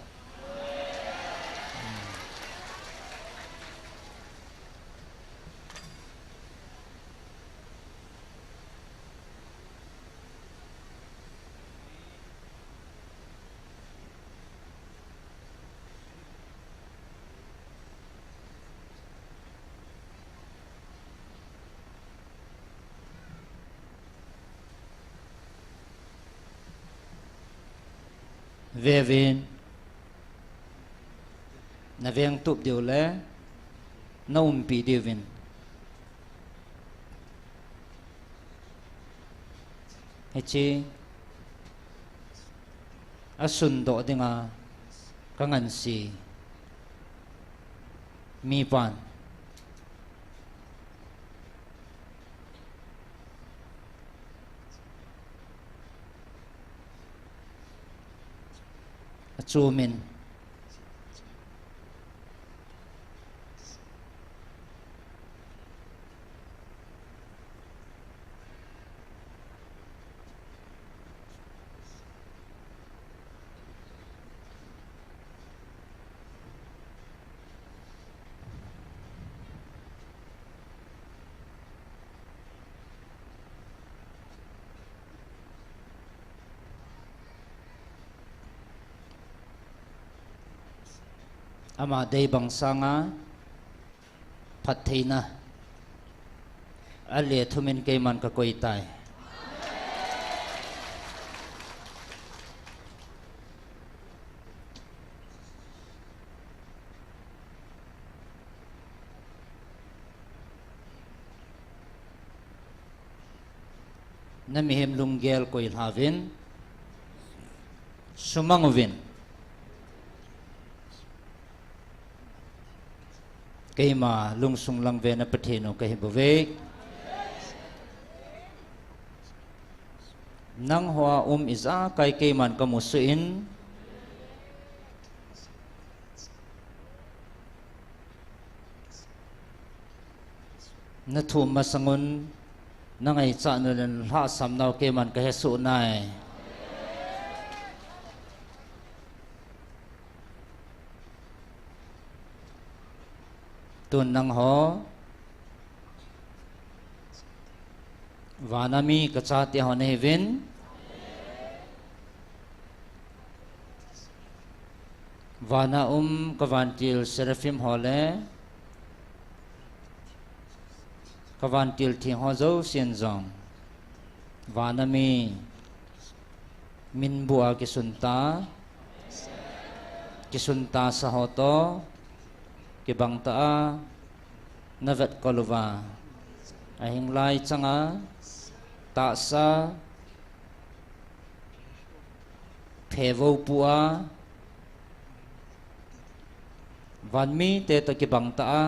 Vevin, na vengtup diu le na umpi diuvin, hiche a sundoh dinga ka ngansi mipan a chumin. Ama deibang sanga phattheina a le thumin keiman ka koi tai. Na mihem lunggel koi lhavin, sumang uvin. Keima lungsung lang ve na Pathen u ka hi bou ve. Nangho a um ijakai keiman ka musuh in, na thum masang un na ngaichat nau le na lhahsam nau keiman ka hesoh nai. Tun nangho vana mi ka chate ho na hiuvin, vana um ka vantil seraphim ho le ka vantil theng ho jousen jong, vana mi minbu a kisunta, kisunta sa ho toh kibang tah a na vetkol uva, ahinglai changa tahsa phe vou pu a, vanmite toh kibang tah a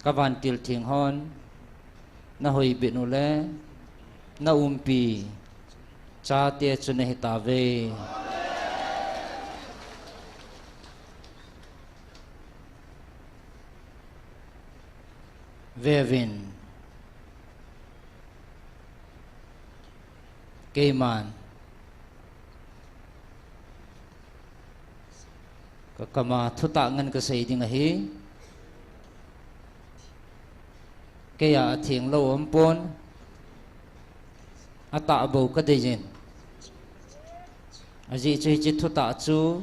ka vantil theng hon na hoibit u le na umpi chate chu na hi tauve. Veuvin, keiman ka kama thutah ngen ka sei ding ahi. Kei a atheng lou um pon, atah bou ka deiyin. Ajeh chu hiche thutah chu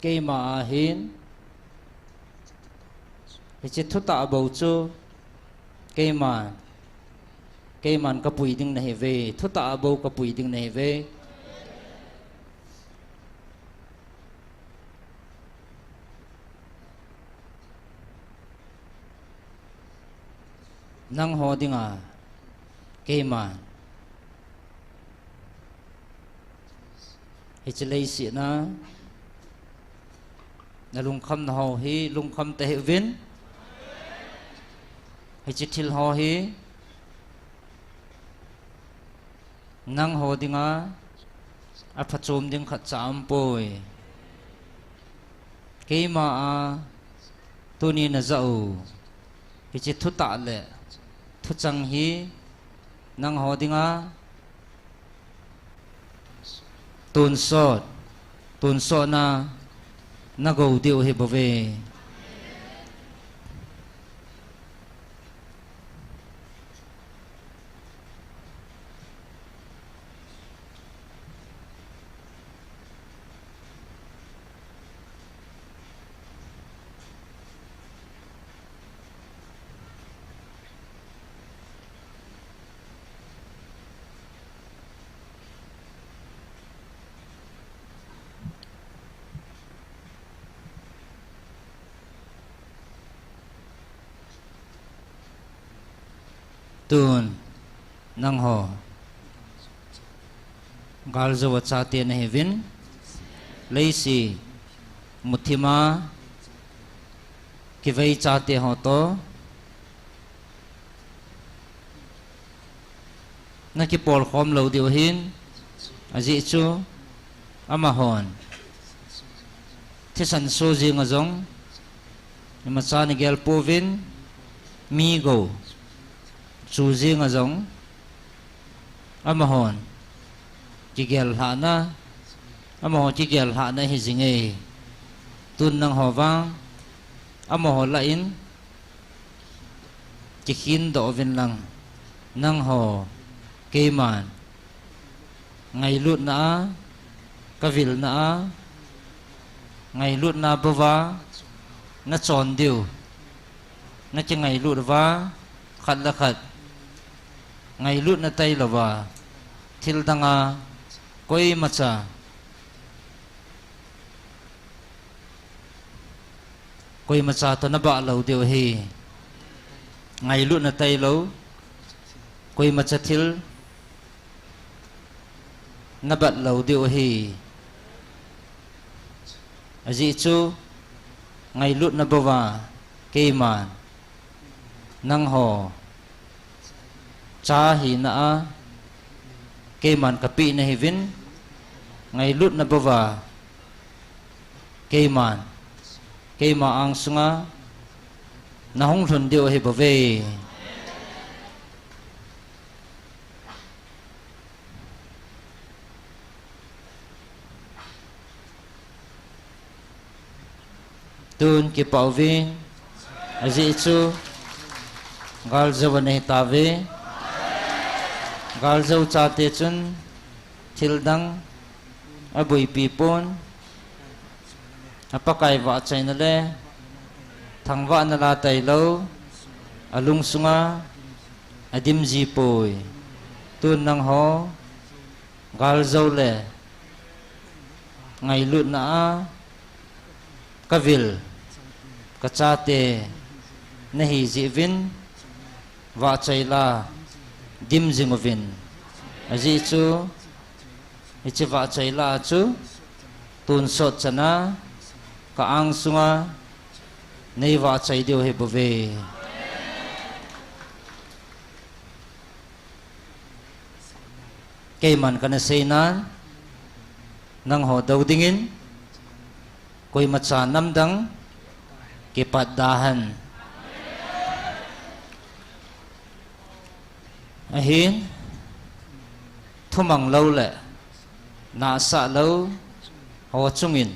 keima ahin, hiche thutah bou chu keima, keiman ka pui ding na hiuve, thutah bou ka pui ding na hiuve. Nangho dinga keiman hiche leiset a na lungkham nau hi lungkham tahih uvin. Hiche thil ho hi nangho dinga aphachom ding khatcha aumpoi. Keima a tuni na jah u hiche thutah le thuchang hi nangho dinga tonsot, tonsot na na gou diu ahi bouve. Tun, nangho galjou a chate nahiuvin, leiset muthim a kivei chate ho toh nakipolkhom lou diu ahin, ajeh chu amahon thisan so jeng a jong imacha nagel pouvin, mi gou chu jeng a jong amahon kigel lhahna, amaho kigel lhahna ahi jinge. Tun nangho vang amaho lah in kikhin doh uvin lang, nangho keiman ngailutna a, kavilna a, ngailutna bouva nachon diu, nakingailut uva, khat le khat ngailutna tailouva, thil danga koimacha koimacha toh nabah lou diu ahi. Ngailutna tailou, koimacha thil nabat lou diu ahi. Ajeh chu ngailutna bouva keiman nangho cha hina a keiman kapeh nahiuvin, ngailutna bouva keiman keima angsunga nahung lhun diu ahibouve. Tun kipah uvin, ajeh chu galjou anahitauve. Galjou chate chun thildang aboipi pon, a Pakai vahchoina le thangvahna lah tailou, alungsunga adim jipoi. Tun nangho galjou le ngailutna a kavil kachate nahi jeh uvin, vahchoi lah a dim jing uvin. Ajeh chu hiche vahchoi lah a chu tonsot chana ka angsunga neivahchoi diu ahibouve. Keiman kana seinan, nangho dou dingin koimacha namdang kipat dahen. Ahin, thumang lou le nahsah lou ho chungin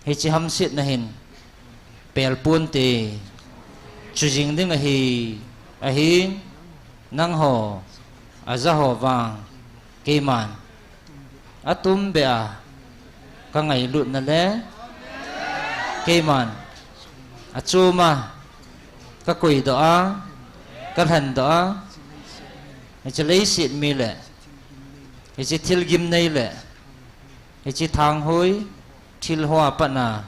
hiche hamsetna hin pelponte, chu jing ding ahi. Ahin, nangho ajaho vang keiman atumbeh a kangailutna le keiman achom a kakoidoh a, kalhendoh a, hiche leiset mi le hiche thil gimnei le hiche thanghoi thilho a patna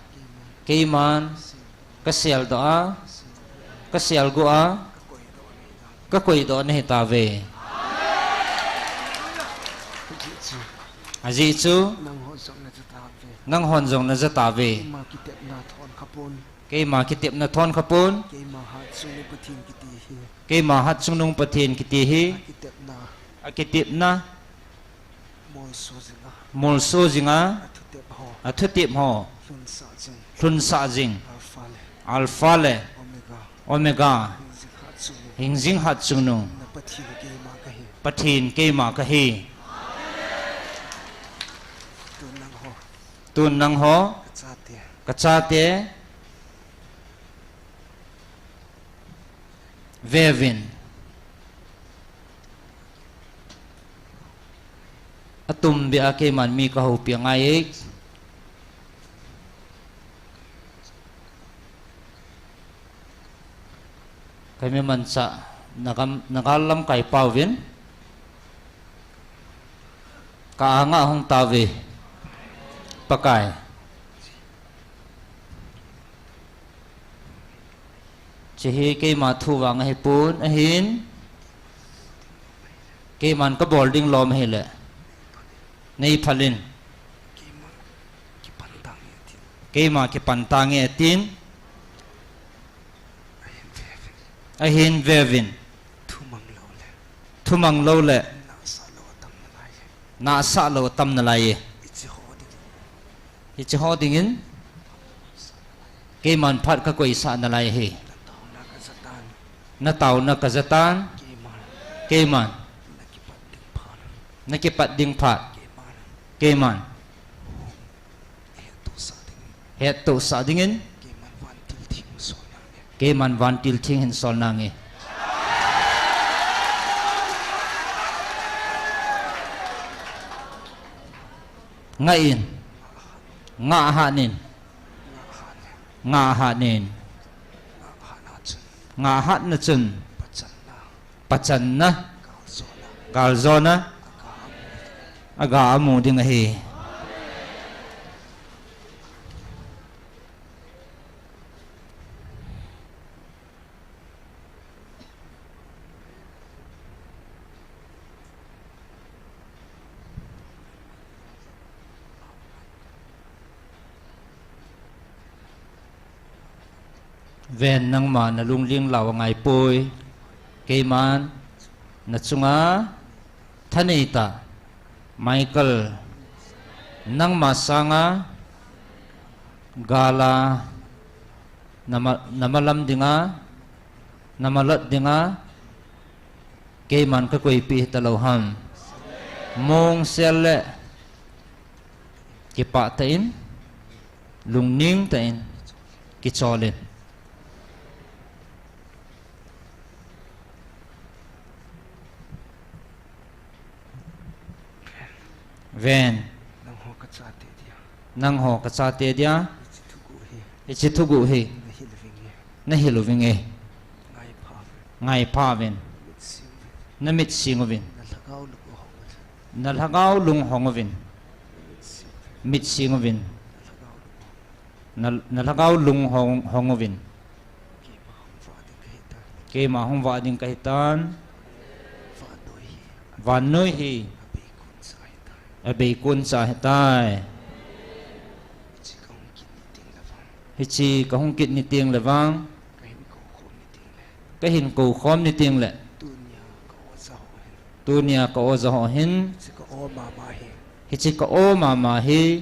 keiman kaseldoh a, kaselguh a, kakoidoh nahitauve. Ajeh chu nanghon jong najatauve. Keima kitepna thon khapon. Keima hatchungnung Pathen kiti hi akitepna, molso jinga athutep ho lhunsah jing Alpha le Omega, hingjing hatchungnung Pathen keima kahi. Tun nangho, kachate, veuvin. Atumbeh a keiman mi kahoupi angai e. Kaimi manchah, nagal lamkai pauvin ka anga hung tauve. Pakai, Hiche hi keima thu vang ahipon, ahin keiman kabol ding lom ahile, nei phal in. Keima kipan tange atin. Ahin ve uvin. Thumang lou le nahsah lou atam nalai e. Hiche ho dingin keiman phat kakoisah nalai e. Nataona kajatan. Keiman nakipat ding phat keiman hettohsah dingin keiman vantil theng hin sol nange. Ngah in, ngah hatnin, ngah hatnin. Ngah hatna chun pachanna, galjona aga amu ding ahi. Ven, nangma nalungling lau angaipoi. Keiman nachunga thaneitah Michael, nangma sanga gala, nama, namalam dinga, namalot dinga keiman kakoipeh hitalou ham. Mongsel le kipah tah in, lungning tah in, kichol in. Ven, nangho kachate dia hiche thuguh hi nahil uvinge. Ngaipha uvin. Namit sing uvin. Nalhagao lung hong uvin. Mit sing uvin. Na, nalhagao lung hong, hong uvin. Keima hung vah ding kahitan. Vannoi hi abeikon cha ahitai. Hiche kahung kit ni tengle vang, kahin koukhom ni tengle, tunia ka-o jaho hin hiche ka-o mama hi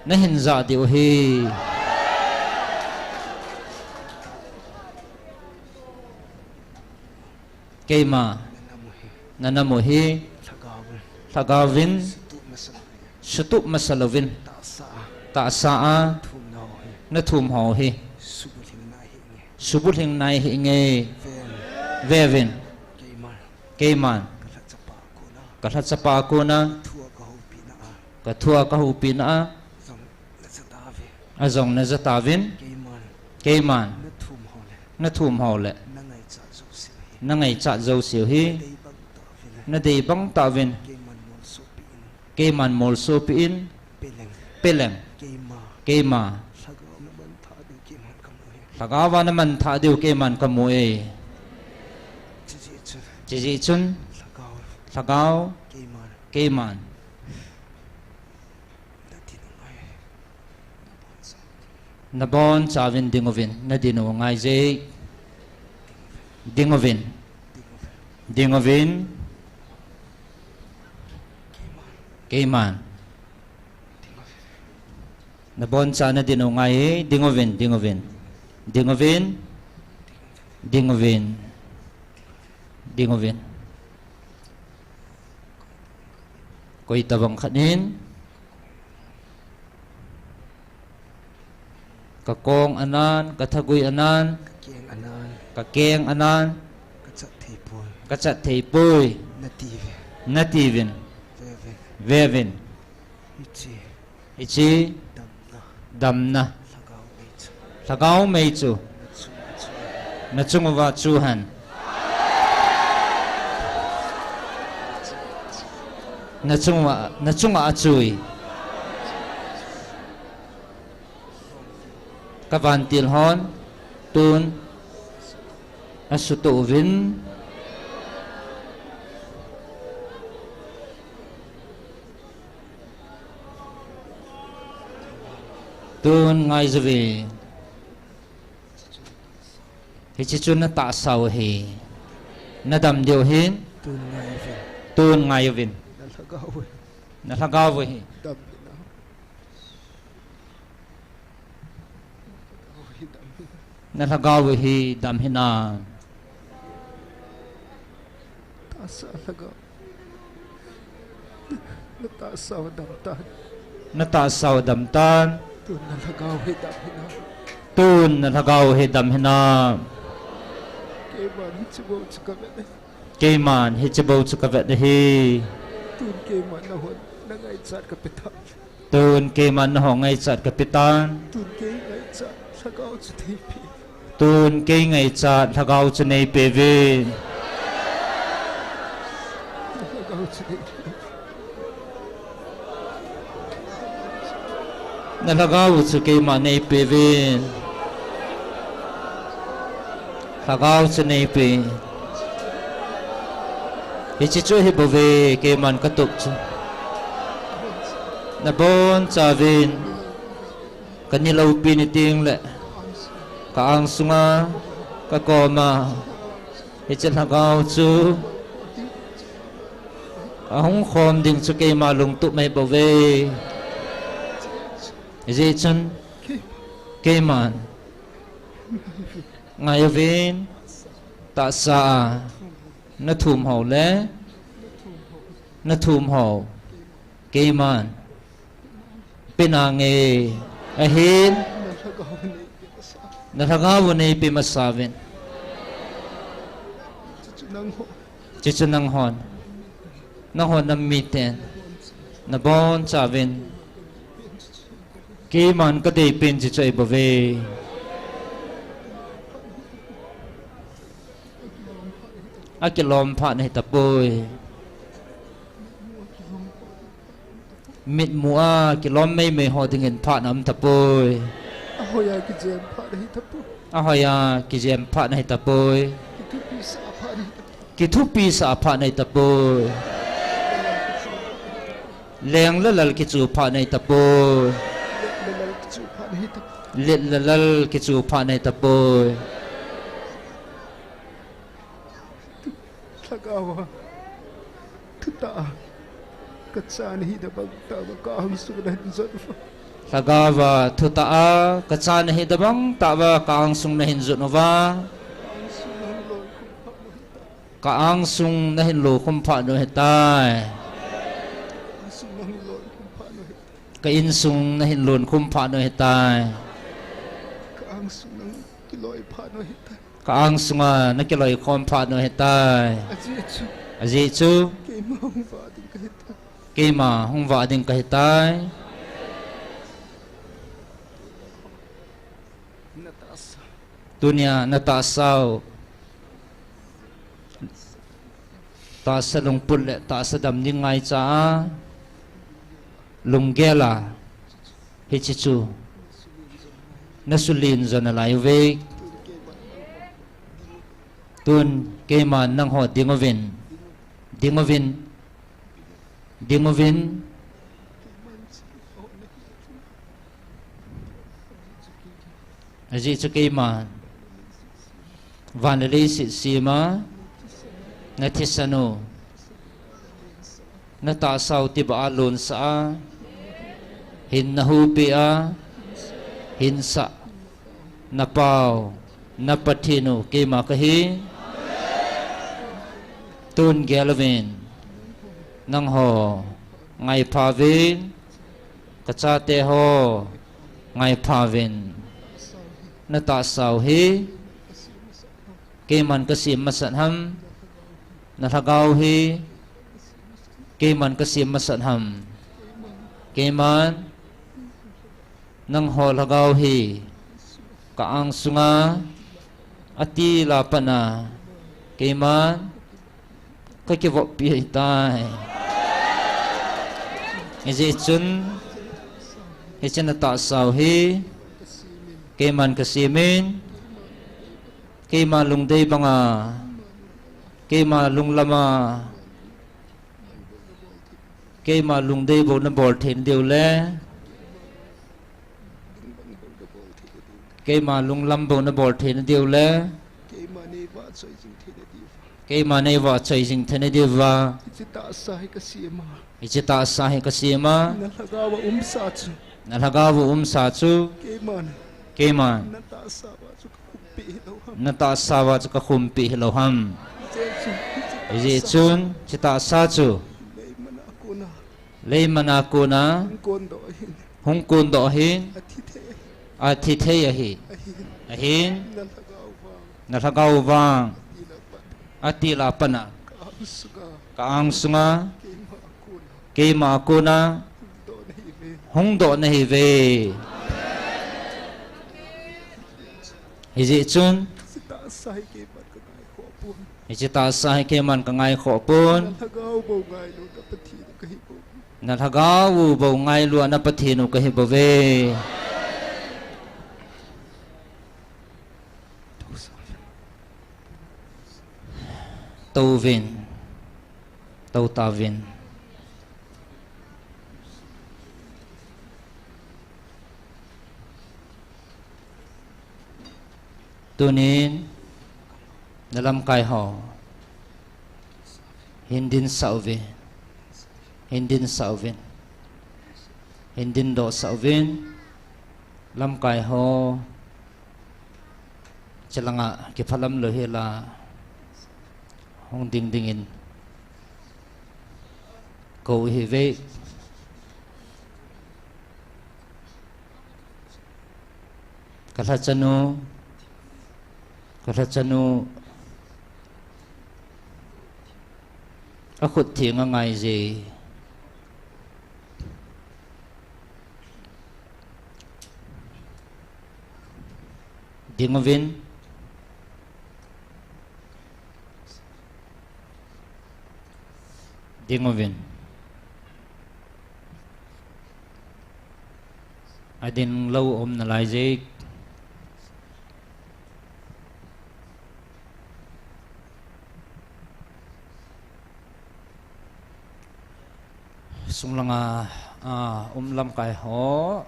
nahin jah diu ahi. Keima nanam u hi lhagaovin sutup masa louvin tahsa a nathum ho hi subulhing nai hinge. Veuvin, keiman kalhachapa a kona kathua kahoupina a ajong najatauvin, keiman nathum ho le nangaichat jouseu hi nadei bang tauvin, keiman molsopeh in, peleng, keima lhagaova namanthah diu keiman kamu e. Chujeh chun lhagao, keiman nabonchauvin ding uvin, nadin u ngaije. Ding uvin, ding uvin, keiman nabonchauva nadin u ngai, ding uvin, ding uvin, ding uvin, ding uvin, ding uvin. Koitobang khat in kakong anan, kathagui anan, kakeng anan kachat theipoi natiuvin, veuvin, hiche damna lhagao mei chu nachung uva chuhen, nachunga, nachunga achui. Kavantil hon, tun Asutoh uvin. Tun ngai uvin. Hiche chu natahsa u ahi. Nadam diu ahi. Tun ngai uvin. Tun ngai uvin. Nalhagao u ahi. Nalhagao u ahi. Dam hinam. Nalhagao u ahi, dam hinam. Tahsa lhagao. Natahsa u adamtan. Natahsa u adamtan. Tun nalhagao u hi dam hinam. Tun nalhagao u hi dam hinam. Keiman hiche bou chu kavet ahi. Keiman hiche bou chu kavet ahi. Tun keiman nahon nangaichat kapetan. Tun keiman nahon ngaichat kapetan. Tun kei ngaichat lhagao chu neipe. Tun kei ngaichat lhagao chu neipeuvin. Lhagao chu neipe. Nalhagao chu keima neipeuvin. Lhagao chu neipe. Hiche chu hibouve, keiman katup chu. Nabonchauvin. Kani loupi ni tengle, ka-angsunga, kakoma, hiche lhagao chu ahung khom ding chu keima lungtup mai bouve. Hijeh chun keiman ngaiuvin, tahsa a nathum ho le, nathum ho keiman penange, ahin, nalhagao u neipe masauvin. Chuchu nanghon, nanghon nam miten nabonchauvin. Keiman kadeipen chuchu ahibouve. Akilom phat nahitapoi. Mitmu a kilom meimei ho dingin phat aumtapoi. Ahoiya kijem phat nahitapoi. Kithupisah phat nahitapoi. Leng le lal kichu phat nahitapoi. Let le lal kichu phat nahitapoi. Lhagao a thutah a kacha nahi tobang tah uva ka-angsung nahin jot uva. Lhagao a thutah a kacha nahi tobang tah uva ka-angsung nahin jot uva. Ka-angsung nahin lokhum phat u ahitai. Ka-insung nahin lokhum phat u ahitai. Ka-angsunga nakiloikhom phat u ahitai. Ajeh chu keima hung vah ding kahitai. Tunia natahsa u, tahsa lungput le tahsa dam ding ngaicha a, lunggel a, hiche chu nasulen jo nalai uve. Tun keiman nangho dinguvin, dinguvin, dinguvin. Ajeh chu keiman van le leiset sem a, nathisan u, natahsa u tibah a lonsah a, hinna huhpeh a, hinsah, napau, na Pathen u keima kahi. Tun gel uvin, nangho ngaipha uvin, kachate ho ngaipha uvin. Natahsa u hi keiman kasem masat ham? Nalhagao u hi keiman kasem masat ham? Keiman nangho lhagao u hi ka-angsunga atil a pat a keiman kakivoppi ahitai. Hijeh chun hiche natahsa u hi keiman kasemin, Keima lungdei banga, keima lunglam a, keima lungdei bou nabol thei nadiu le, keima lunglam bou nabol thei nadiu le, keima neivahchoi jing thei nadiuva, hiche tahsa hi kasem a, nalhagao a umsa chu, keiman, keiman, natahsa uva chu kakhumpi hilou ham. Hijeh chun hiche tahsa chu leimana kona hung kondoh ahin, athithei ahi. Ahin, nalhagao vang atil a pat a ka-ang sunga keima a kona hungdoh nahiuve. Hijeh chun hiche tahsa hi keiman kangaikhoh pon, nalhagao u bou ngailua na Pathen u kahibouve. Touvin, tou tauvin. Tunin nalamkaiho hindin sah uvin, hindin sah uvin, hindin dohsah uvin. Lamkaiho, chelanga kiphalam lou hela hung ding dingin kou hiuve. Kalhachanu, kalhachanu, akhut theng angaije. Dinguvin. Dinguvin. Adinglou um nalaije. Sunglanga, a, um lamkaiho.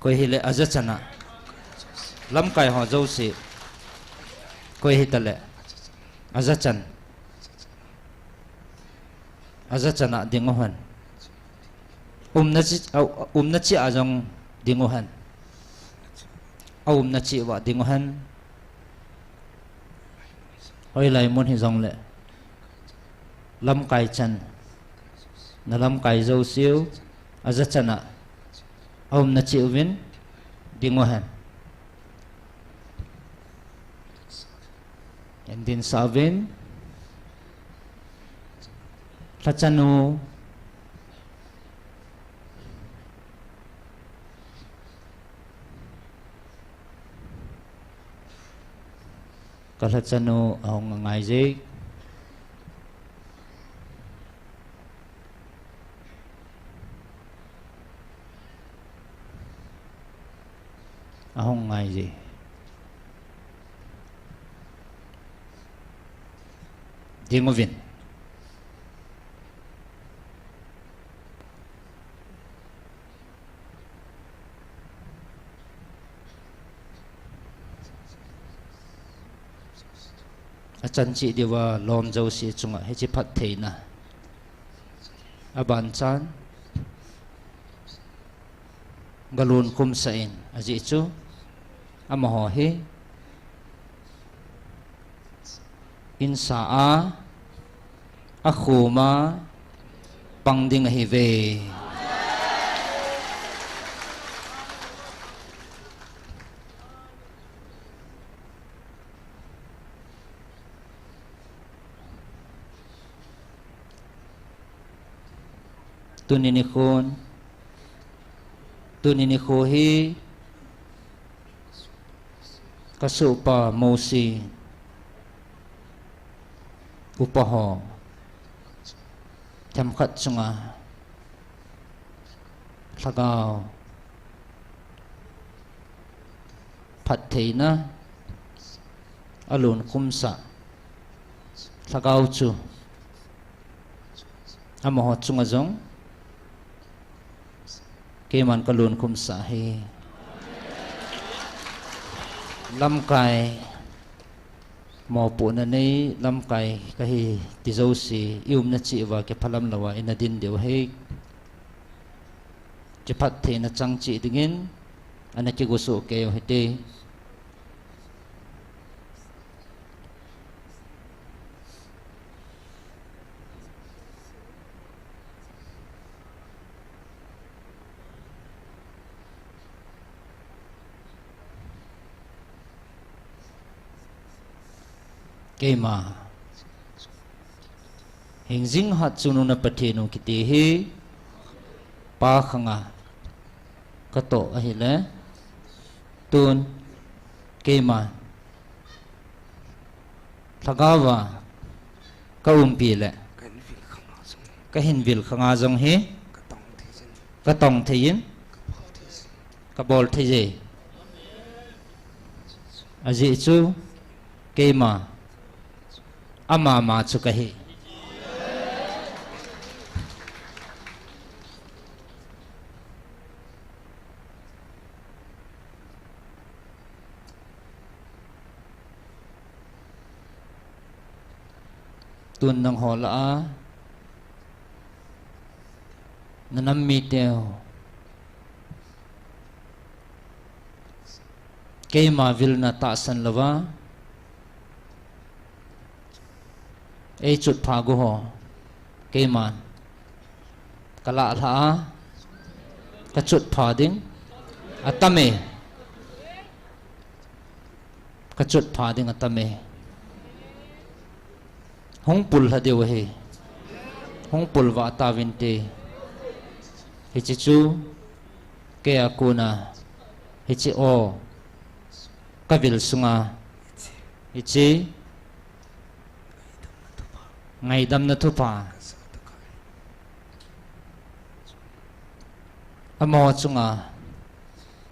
Koi hile ajachan a. Lamkaiho jouse. Koi hitale ajachan. Ajachan a dinguhen. Umna chi, aumna chi a jong dinguhen. Aumna chi uva dinguhen. Hoilai mun hijongle lamkai chan, nalamkai jouseu ajachan a aumna chi uvin dinguhen. Hindin sah uvin. Lhachanu. Kalhachanu ahung angaije. Ahung angaije. Dinguvin. Achan cheh diuva lom jouse chunga hiche phattheina abanchan galun khumsah in, ajeh chu amaho hi insa a, akhom a pang ding ahiuve. Tuni nikhon, tuni nikho hi kasohpa Mosi upa ho themkhat chunga Lhagao phattheina alunkhumsah Lhagao chu amaho chunga jong keiman kalunkhumsah ahi. Lamkai mopohna nei lamkai kahi ti jouse, i umna cheh uva kiphalam louva ina din diu ahi. Kiphattheina chang cheh dingin ana kigosoh kei u hite. Keima hingjing hatchungnung na Pathen u kiti hi pa khanga katoh ahile, tun keima lhagaova kaumpi le kahin vil khanga jong hi katong thei in, kabol thei e. Ajeh chu keima amama chu kahi. Tun nangho lah a, na nam miteu keima vilna tahsan louva eichutpha gu ho keiman kalah lhah a, kachutpha ding atam e. Kachutpha ding atam e. Hung pul lha diu ahi. Hung pul vah tauvinte. Hiche chu keia kona hiche o kavil sunga hiche ngaidamna thupha amaho chunga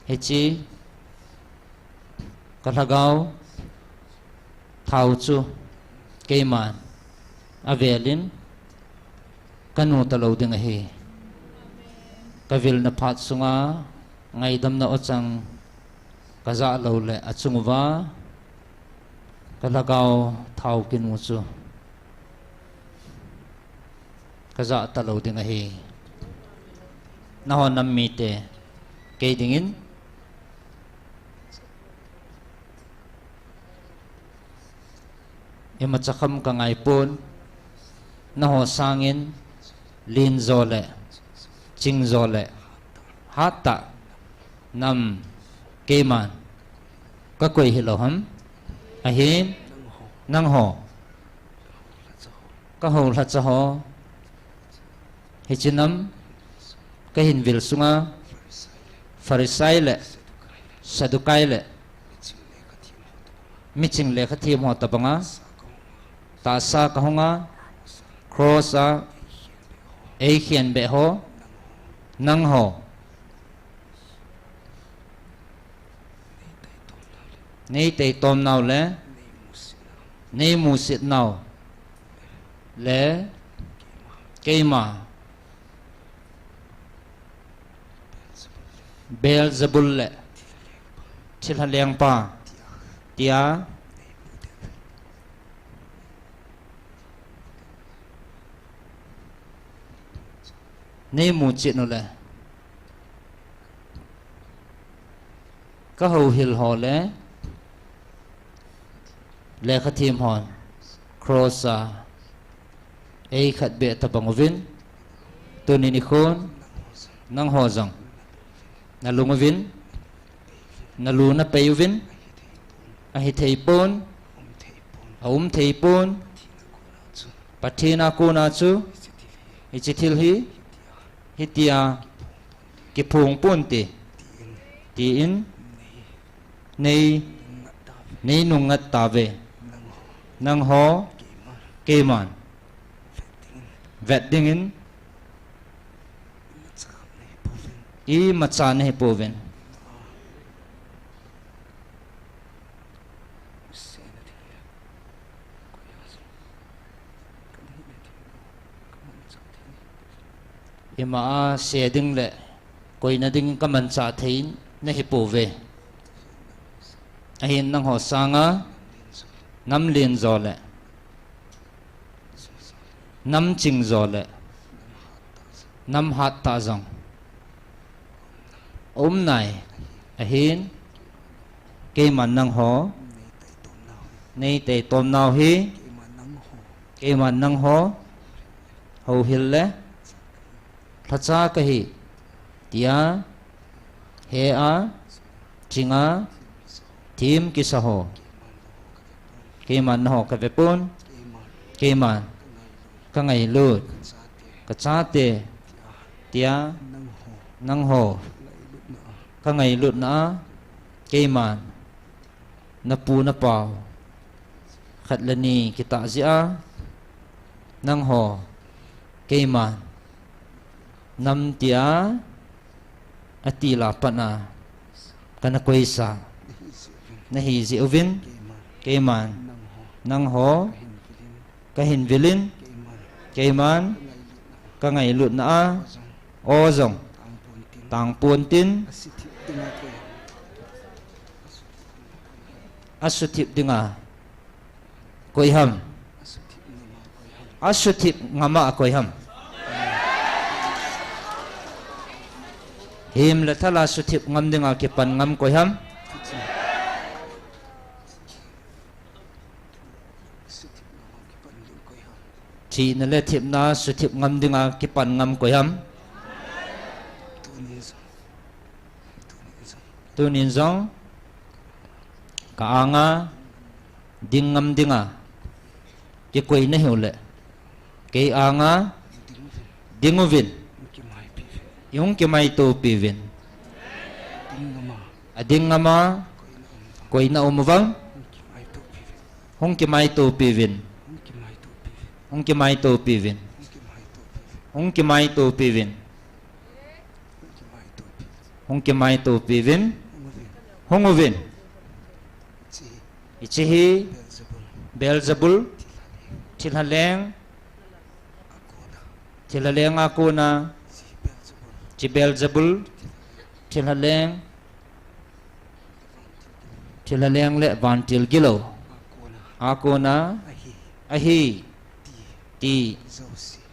hiche kalhagao thao chu keiman avelin kanu talou ding ahi. Kavilna phat sunga ngaidamna ochang kajah lou le achunguva kalhagao thao kinu chu kajah talou ding ahi. Nahon nam mite kei dingin imacha kham kangaipon, naho sangin lenjo le chingjo le hattah nam keiman kakoi hilou ham? Ahin nangho kahoulhacha ho, hiche nam kahin vil sunga Pharisai le Saddukai le miching lekhathem ho tobanga tahsa kahunga, cross a eikhenbeh ho, nangho neiteitomnau le neimusetnau le keima Beelzebul le thilha lengpa tia neimuchet u le kahouhil ho le lekhathem hon cross a eikhetbeh tobang uvin, tuni nikhon nangho jong nalung uvin, nalu napei uvin, ahitheipon, aumtheipon, Pathen a kona chu hiche thil hi hitia kiphong ponte, tin nei, neinungngat tauve. Nangho keiman vet dingin Imacha nahi pouvin. Ima a se ding le koina ding kamanchah thei nahi pouve. Ahin nangho sanga nam lenjo le nam chingjo le nam hattah jong aum nai. Ahin keiman nangho nei taitom nau hi, keiman nangho houhil le lhacha kahi tia he a, ching a, thim kisa ho keiman nangho kave pon. Keiman kangailut, kachate tia nangho kangailutna a, keiman napu napau khat le ni kitah jeh a, nangho keiman nam tia atil a pat a kana koisa nahi jeh uvin, keiman nangho kahin vilin, keiman kangailutna a, o jong tangpon tin, asuthip dinga koi ham? Asuthip ngam a koi ham? Him le thal a suthip ngam dinga kipan ngam koi ham? Thina le thipna suthip ngam dinga kipan ngam koi ham? Tunin jong ka anga ding ngam dinga kikoi nahiu le kei anga ding uvin, ihung kimaitopi uvin. Ading ngam a koina um uvem? Hung kimaitopi uvin. Hung kimaitopi uvin. Hung kimaitopi uvin. Hung kimaitopi uvin. Hung uvin. Hiche hi Beelzebul, thilha leng, thilha leng a kona, hiche Beelzebul, thilha leng, thilha leng le vantil gilou a kona ahi, ti,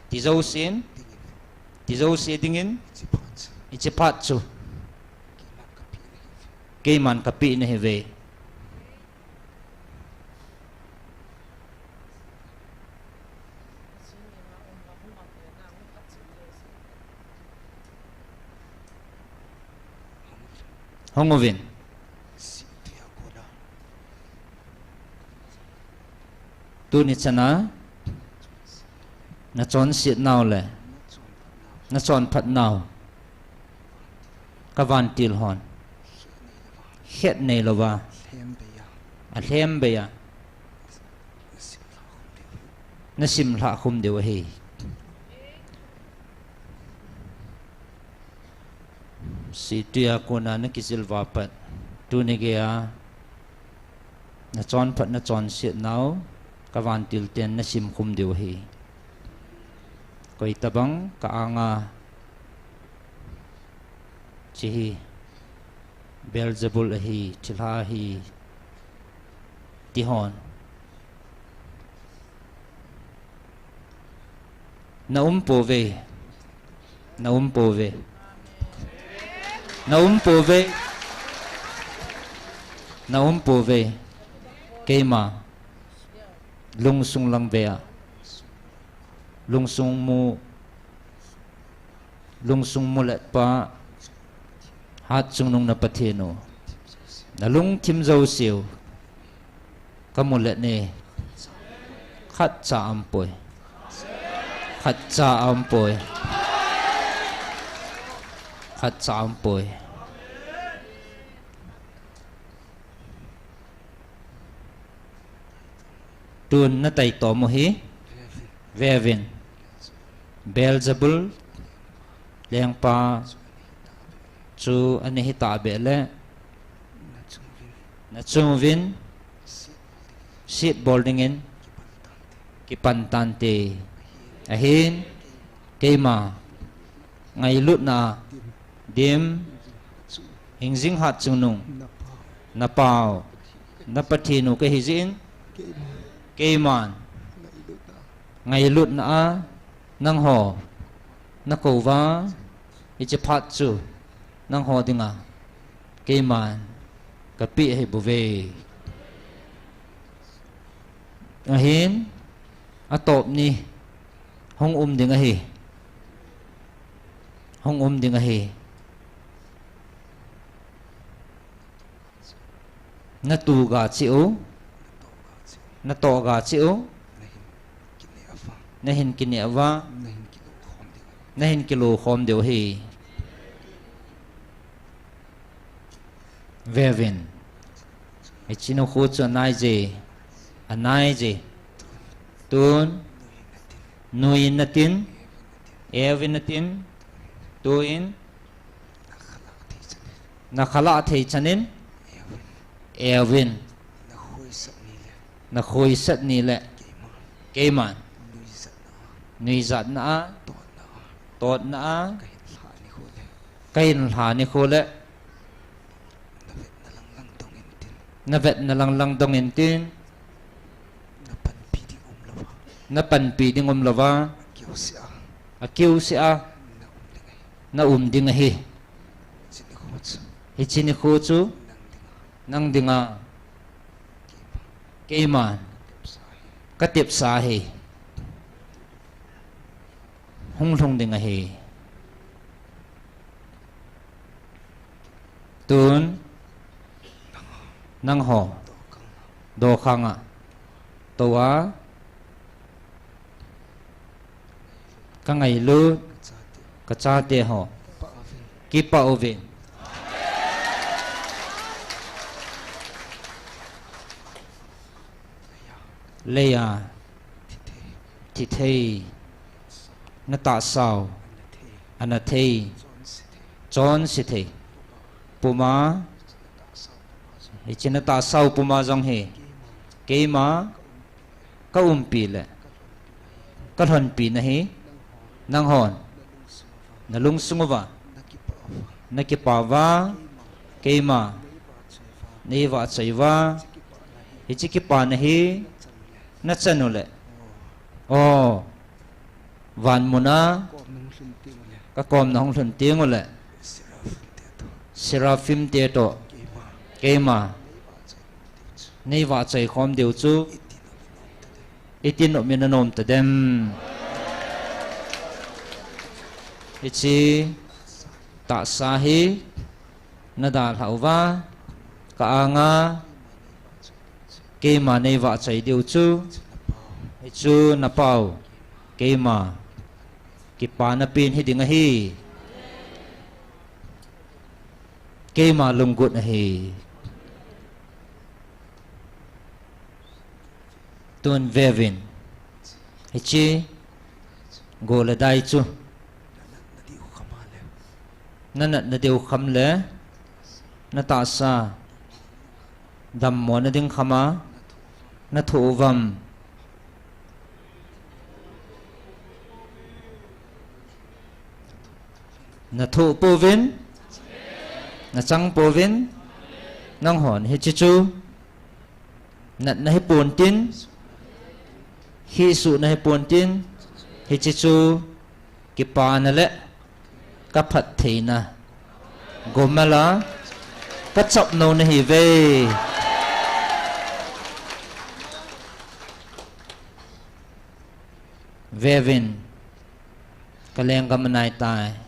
ti jousen, ti jouse dingin hiche phat chu keiman kapeh nahiuve. Hung uvin. Tuni chana nachonset nau le nachonphat nau kavantil hon khet neilouva alhem bei a nasim lhah khum diu ahi. Situi a kona nakijil uva pat tuni geiya nachonphat nachonset nau kavantil ten nasim khum diu ahi. Koitabang ka anga hiche hi Beelzebul ahi, thilha ahi, tihon na um pouve, na um pouve, na um pouve, na um pouve. Keima lungsung lang vea, lungsung mu, lungsung mulet pa, hatchungnung na Pathen u, nalungthim jouseu kamulet e. Khatcha aumpoi, khatcha aumpoi, khatcha aumpoi. Tun nataitom u hi veuvin. Beelzebul lengpa chu ana hi ta be le, na chung uvin sit bol dingin kipan tante. Ahin, keima ngailutna dim hingjing hat chungnung na pau, na Pathen u ka hi jin, keiman ngailutna a nangho na kou va, hiche phat chu nangho dinga keiman ka pe ahi bouve. Ahin, atop ni hung um ding ahi. Hung um ding ahi. Na tu ga cheh u, na toh ga cheh u, na hin kineh uva, na hin kilo khom diu ahi. Veuvin. Hiche nikho chu anai je, anai je. Tun, nuiyin natin, euvin natin, tuin, na khalah thei chanin, euvin. Na khoisat ni le, keiman nuijatna a, totna a, ka hin lha nikho le, na vetna langlang dongin tin, na panpi ding umlouva, akiuseh a na um ding ahi. Hiche nikho chu nang dinga keiman ka tepsa ahi. Hung lhung ding ahi. Tun nangho dokhanga tou a, ka ngailut ka chate ho, kipah uvin. Leiya thithei, na tahsau ana thei, chonse thei puma, hiche na tahsau puma jong hi keima ka umpi le ka lhonpi na hi, nanghon na lungsung uva na kipah uva, keima nei vahchoi uva, hiche kipana hi na chan u le, o, van muna ka kom na hung lhun teng u le, seraphim te toh keima nei vahchoi khom diu chu iti nopin anom tadem. Hiche tahsa hi na dalhah uva, ka anga keima nei vahchoi diu chu, hichu na pau, keima kipana pen hi ding ahi. Keima lunggut ahi. Tun veuvin. Hiche go le dai chu na natna diu kham le, na tahsa dammo na ding khama na thoh uvam? Na thoh pouvin, na chang pouvin, nanghon hiche chu natna hi pontin, hisuhna hi pontin, hiche chu kipana le ka phattheina gomala ka chapnou na hiuve. Veuvin, ka lenggam anaitai.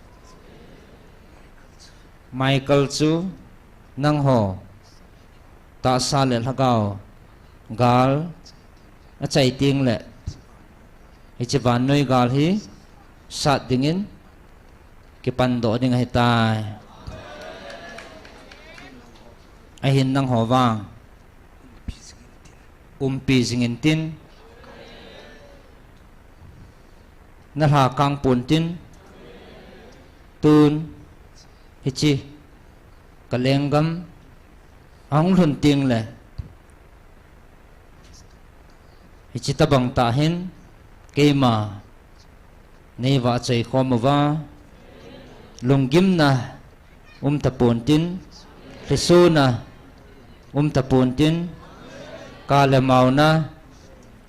Michael chu nangho tahsa le lhagao gal achai teng le, hiche vannoi gal hi sat dingin kipandoh ding ahitai. Ahin nangho vang umpi jingin tin, na lhakang pontin, tun hiche Ka lenggam ahung lhun teng le, hiche tabang tah hin keima nei vahchoi khom uva, lunggimna um tapon tin, lhisona um tapon tin, ka le maona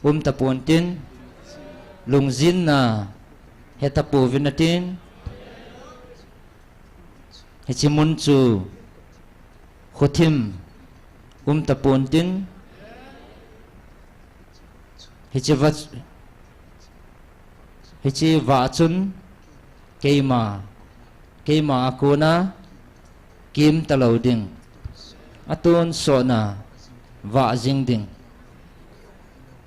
um tapon tin, lungjinna he tapouvin atin. Hiche mun chu khothim um tapon tin, hiche va, hiche vah chun keima, keima a kona kim talou ding, atonsotna vah jing ding.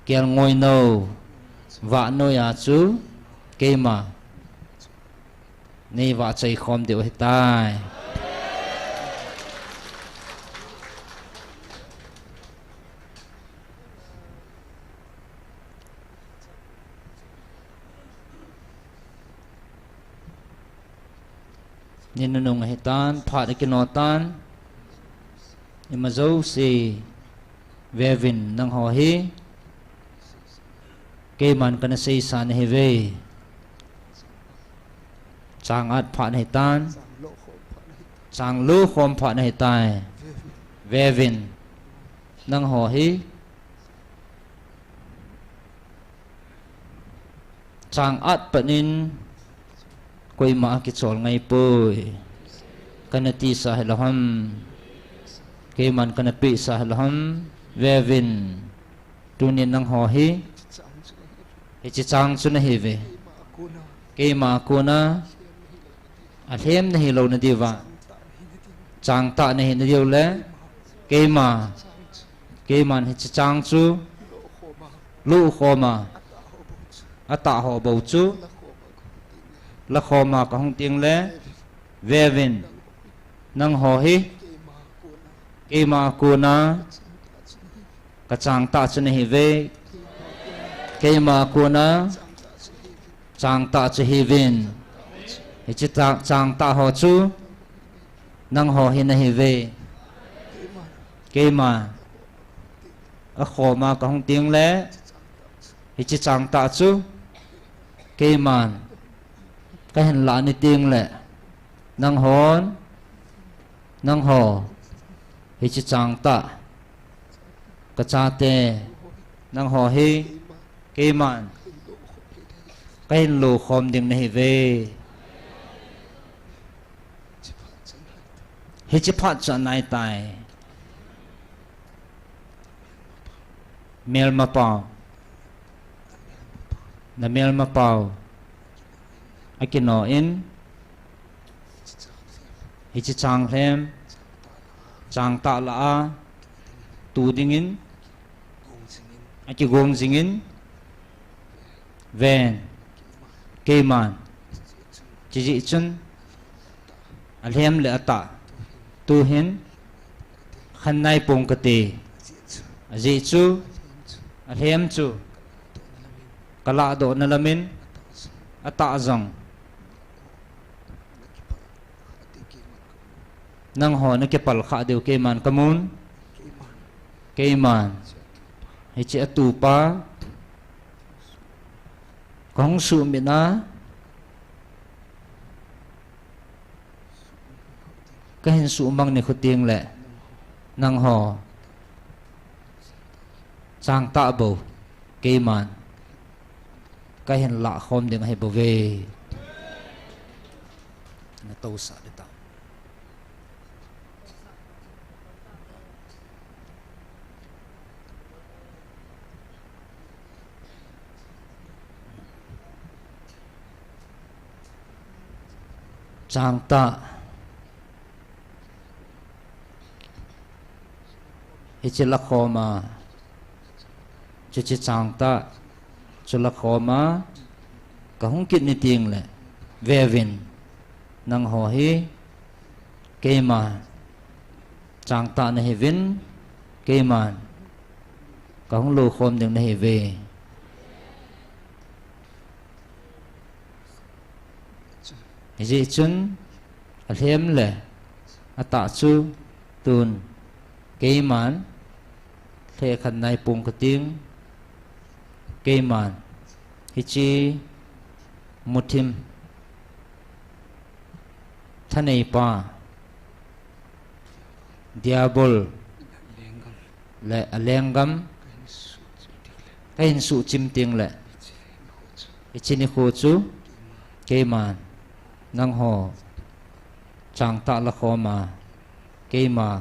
Kelngoi nou vah noiya chu keima nei vahchoi khom diu ahitai. Ni nunung ahitan, phat akino tan, ima jouse veuvin nangho hi keiman kana seisa nahiuve. Chang at phat nahitan, chang lo khom phat nahitai. Veuvin, nangho hi chang at pat in koima akichol ngaipoi. Kana tisa hilou ham, keiman kana pehsa hilou ham. Veuvin, tunin nangho hi hiche chang chu nahiuve. Keima a kona alhem nahilouna diuva, changtah nahina diu le, keima, keiman hiche chang chu lo khoma, atah ho bou chu la khoma kahung teng le, veuvin, nangho hi keima a kona kachangtah chu nahiuve. Keima a kona changtah chu hiuvin. Hiche chang, changtah ho chu nangho hi nahiuve. Keima akhoma kahung teng le, hiche changtah chu keiman kahin lah ni teng le, nanghon, nangho hiche changtah, kachate, nangho hi keiman kahin lo khom ding nahiuve. Hiche phat chu anaitai. Melmapao, namelmapao akino in, hiche chang lhem, changtah lah a tu dingin akigong jingin, ven, keiman, chujeh chun alhem le atah tuhin khen naipong kate. Ajeh chu alhem chu kalahdohna lamin, atah jong nangho nakipal khah diu keiman kamun. Keiman hiche atupa kahung suhmit a, kahin suhmang nikho teng le, nangho changtah bou keiman kahin lah khom ding ahibouve. Natousah ding ta. Changtah, hiche lakhoma, chuche changtah chu lakhoma kahung kit ni teng le, veuvin, nangho hi keima changtah nahiuvin, keiman kahung lo khom ding nahiuve. Hijeh chun alhem le Atah chu tun keiman lhekhat nai pong kating, keiman hiche muthim thaneipa Diabol le alenggam kahin suhchim teng le, hiche nikho chu keiman nangho changtah lakhom a keima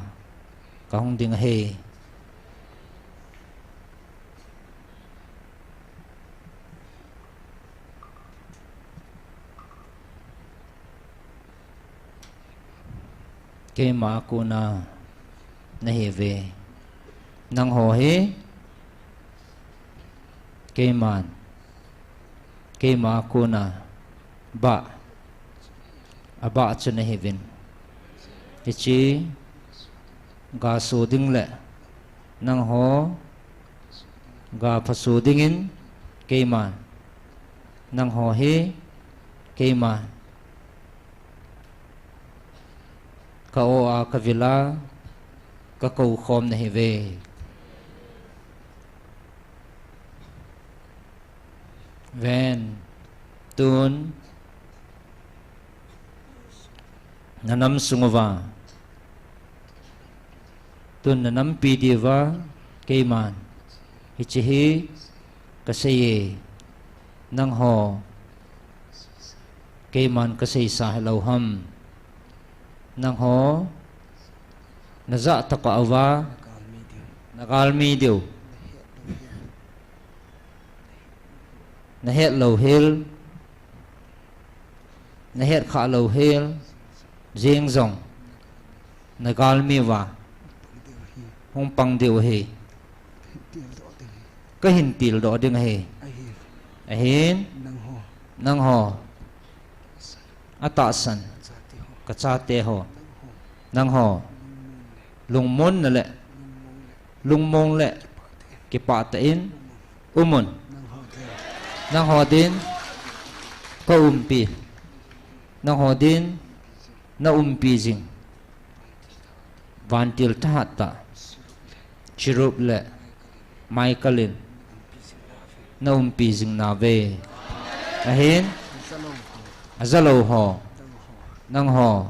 kahung ding ahi. Keima a kona nahiuve. Nangho hi keiman, keima a kona bah, abah chu nahiuvin. Hiche gaso ding le nangho gaphaso dingin keiman, nangho hi keiman ka-o a kavil a kakoukhom nahiuve. Ven, tun nanam sung uva, tun nanampi diuva keiman hiche hi kaseiye. Nangho keiman kaseisa hilou ham? Nangho najah tokah uva nagalmi diu, nahet louhel, nahet khah louhel jeng jong nagalmi uva hung pang diu ahi. Kahin tildoh ding ahi. Ahin, nangho, atahsan kachateho, nangho lungmonna le lungmong le kipah tah in umun. Nangho din kaumpi, nangho din naumpi jing vantil thahat tah Cherub le Michael in naumpi jing nauve. Ahin, ajalou ho, nangho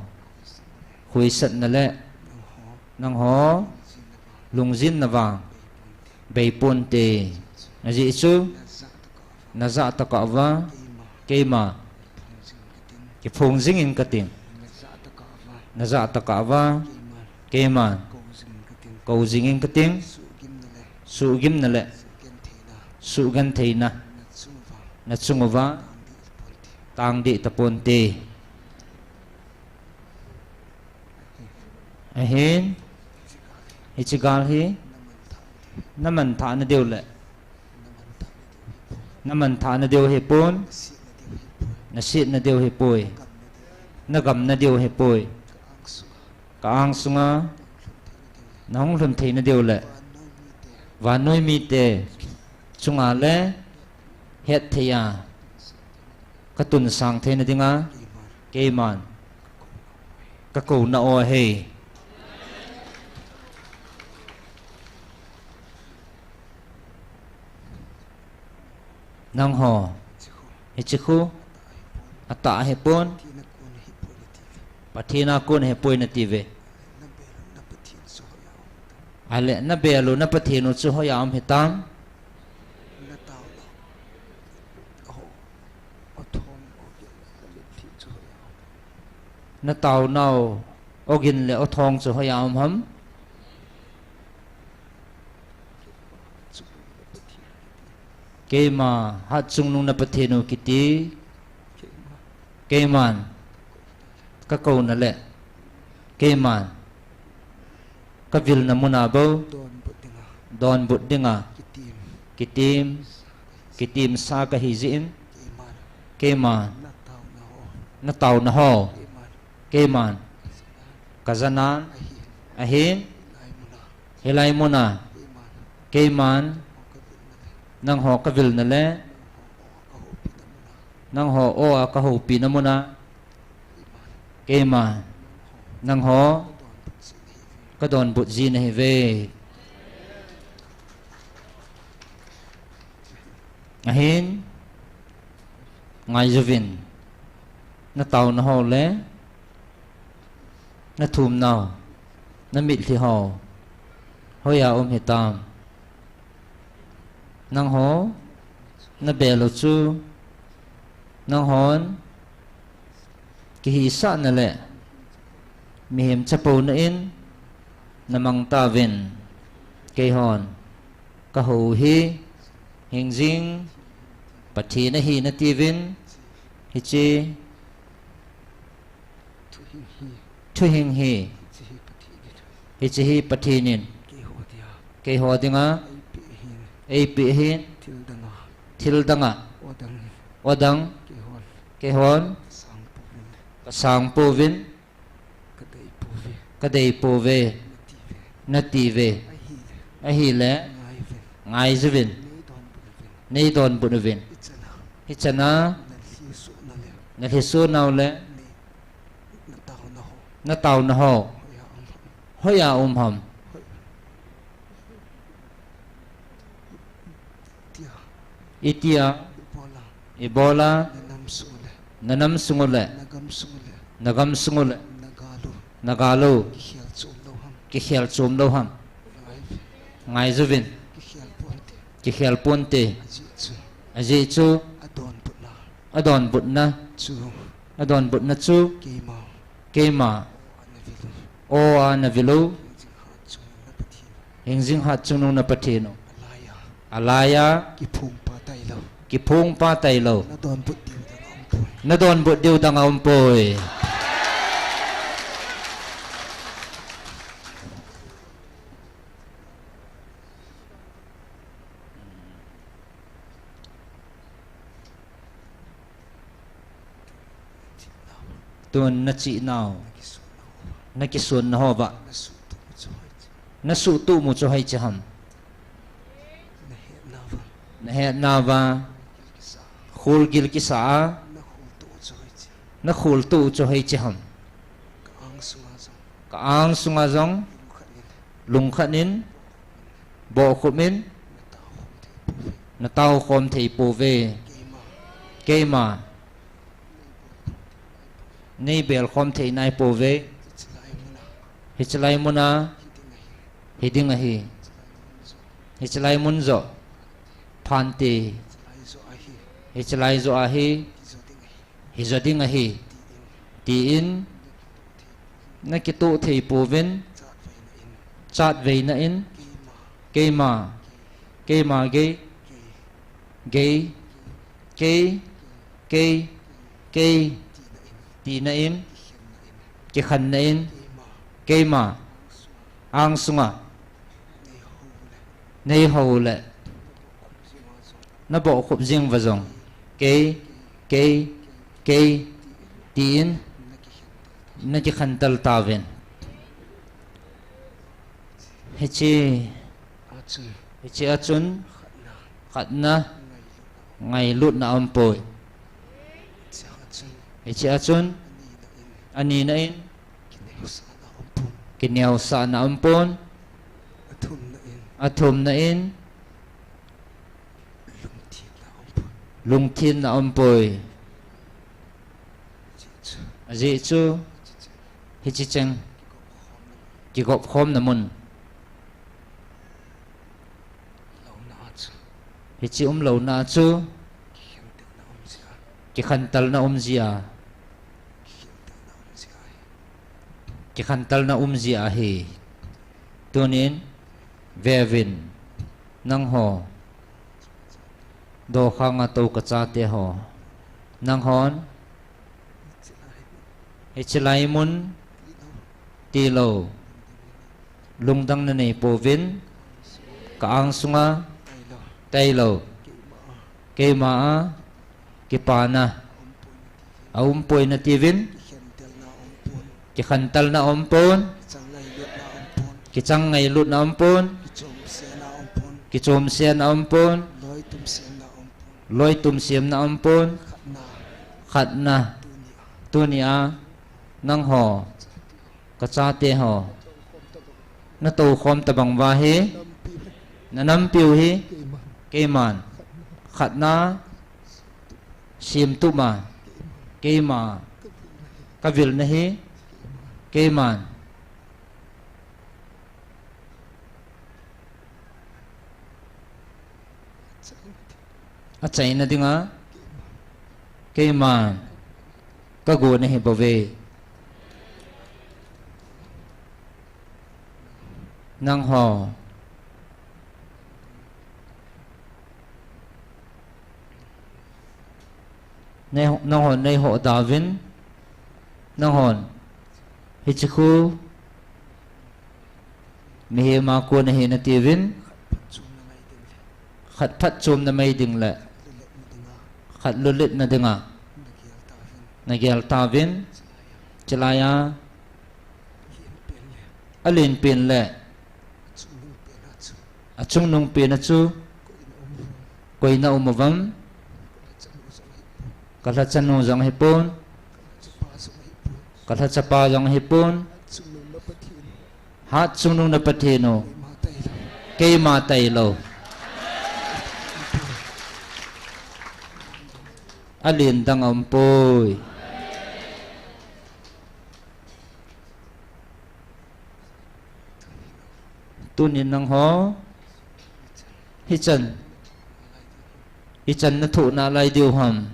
khuisatna le nangho lungjinna vang beiponte. Ajeh chu najah tokah uva keima kiphong jingin kating, najah tokah uva keiman kou jingin kating. Suhgimna le suhgentheina nachung uva tangdeh taponte. Ahin, hiche gal hi namanthahna diu le namanthahna diu hipon, nasetna diu hipoi, nagamna diu hipoi. Ka-angsunga nahung lhun theina diu le vannoi mite chunga le hetthei a katunsang theina dinga keiman kakouna ahi. Nangho, hiche khu atah ahipon, Pathen a kon ahipoi natiuve. Ahile nabel u na Pathen u chu hoiya um hitam? Nataonau Ogin le Othong chu hoiya um ham? Keima Hatchungnung na Pathen u kiti, keiman kakouna le keiman kavilna muna bou donbut dinga kitim, kitimsa kahi jeh in, keiman nataona ho keiman kajanan ahin, hilai muna keiman nangho kavilna le nangho o a kahoupina muna keiman Nangho kadonbut ji nahiuve. Ahin, ngaiyuvin, nataona ho le nathumnau, namitlhi ho hoiya um hitam? Nangho nabel u chu nanghon kihisahna le mihem chapouna in namang tauvin, keihon kahou hi hingjing Pathen ahi natiuvin, hiche thuhing hi, hiche hi Pathen in keiho dinga eipeh ahin, thil danga odang keihon kasang pouvin, kadei pouve, natiuve. Ahile, ngaiyuvin, neidonbut uvin, hichana nalhisohnau le nataona ho hoiya um ham? Itia ibola nanam sungu le nagam sungu le nagal u kikhel chom lou ham? Ngaiyuvin, kikhel ponte. Ajeh chu adonbutna, adonbutna chu keima, oa navil u, hingjing hatchungnung na Pathen u alaiya kiphongpa tailou, nadonbut diu dang aumpoi. Tun nachihnau, nakisonna houva nasuhtuh mu chu hoiche ham? Nahetnauva kholgil kisa a nakholtuh u chu hoiche ham? Ka-ang sunga jong lungkhat in, bohkhup in, nataokhom thei pouve. Keima neibelkhom thei naipouve. Hiche lai muna hiding ahi. Hiche lai mun joh phante, hiche lai joh a hi hijo ding ahi, tin nakitoh thei pouvin, chatveina in, keima, keima gei, gei, kei, kei, kei, tina in, kikhenna in, keima angsunga neihou le nabohkhup jeng uva jong, kei, kei, kei, tin nakikhentel tauvin. Hiche, hiche a chun khatna, ngailutna aumpoi. Hiche a chun anina in kineosahna aumpon. Athumna in lungthenna aumpoi. Ajeh chu hiche cheng kigopkhomna mun, hiche umlouna chu kikhentelna umjia, kikhentelna umjia ahi. Tunin veuvin, nangho dokhanga tou kachate ho, nanghon hiche lai mun tilou lungdang nanei pouvin, ka angsunga tailou, keima a kipana aumpoi natiuvin, kikhentelna aumpon, kichang ngailutna aumpon, kichomsena aumpon, loitumsemna aumpon. Khatna, tunia nangho Kachate ho. Natoukhom tabang uva hi. Nanampiu hi. Keiman. Khatna. Simtup ma. Keima. Kavilna hi. Keiman. Achaina dinga. Keiman. Kago nahi bouve. Nangho. Nei, nanghon neiho dauvin. Nanghon. Hiche khu. Mihem a kon ahi natiuvin. Khat phatchomna mai ding le. Khat lolhitna dinga. Nagel tauvin. Chulaiya. Alenpen le. Achungnung pena chu. Koi na um uvam. Kalhachanu jong ahipon. Kalhachapa jong ahipon. Hatchungnung na Pathen u. Keima tailou. Alen dang aumpoi. Tunin nangho. Hichan. Ichan nathoh nalai diu ham.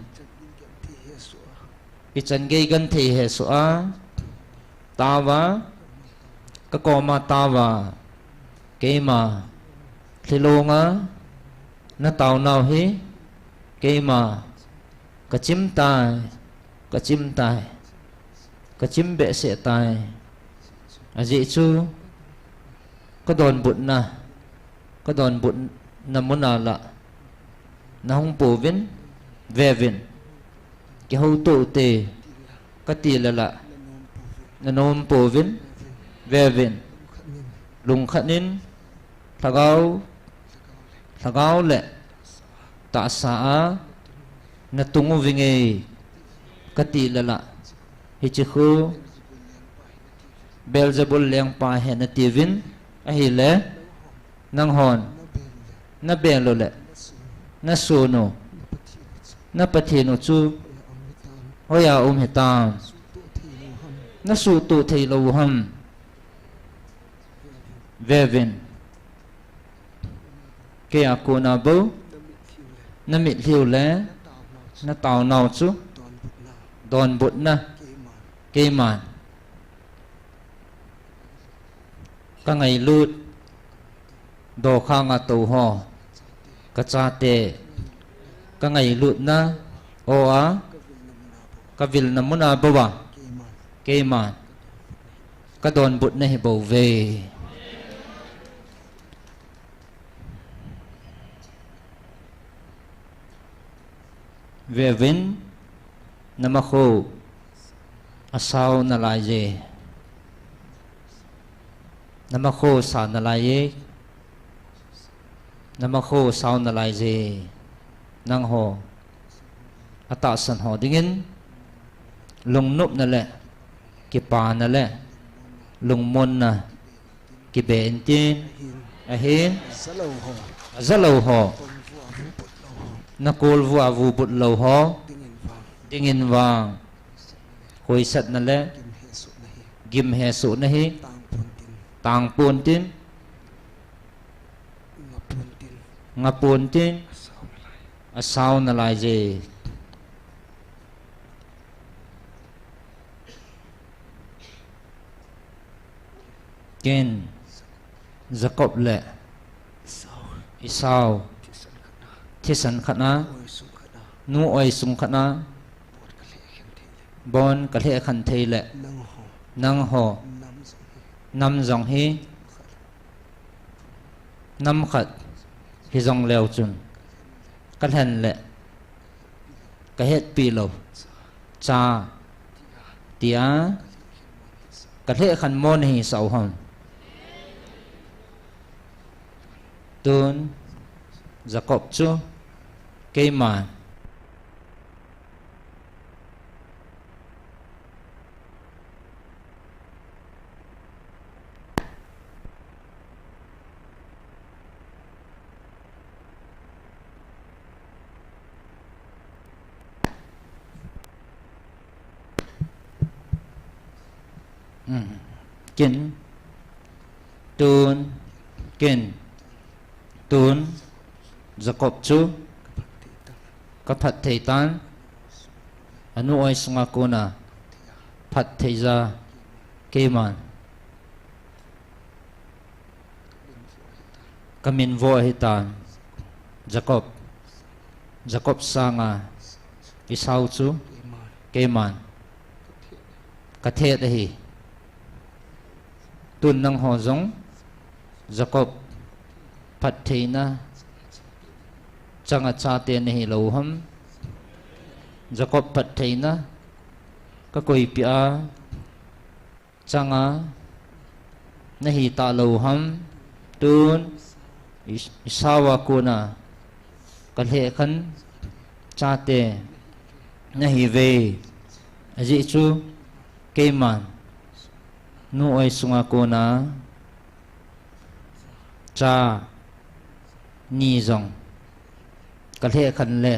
Ichan gei genthei hesoh a. Taova. Kakoma taova. Keima. Lhilonga. Nataonau hi. Keima. Kachim tai. Kachim tai. Kachim behseh tai. Ajeh chu. Kadonbutna. Kadonbutna muna la. Nahung pouvin. Veuvin. Kihoutoh ute. Kati lala. Nanom pouvin. Veuvin. Lungkhat in. Lhagao. Lhagao le. Tahsa a. Natung uvinge. Kati lala. Hiche khu. Beelzebul lengpa ahi natiuvin. Ahile. Nanghon. Nabel u le. Nasun u. Na Pathen u chu. Hoiya um hitam. Nasuhtoh theilou u ham. Veuvin. Keia kona bou. Namitlhi u le. Nataonau chu. Donbutna. Keiman. Kangailut. Dokhanga tou ho. Kachate. Kangailutna. Oa. Kavilna muna bouva. Keiman. Kadonbutna hi bouve. Veuvin, namakho asao nalaiye. Namakho sa nalaiye. Namakho sao nalaiye. Nangho atahsan ho dingin lungnopna le kipana le lungmonna kibe intin, ahin, ajalou ho, nakolvua vubut lou ho dingin vang, koisatna le gimhesohna hi tangpontin, ngapontin, asao nalaiye. Ken, Jacob le Esau, thisan khatna, nu oisung khatna, bon kalheh khen thei le, nangho, nam jong hi, nam khat hijongleu chun, kalhen le, kahetpi lou cha, tia, kalheh khen mo nahisah u ham. Tun, Jacob chu, keiman, Kin, tun, kin, tun, Jacob chu ka phatthei tan, anu oi sunga kona phatthei ja keiman ka minvo ahitan, Jacob, Jacob sanga Esau chu keiman ka thet ahi. Tun nangho jong Jacob phattheina changa chate nahi lou ham? Jacob phattheina ka koipia changa nahi talou ham? Tun Is-, Esau a kona ka lhekhen chate nahiuve. Ajeh chu keiman nu oi sunga kona cha ni jong ka lhekhen le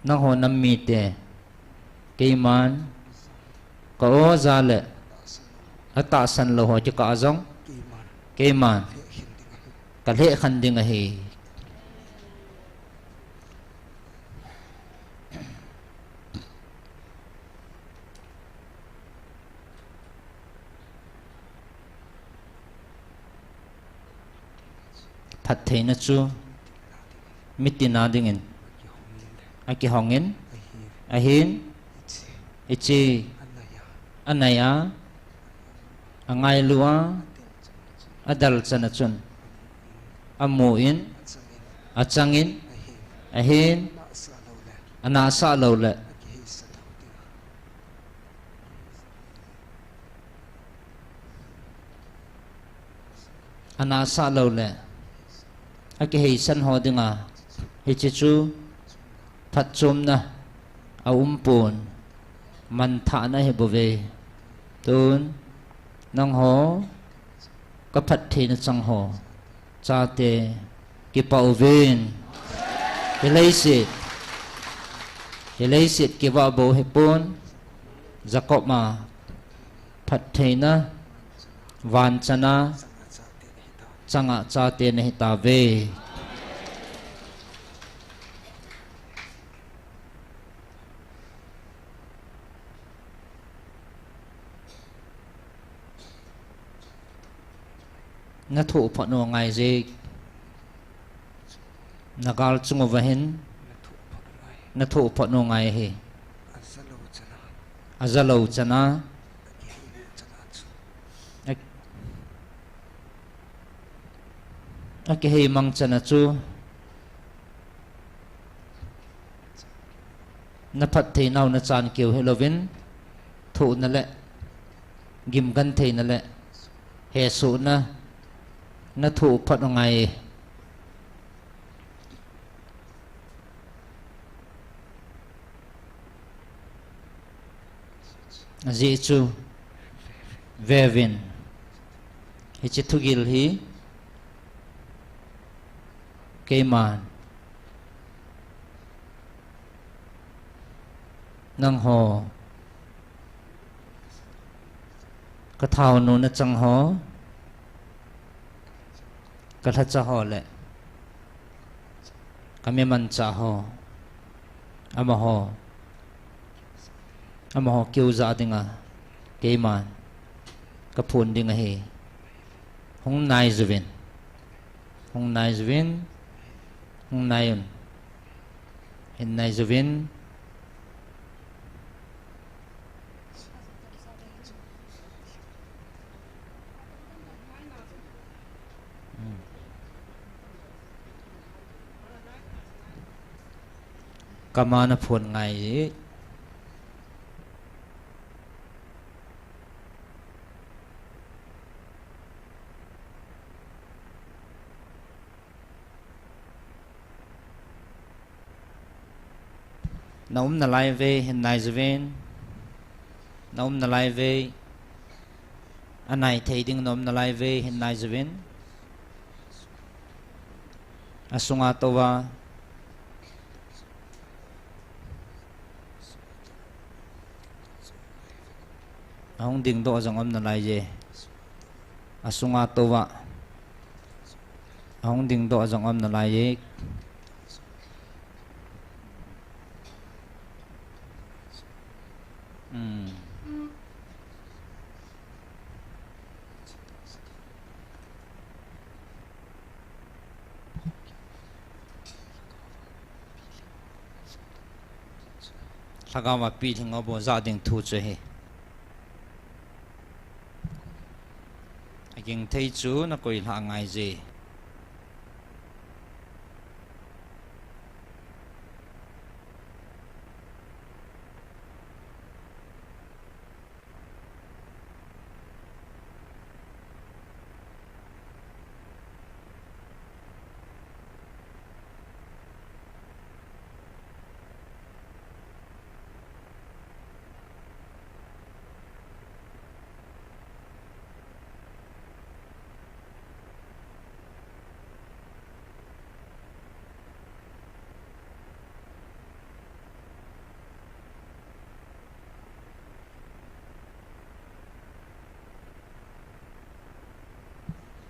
nangho nam mite keiman ka o ja le atahsan lou ho kikah a jong keiman ka lhekhen ding ahi. Phattheina chu mitin a dingin akihongin, ahin, hiche anai a, angailu a, adel chan a chun amun, achangin, ahin, anahsah lou le anahsah lou le akiheisan ho dinga hiche chu phatchomna aumpon, manthahna ahibouve. Tun nangho ka phattheina chang ho chate kipah uvin. Hileiset, hileiset kivah bou hipon, Jacob a phattheina van chana changa chate nahitauve. Nathoh phot u angaije. Nagal chung uva hin nathoh phot u angai ahi. Ajalou chana a, akihei mang chana chu naphattheinau nachan keu hilouvin, thohna le gimgentheina le hesohna nathoh phot u angai. Ajeh chu veuvin, hiche thugil hi keiman nangho, ka thaonu nachang ho, ka lhacha ho le ka mimanchah ho, amaho, amaho keu jah dinga keiman kaphon ding ahi. Hung naiuvin, hung naiuvin, hung naiuvin, hin naiuvin. Kama naphon ngai. Naum nalai uve, hin naiuvin. Naum nalai uve. Anai thei ding naum nalai uve, hin naiuvin. Asunga touva ahung dingdoh jong um nalaije. Asunga touva ahung dingdoh jong um nalai e. Hmm. Lhagao a pilhing ho bou jah ding thu chu ahi. Aging thei chu nakoi lhah ngai je.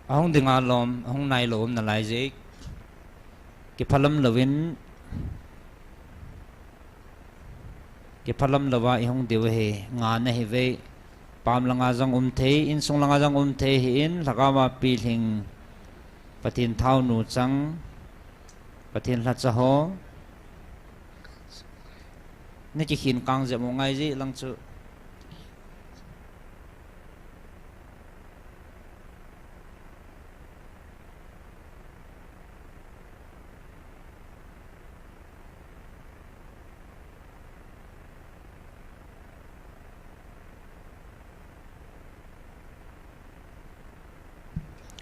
Ahung dinga lom, ahung nailou um nalai je. Kiphalam louvin, kiphalam louva ihung diu ahi, nga nahi ve. Pam langa jong um thei, insung langa jong um thei ahin, lhagao a pilhing, Pathen thaonu chang, Pathen lhacha ho. Nakikhin kang jep mo ngai ji lang chu.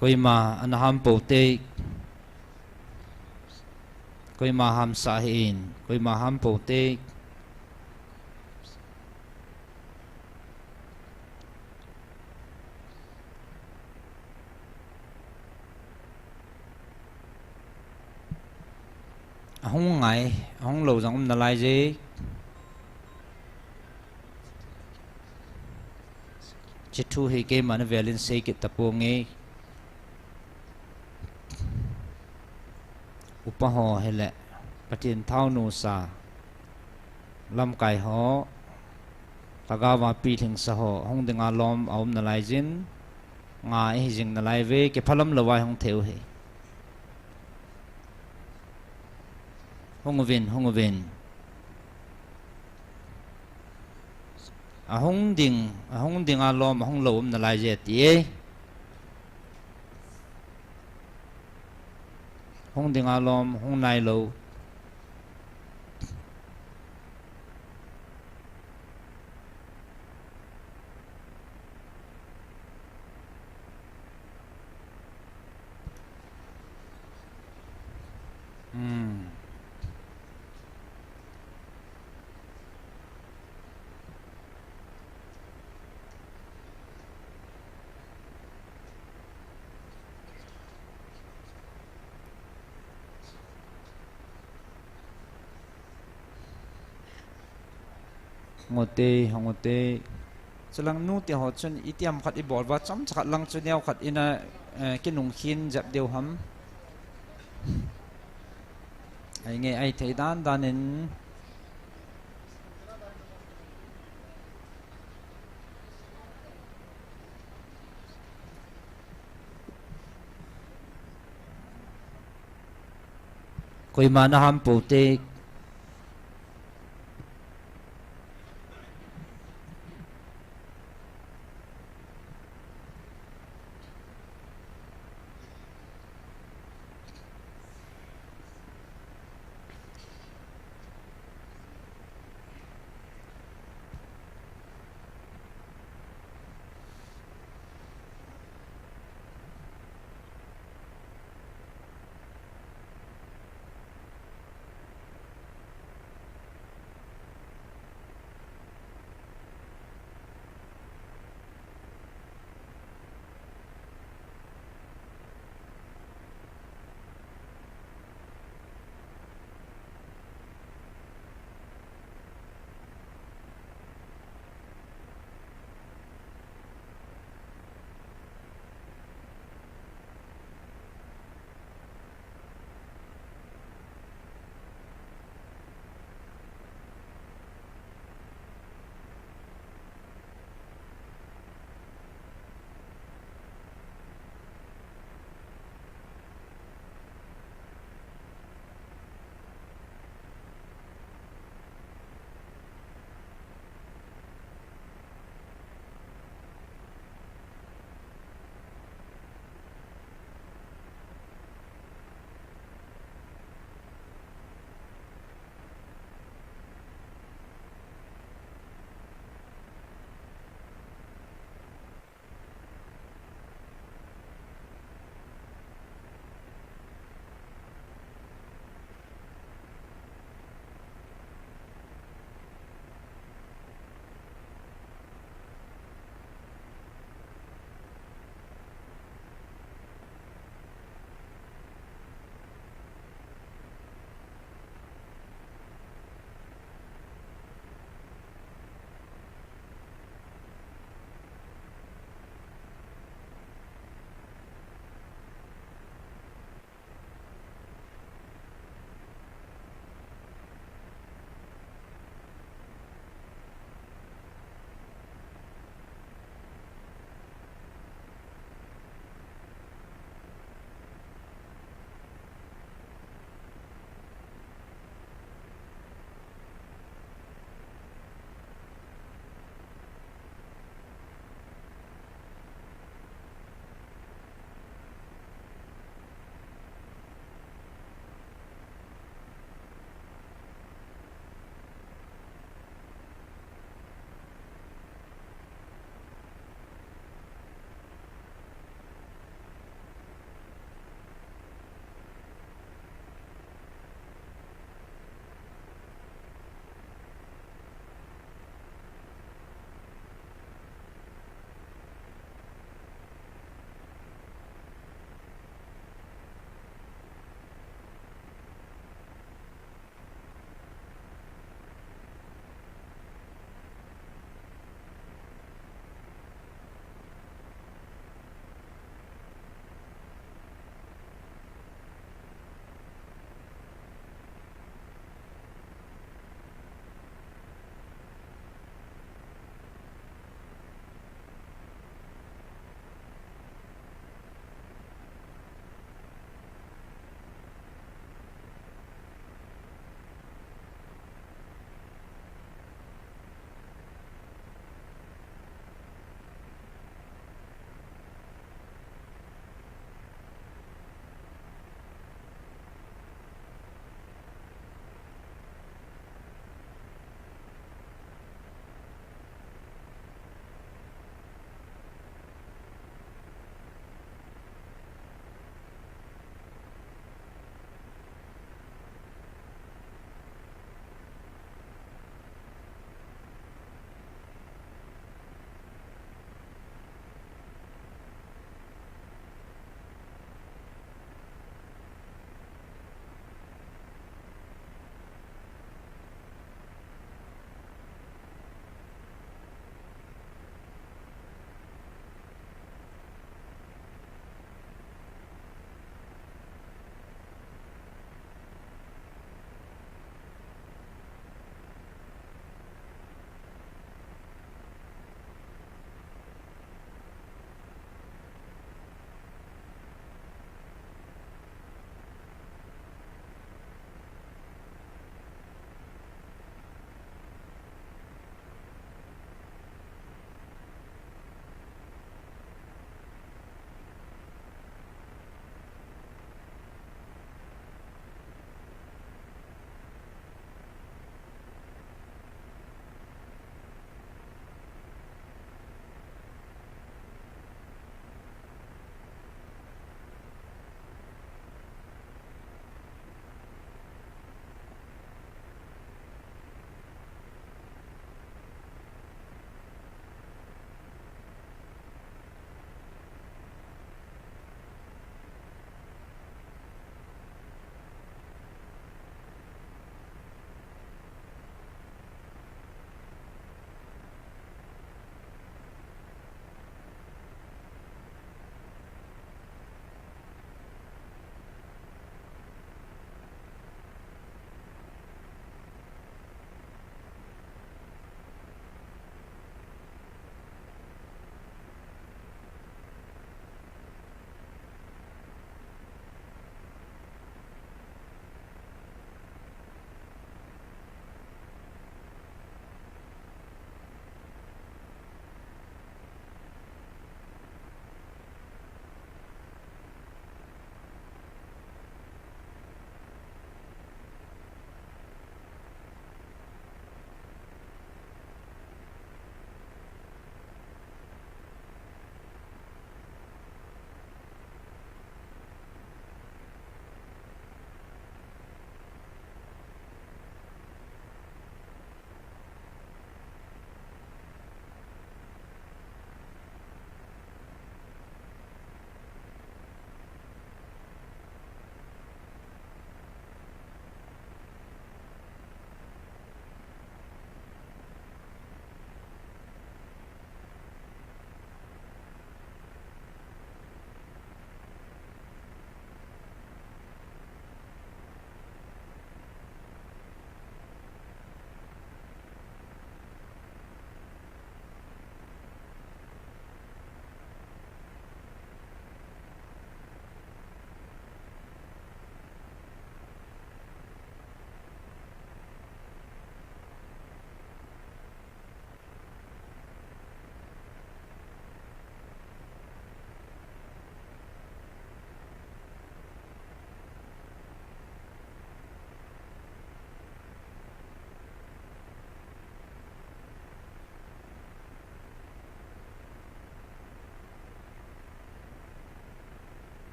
Koima ana ham pou te. Koima hamsa hih in. Koima ham pou te. Ahung ngai, ahung lou jong um nalai je. Hiche thu hi keiman avel in sei kit taponge. Upa ho hile, Pathen thaonu sa, lamkai ho, lhagao a pilhing sa ho, hung dinga lom aum nalai jin, nga ihi jing nalai ve, kiphalam louva hung thei u hi. Hung uvin, hung uvin. Ahung ding, ahung dinga lom, ahung lou um nalai je ti e. Hung dinga lom, hung nailou. Hmm. Ngote, ngote. Chulang nute ho chun itiham khat ibol uva, chomcha khat lang chu neo khat ina, eh, kinung khin jep diu ham. Ai nge ai thei dan dan in. Koima na ham pou te.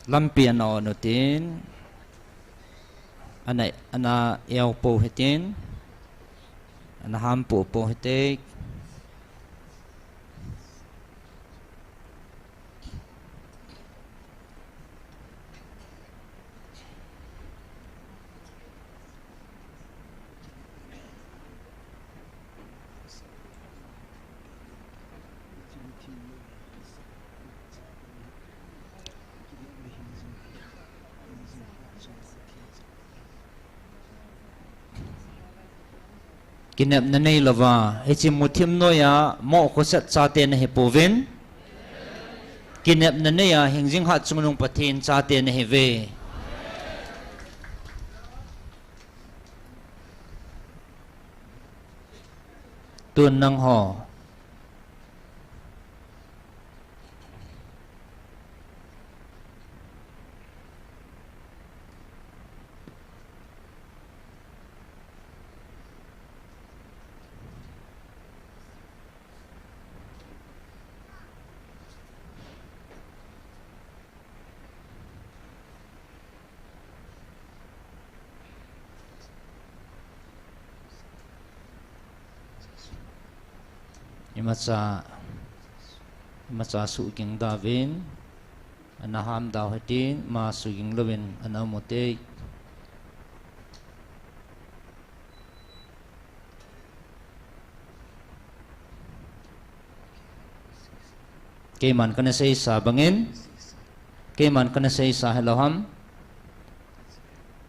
Lampi ana on utin, ana, ana eo po hitin, ana ham po po hite. Kinepna neilouva, hiche muthim noiya moh khoset chate nahipouvin. Kinepna neiya hingjing hatchungnung Pathen chate nahiuve. Tun nangho. Imacha, imacha suhging dauvin, ana ham dau hitin, ima suhging louvin, ana um ute. Keiman kana seisa bangin, keiman kana seisa hilou ham,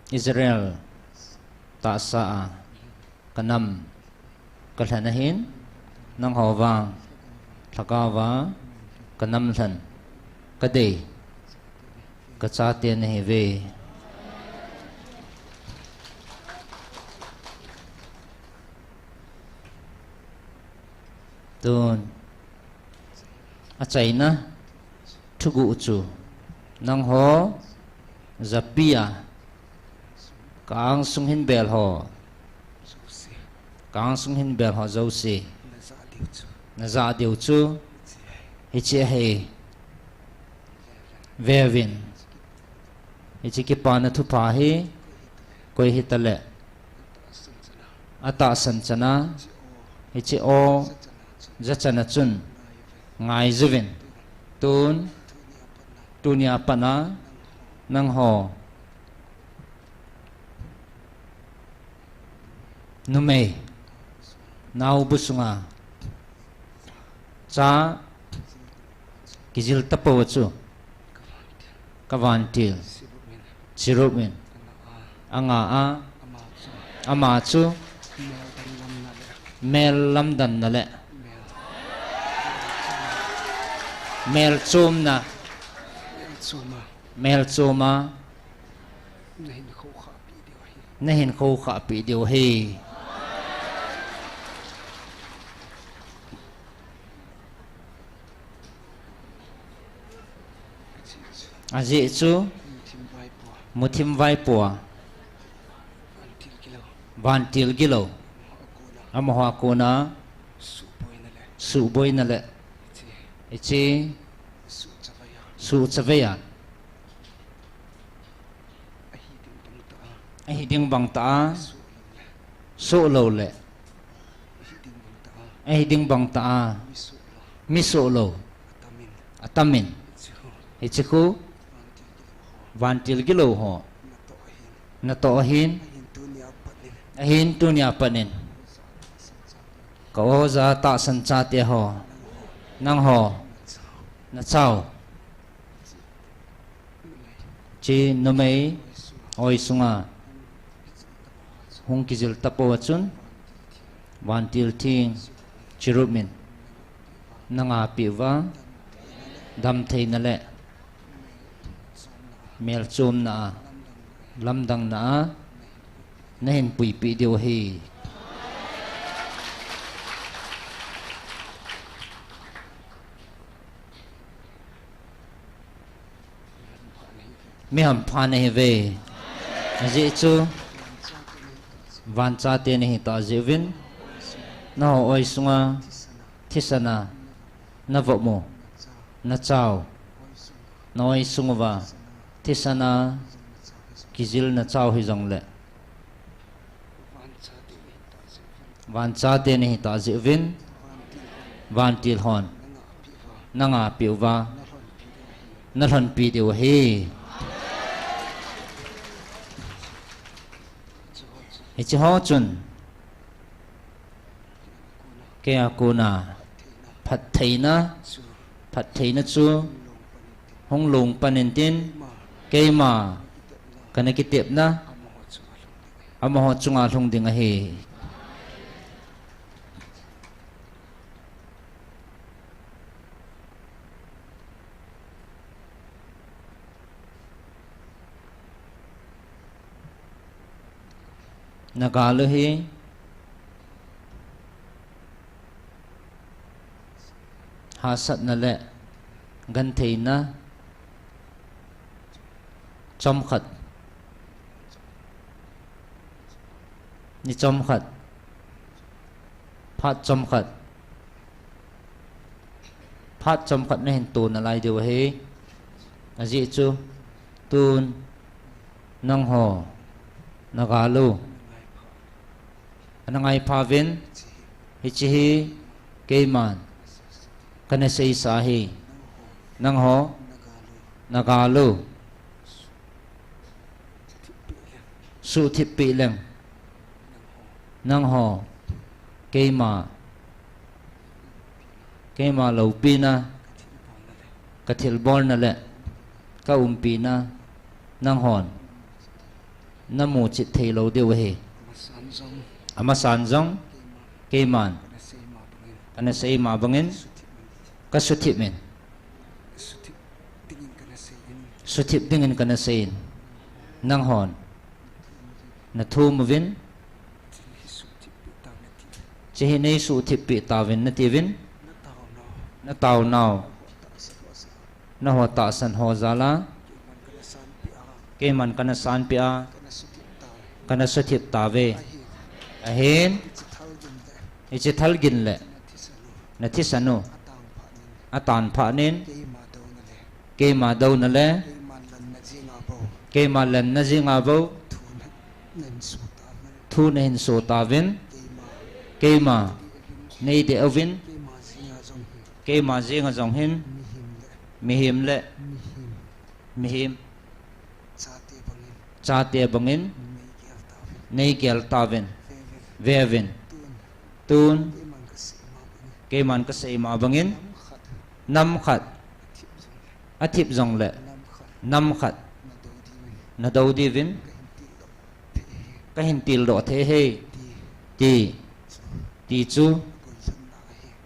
Israel tahsa a kanam kalhen ahin, nangho vang lhagaova kanam lhen kadei kachate nahiuve. Tun, achaina thuguh chu, nangho japi a ka angsung hin bel ho, ka angsung hin bel ho jouse najah diu chu hiche ahi. Veuvin, hiche kipana thupha hi koi hitaleh atahsan chana hiche aw jachana chun ngaijuvin. Tun, tunia patna nangho numei naobu sunga cha kijil tapou chu kavantil Cherubim in anga a, ama chu mel lamdanna le mel chomna, mel choma nahin khoukhahpeh diu ahi. Ajeh chu muthim vaipoa vantil gilou, amaho a kona suhboina le hiche suhchaveiya ahi ding bangtah a soh lou le ahi ding bangtah a mi soh lou atamin, hiche khu vantil gilou ho natoh ahin, ahin tunia patnin ka oja tahsan chate ho, nangho nachao, hiche numei oi sunga hung kijil tapou a chun vantil theng Cherubim in nangapeh uva damtheina le melchomna a, lamdanna a nahin puipeh diu ahi. Mi hampha nahiuve. Ajeh chu vanchate nahitah jeh uvin, nangho oi sunga thisana navop u nachao, na oi sung uva Thisan a kijilna chau hijongle, vanchate nahi tah jeh uvin, vantil hon nangah peh uva, nalhonpi diu ahi. Hiche ho chun, keia kona phattheina, phattheina chu hung long pan intin, keima kana kitepna amaho chunga lhung ding ahi. Nagal u hi hahsatna le gentheina chomkhat, ni chomkhat, phat chomkhat, phat chomkhat nahin to nalai diu ahi. Ajeh chu tun nangho, Nagal u ana ngaipha uvin, hiche hi keiman kana seisa ahi. Nangho, Nagal u suhthip peh leng, nangho, keima, keima loupina, kathilbolna le kaumpina, nanghon namuchet theilou diu ahi. Amasan jong keiman kana seima bangin kasuthip in, suthip dingin kana seiyin, nanghon nathum uvin, hiche hi neisuhthip peh tauvin natiuvin, nataonau, naho tahsan ho jal a keiman kana sanpeh a, kana suthip tauve. Ahin, hiche thalgin le nathisan u atan phatnin, keima douna le keima lenna jenga bou thu nahin so tauvin, keima neideh uvin, keima jenga jong hin mihem le mihem chate bangin neigel tauvin, veuvin. Tun keiman kaseima bangin, nam khat athip jongle nam khat nadou diuvin kahin tildoh thei ahi, ti, ti chu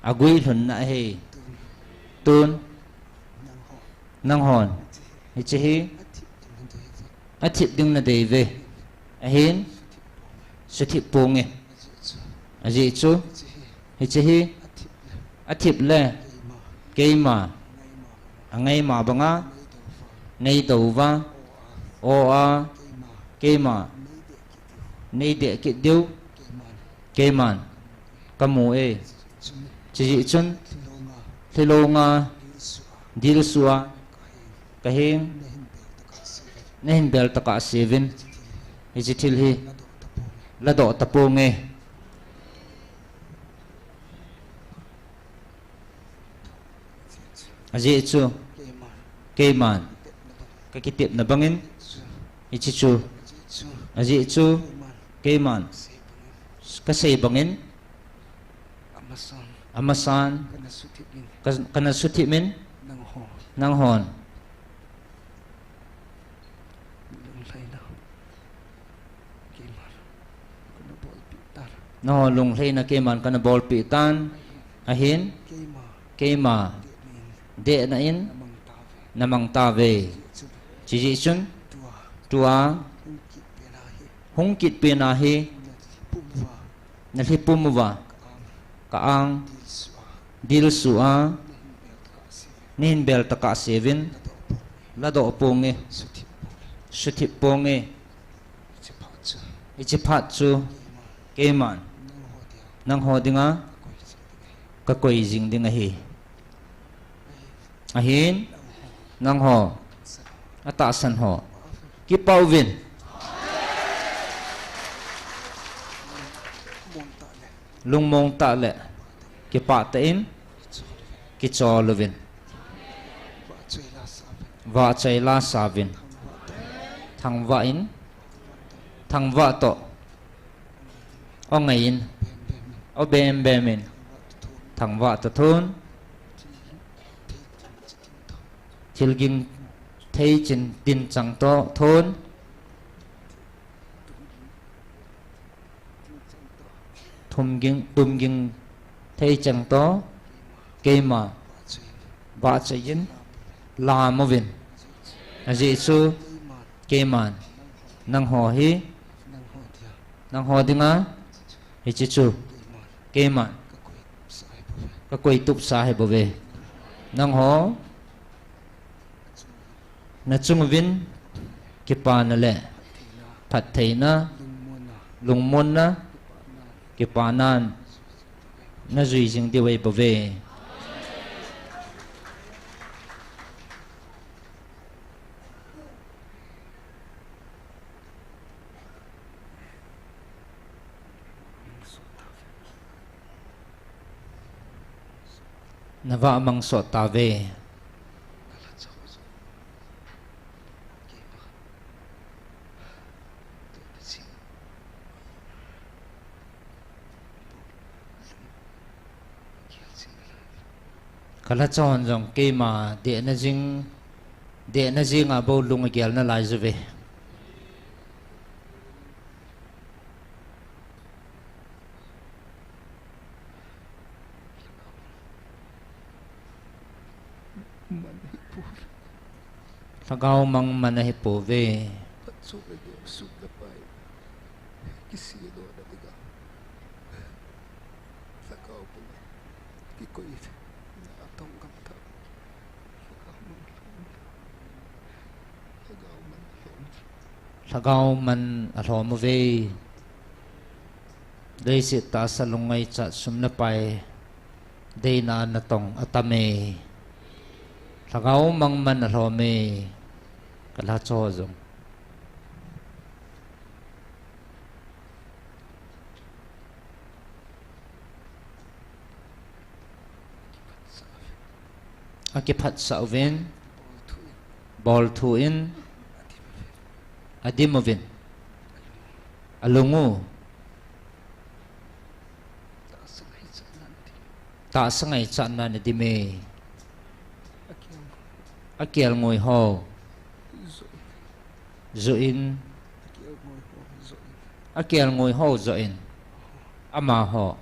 aguilhunna ahi. Tun nanghon hiche hi athip ding nadeiuve. Ahin, suthip ponge. Ajeh chu hiche hi athip le keima angaima banga neidou uva, o a, keima neideh kit diu keiman kamu e. Chujeh chun lhilonga dilsuh a kaheng nahin bel tokah seuvin, hiche thil hi ladoh taponge. Ajeh chu keiman kakitepna bangin hiche chu, ajeh chu keiman kasei bangin amasan kana suthip in, nanghon nangho lunglhaina keiman kana bolpeh tan. Ahin, keima dehna in namang tauve. Chujeh chun tua hung kit pena hi nalhi pum uva ka-ang dilsuh a nahin bel tokah seuvin, ladoh ponge, suthip ponge. Hiche phat chu keiman nangho dinga kakoi jing ding ahi. Ahin, nangho Atahsan ho. Kipah uvin. Lungmong tah le kipah tah in kichol uvin. Vahchoi la sa uvin. Thangvah in, thangvah toh. O ngai in, o bem bem in, thangvah toh thun. Thil ging thei chin din chang toh thun. Thum ging, tum ging thei chang toh. Keima vahchoi in lam uvin. Ajeh chu keiman nangho hi, nangho dinga, hiche chu keiman kakoi tupsa ahi bouve. Nangho nachung uvin kipana le phattheina, lungmonna, kipanan najui jing diu ahi bouve. Navah mang sot tauve. Kalhacha hon jong keima dehna jing, dehna jinga bou lung agel nalai uve. Lhagao mang man ahipouve. Lhagao man alhom uve. Leiset tahsa lungngaichat sum le pai deina natong atame. Lhagao mang man alhome. Kalhacha ho jong akiphatsah uvin, bolthu in adim uvin, alung u tahsa ngaichatnan adime. Akelngoi ho joh in, akelngoi ho joh in, amaho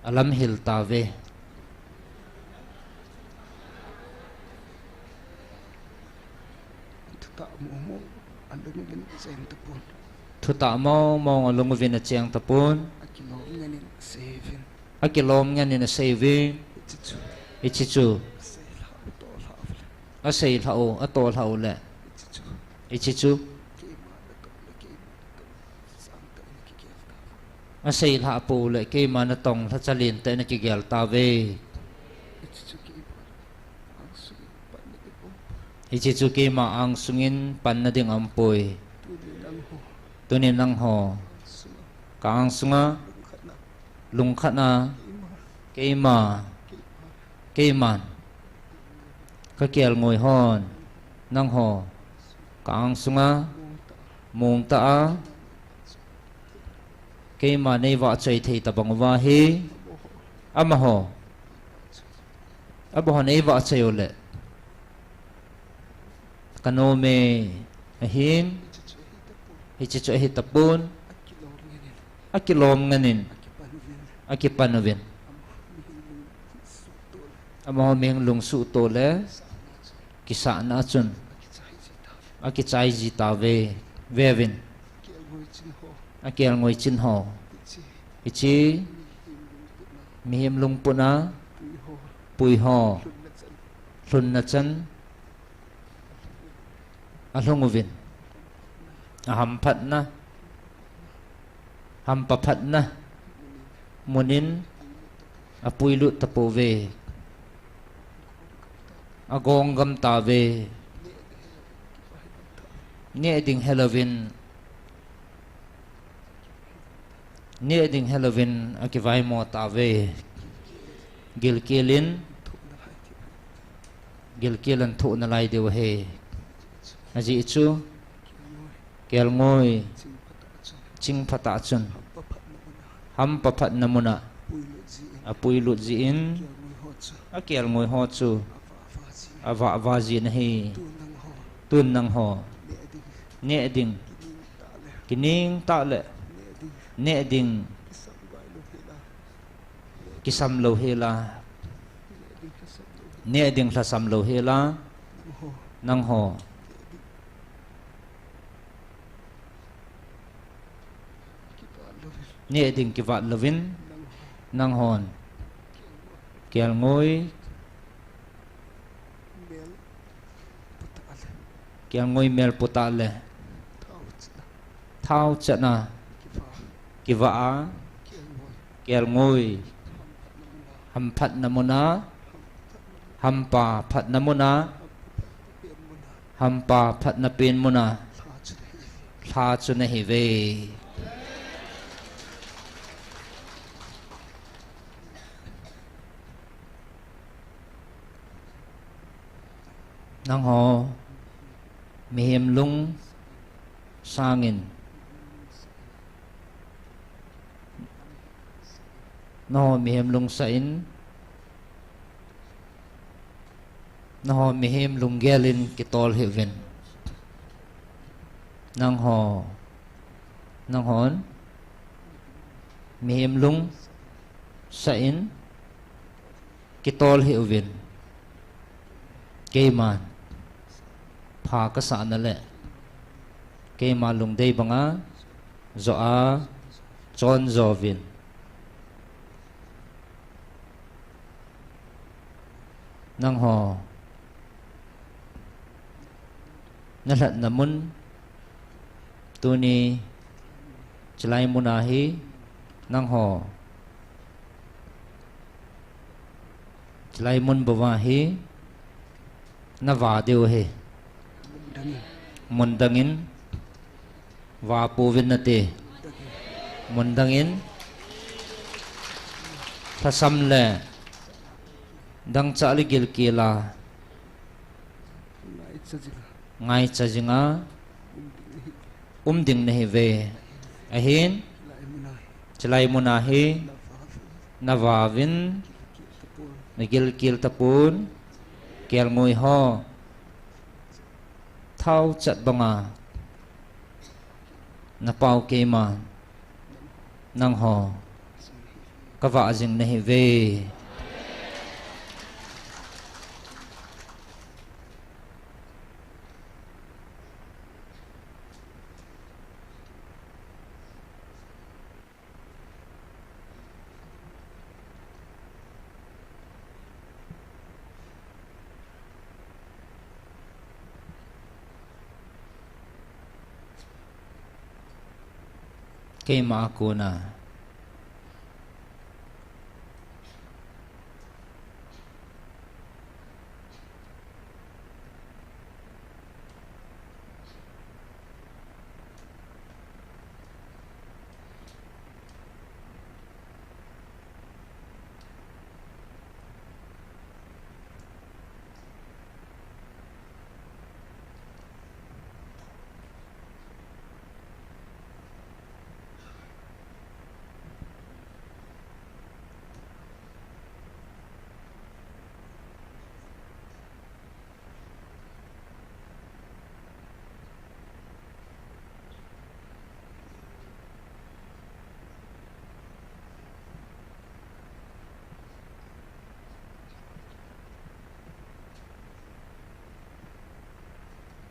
alamhil tauve. Thutah mong mong alung uvin acheng tapon. Akilom ngen in asei uvin. Hiche chu aseilhah u, atohlhah u le, hiche chu aseilhah pou le keima natong lhacha lentah in akigel tauve. Hiche chu keima angsungin panna ding aumpoi. Tunin nangho ka angsunga lungkhatna keima, keiman kakelngoi hon nangho ka angsunga mongtah a keima neivahchoi thei tobang uva hi amaho, amaho neivahchoi u le kanome. Ahin hiche chu ahitapon, akilom ngen in akipan uvin. Amaho mihing lungsuhto le kisahna a chun akichai ji tauve. Veuvin, akelngoi chin ho, hiche mihem lungput a pui ho lhunna chan alhung uvin, ahamphatna, hampa phatna munin apuilut tapouve. Agong gam tauve. Neh ding helouvin, neh ding helouvin akivaimo tauve. Gilkel in, gilkel in thoh nalai diu ahi. Ajeh chu, kelngoi ching phat a chun, hampa phatna mun a apuilut jeh in, akelngoi ho chu avah vah jin ahi. Tun nangho neh ding, kining tah le neh ding kisam lou hela, neh ding lhasam lou hela, nangho neh ding kivat louvin, nanghon kelngoi, kelngoi mel put a le thao chan a kivah a, kelngoi hamphatna mun a, hampa phatna mun a, hampa phatna pen mun a lha chu nahiuve. Nangho mihem lung sangin, nangho mihem lungsah in, nangho mihem lunggel in kitol hih uvin. Nangho, nanghon mihem lungsah in kitol hih uvin. Keiman pha kasahna le keima lungdei banga jo a chonjo uvin. Nangho nalhatna mun, tuni chilai mun a hi, nangho chilai mun bou a hi nava diu ahi. Mun dang in va pouvin nate. Mun dang in lhasam le dangchah le gilkel a ngaicha jing a um ding nahiuve. Ahin, chilai mun a hi nava uvin, nagilkel tapon, kelngoi ho thao chat banga napao keima, nangho kavah jing nahiuve. Keima a kona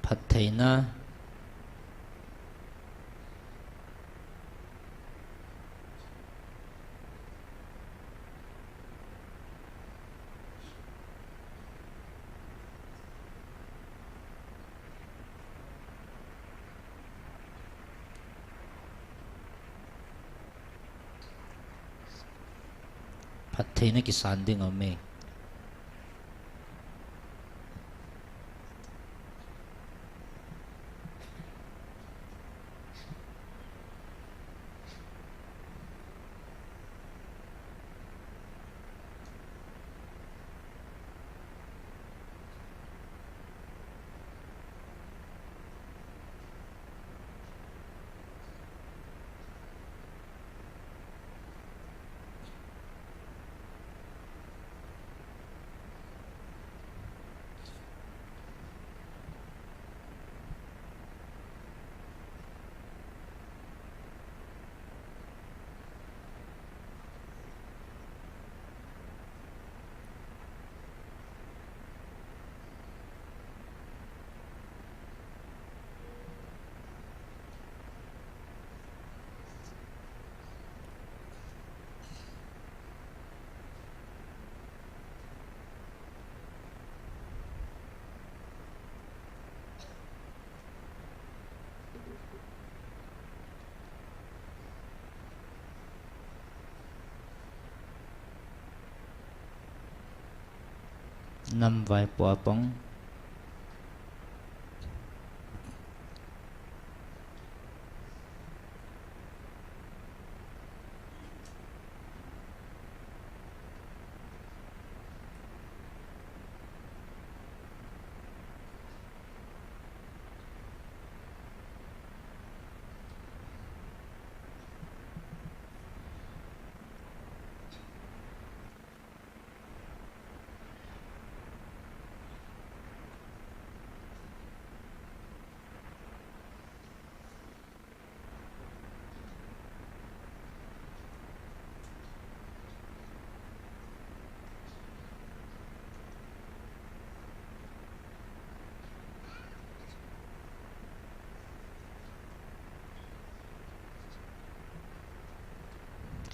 Phattheina. Phattheina kisan ding aume. Nam vaipo apang.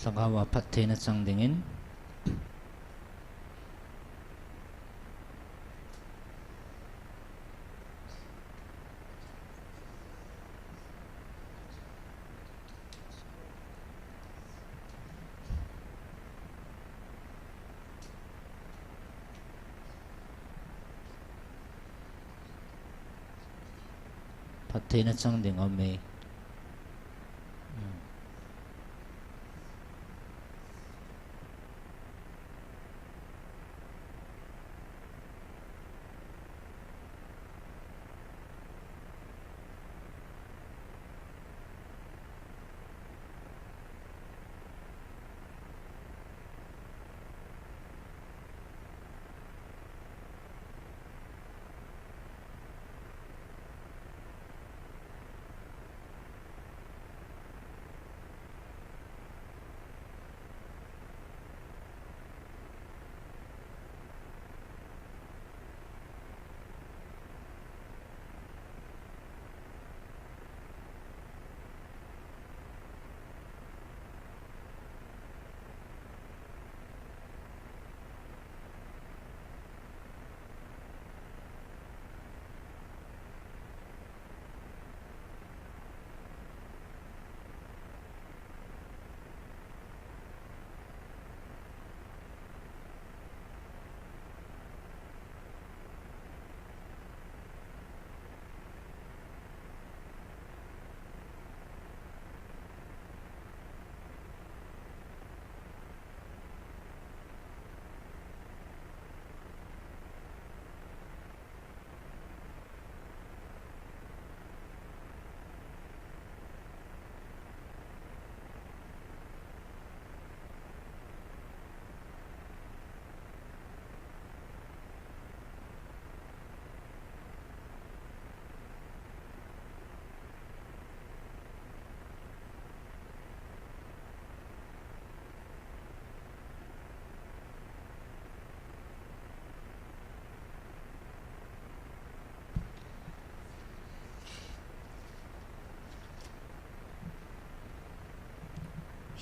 Lhagao a phattheina chang dingin. Phattheina chang ding aum e. Hmm.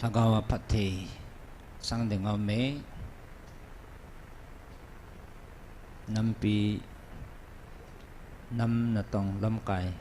Lhagao a phatthei chang ding aum e. Nampi, nam natong lamkai.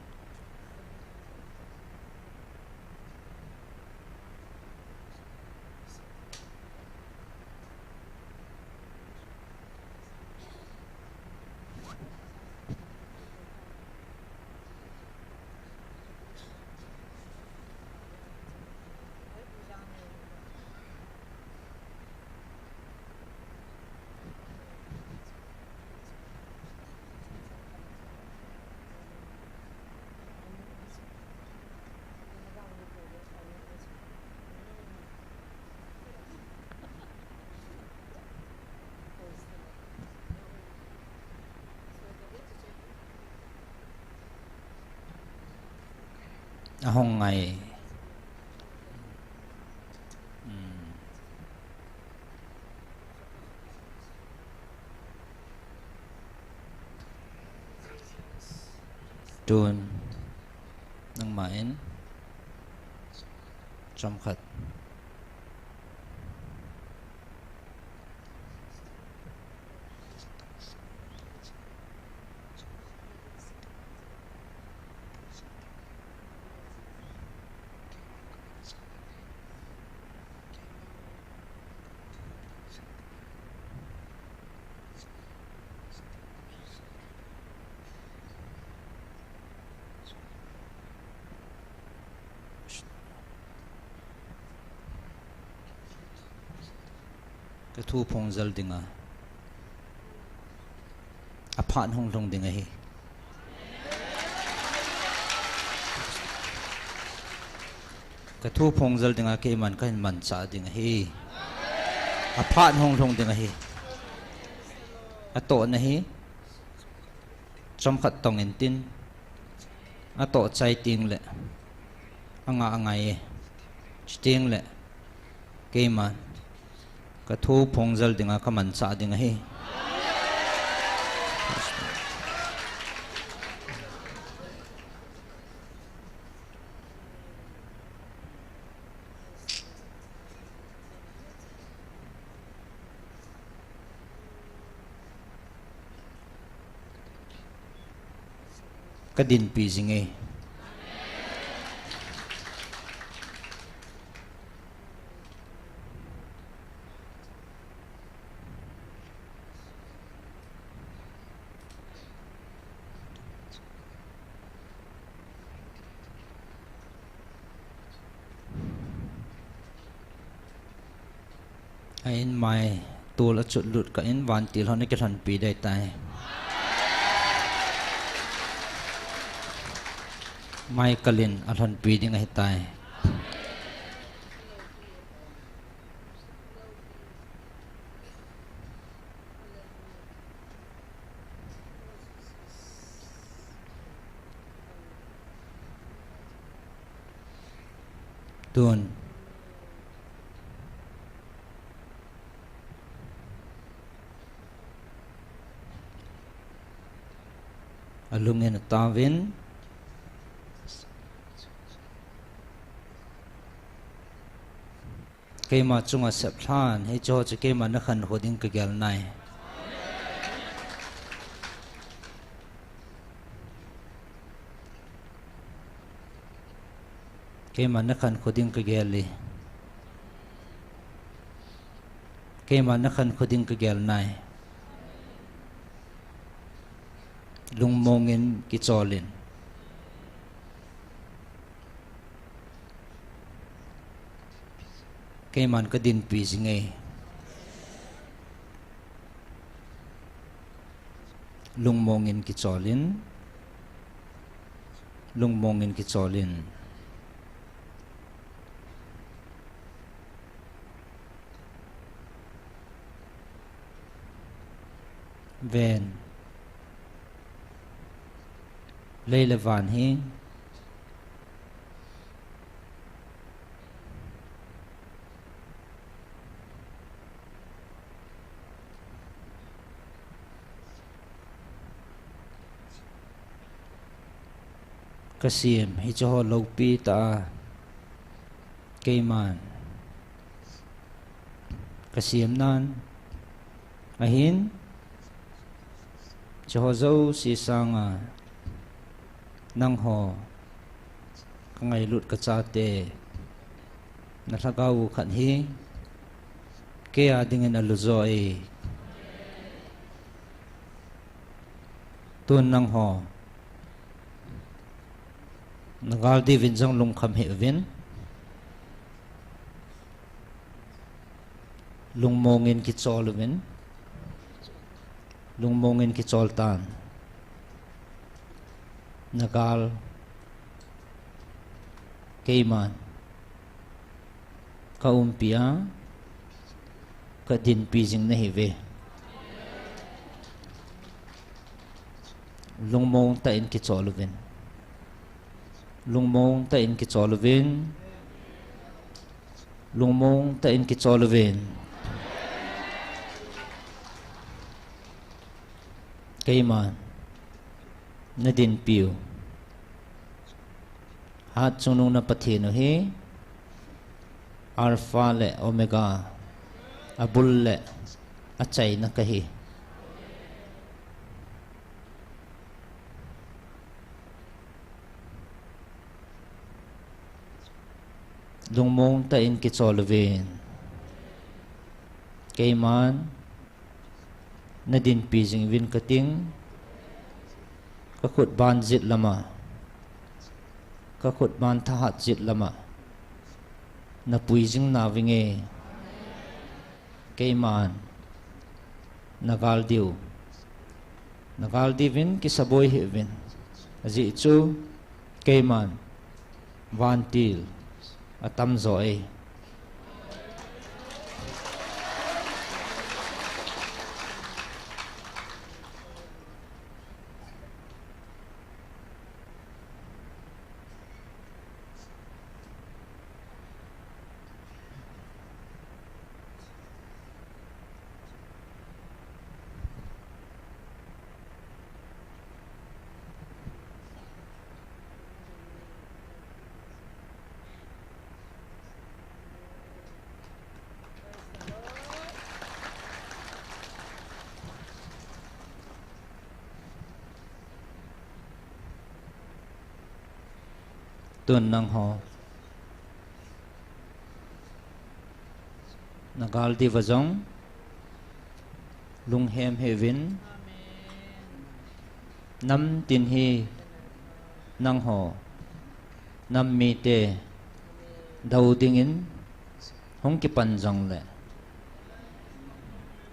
Ahung ngai. Hmm. Tun nangma in chomkhat. Ka thu phongjal dinga, aphat hung lhung ding ahi. Ka thu phongjal dinga keiman kahin manchah ding ahi. Aphat hung lhung ding ahi. Atohna hi chomkhat tong intin, atoh chai tengle anga angai e. Chutengle keiman ka thu phongjal dinga kamanchah ding ahi. Ka dinpi jing e. Ahin mai tol achut lut kah in vantil hon akilhonpi ding ahitai. Mai kal in alhonpi ding ahitai. Tun alung in ataovin, keima chunga seplhan, hiche ho chu keiman nakhankho ding kagel nai. Keiman nakhankho ding kagel e. Keiman nakhankho ding kagel nai. Lungmong in kichol in. Keiman kadinpi jing e. Lungmong in kichol in. Lungmong in kichol in. Ven. Lei le van hi kasem, hiche ho loupi tah a keiman kasem nan ahin, hiche ho jouse sanga nangho kangailut kachate, nalhagao u khat hi kei a dingin alujo e. Tun nangho nagal diuvin jong lungkham hih uvin. Lungmong in kichol uvin. Lungmong in kichol tan. Nagal keiman kaumpi a, kadinpi jing nahiuve. Lungmong tah in kichol uvin. Lungmong tah in kichol uvin. Lungmong tah in kichol uvin. Keiman nadinpiu Hatchungnung na Pathen u hi Alpha le Omega, abul le achaina kahi. Lungmong tah in kichol uvin. Keiman nadinpi jing uvin kating, kakhut ban jet lama, kakhut ban thahat jet lama napui jing nauvinge. Keiman nagal diu, nagal diuvin kisaboi hih uvin. Ajeh chu keiman vantil atamjo e. Tun nangho nagal diuva jong lunghem hih uvin. Namtin hi nangho nam mite dou dingin hung kipan jongle,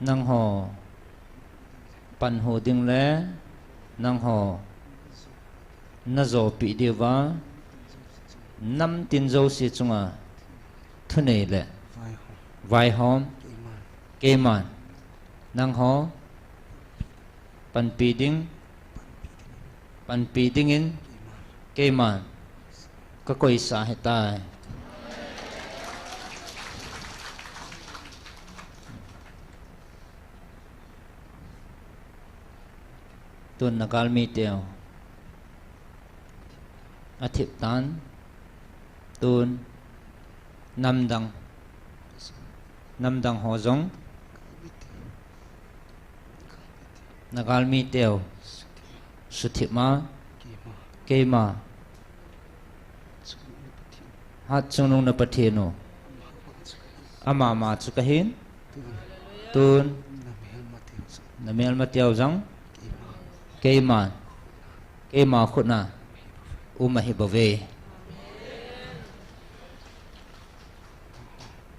nangho panhu ding le nangho najopeh diuva namtin jouse chunga thunei le vaihom keiman nangho panpi ding, panpi dingin keiman kakoisa ahitai. Tun nagal miteu athip tan, tun namdang, namdang ho jong nagal miteu suthip ma, keima Hatchungnung na Pathen u, amama chu kahin. Tun namelmateu jong keiman, keima khutna um ahibouve.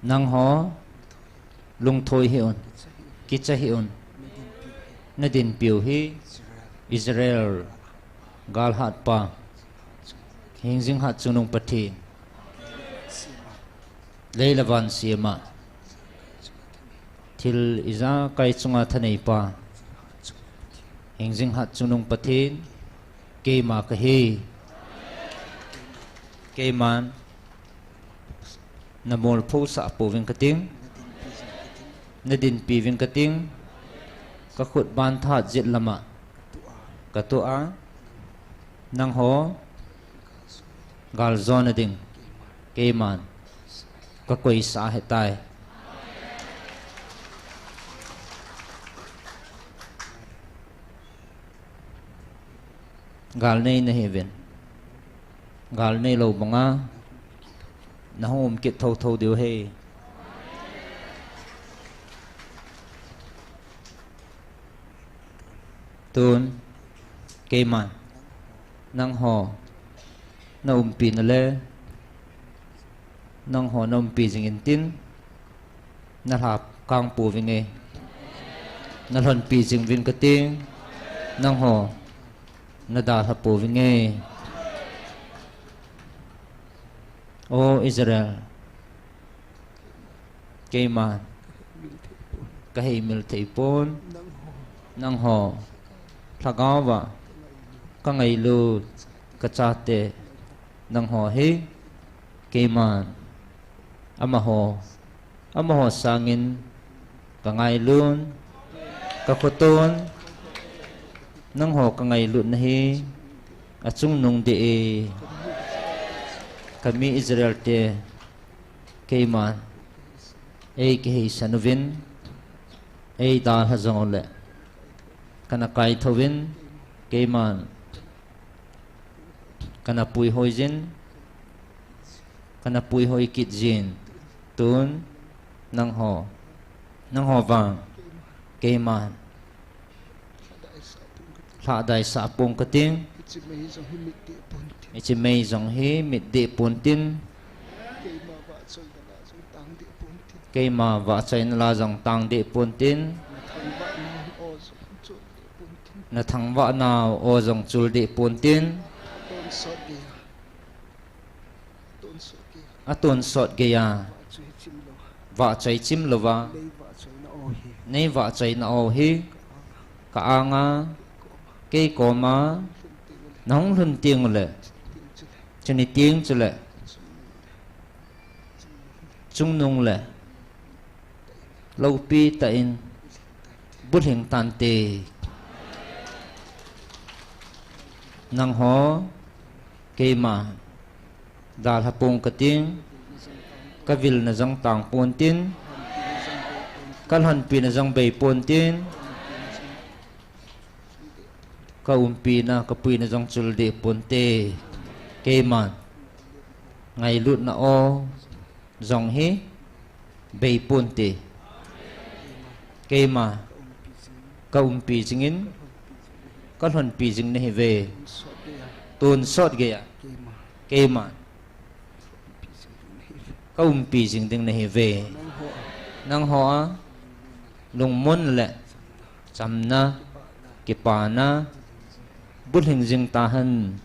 Nangho lungthoi hih un, kicha hih un. Nadinpiu hi Israel galhatpa, hingjing hatchungnung Pathen, lei le van sema, thil ijakai chunga thaneipa, hingjing hatchungnung Pathen, keima kahi. Keiman namolphosah pouving kating, nadinpiuving kating, kakhut banthat jet lama katoh a, nangho galjona ding keiman kakoisa ahitai. Gal nei nahiuvin, gal neilou banga nahung um kit thouthou diu ahi. Tun keiman nangho naumpina le nangho naumpi jing intin, nalhakang pouvinge, nalhonpi jinguvin kating, nangho nadalha pouvinge. O Israel, keiman kaheimil theipon, nangho lhagaova kangailut kachate, nangho hi keiman amaho, amaho sangin kangailun, kakhoton, nangho kangailutna hi achungnung deh e. Kami Israelte keiman eikiheisan uvin, eidalha jongle kana kaithouvin, keiman kana puihoijin, kana puihoi kitjin. Tun nangho, nangho vang keiman lhadaisah pong kating. Hiche mei jong hi mit deh pontin, Keima vahchoina la jong tang deh pontin. Na thangvah nau o jong chul deh pontin. Atonsot geiya vahchoi chim louva nei vahchoina o hi ka anga, kei koma nahung lhun teng uleh, chuni teng chuleh chungnung le loupi tah in bulhing tante. Nangho, keima dalha pong kating, kavilna jong tang pontin, kalhonpina jong bei pontin, kaumpina, kapuina jong chul deh ponte. Keiman ngailutna o jong hi bei ponte. Keima kaumpi jingin, kalhonpi jing nahiuve. Tonsot geiya keima kaumpi jing ding nahiuve. Nangho a lungmon le chamna, kipana bulhing jing tahen.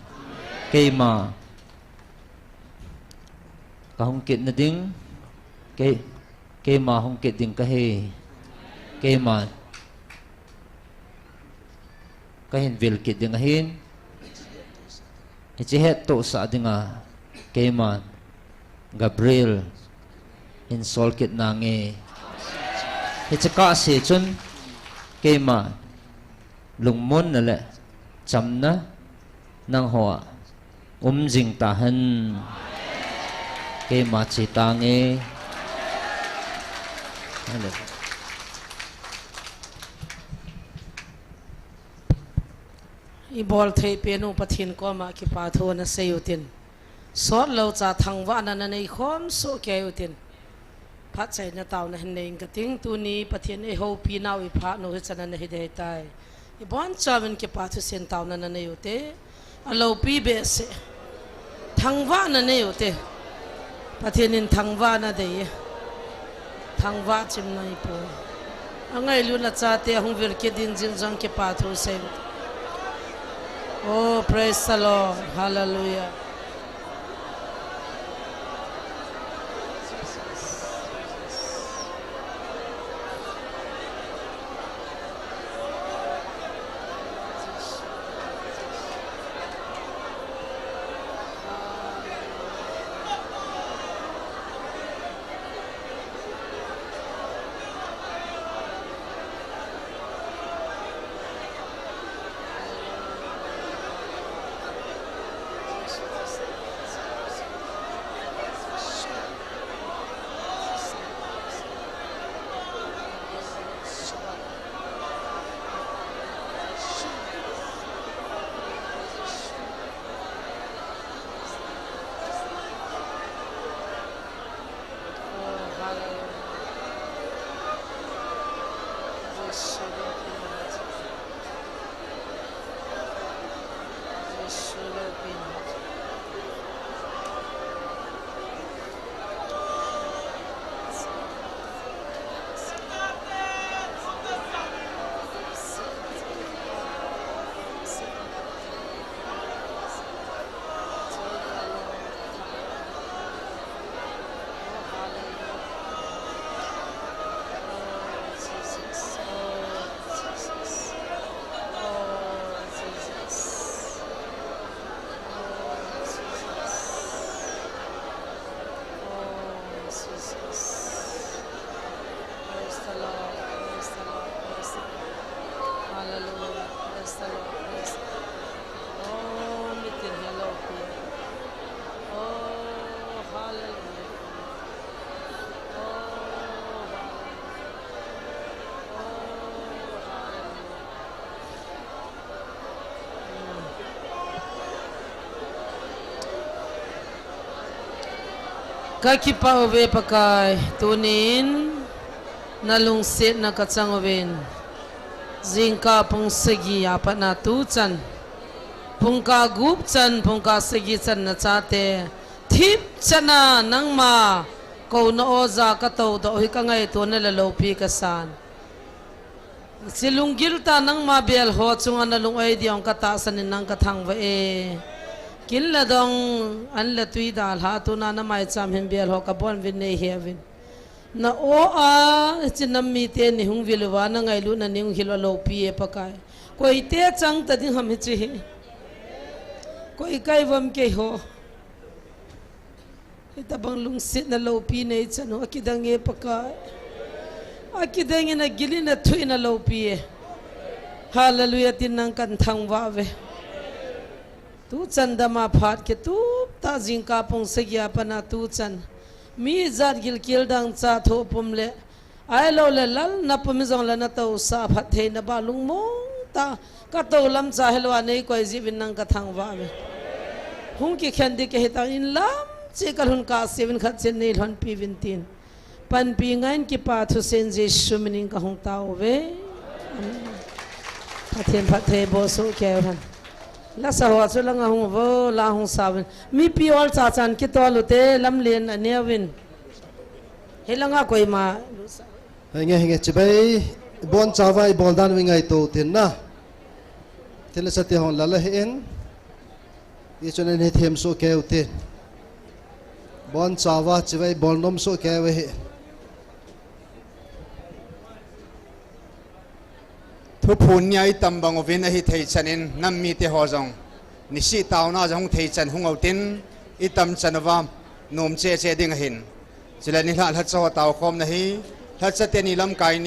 Keima kahung kitna ding, kei, keima hung kit ding kahi. Keima kahin vil kit ding ahin, hiche hettohsah dinga keiman Gabriel hin sol kit nange. Hiche kahse chun keima lungmonna le chamna nangho a um jing tahen. Keima che tange. Ibol thei penu Pathen koma kipa thu nasei utin, sotlou cha thangvahna nanei khom soh kei utin, phatchaina taona hin nei inge kating. Tuni Pathen eihoupi nau iphat nu hichan ana hi ding ahitai. Ibonchauvin kipa thusim taona nanei ute. Aloupi behseh, thangvahna nei ute. Pathen in thangvahna dei e. Thangvah chim nei poi. Angailutna chate ahung vil kit ding jing jong kipa thu sei. Oh, praise the Lord. Hallelujah. Praise the Lord, praise the Lord, praise the Lord. Hallelujah, praise the Lord, praise the Lord. Oh, mitin hi aloupi. Oh, hallelujah. Oh, hallelujah. Oh, hallelujah. Kakipah uve Pakai, tunin nalungsetna kachang uvin. Jingkah pung sagi a pat na tuchan, pungkah gup chan, pungkah sagi chan nachate thipchan a nangma Kou na o ja ka tou doh hi ka ngaito na le loupi ka san. Silung gil ta nangma bel ho chunga na lung oi diong ka tahsan in nang ka thangvah e. Kin le dong an le tui da lha tu na na mai cham hin bel ho ka bon vin nei he vin. Na o a, chi nam mi te ni hung vil uva, na ngailut na ni hung hil uva loupi e Pakai. Koi te chang ta ding ham hi chi hi. Koi kai vam kei ho. Hitabang lungsetna loupi nei chan u, akidang e Pakai. Akidang in agil in athu in aloupi e. Hallelujah, tin nang kan thangvah ve. Tu chan dama phat kitup ta jingkah pung sagi a pat na tu chan. Mi jat gilkel dang cha tho pum le. Ahilou le lal na pum jong le na tousah phattheina ba lungmong ta ka tou lam cha helou a nei koi jeh uvin nang ka thangvah ve. Hung kikhen ding kahi tang in lam chi ka lhun kah seh uvin khat chen nei lhonpi uvin tin. Panpi ngai in kipa thusen Jesu min in ka hung tao ve. Amen. Pathen phatthei boh soh kei hen. Lasa ho chu langa hung uvo, la hung sa uvin. Mipi ol cha chan kitol u te lamlen anei uvin. Hilanga koima. Henge, henge, chibai, bonchauva ibol dan u ingaito u tin na. Thil le sa ti hong lala hi in. Ichun in hi them soh kei u tin. Bonchauva, chibai, bol nom soh kei u hi. Thuphon nia itam bang uvin ahi thei chan in nam mite ho jong. Nisih taona jong hung thei chan hung u tin itam chan uva nom cheh cheh ding ahin. Chule nilhah lhacha ho taokhomna hi lhacha teni lamkai ni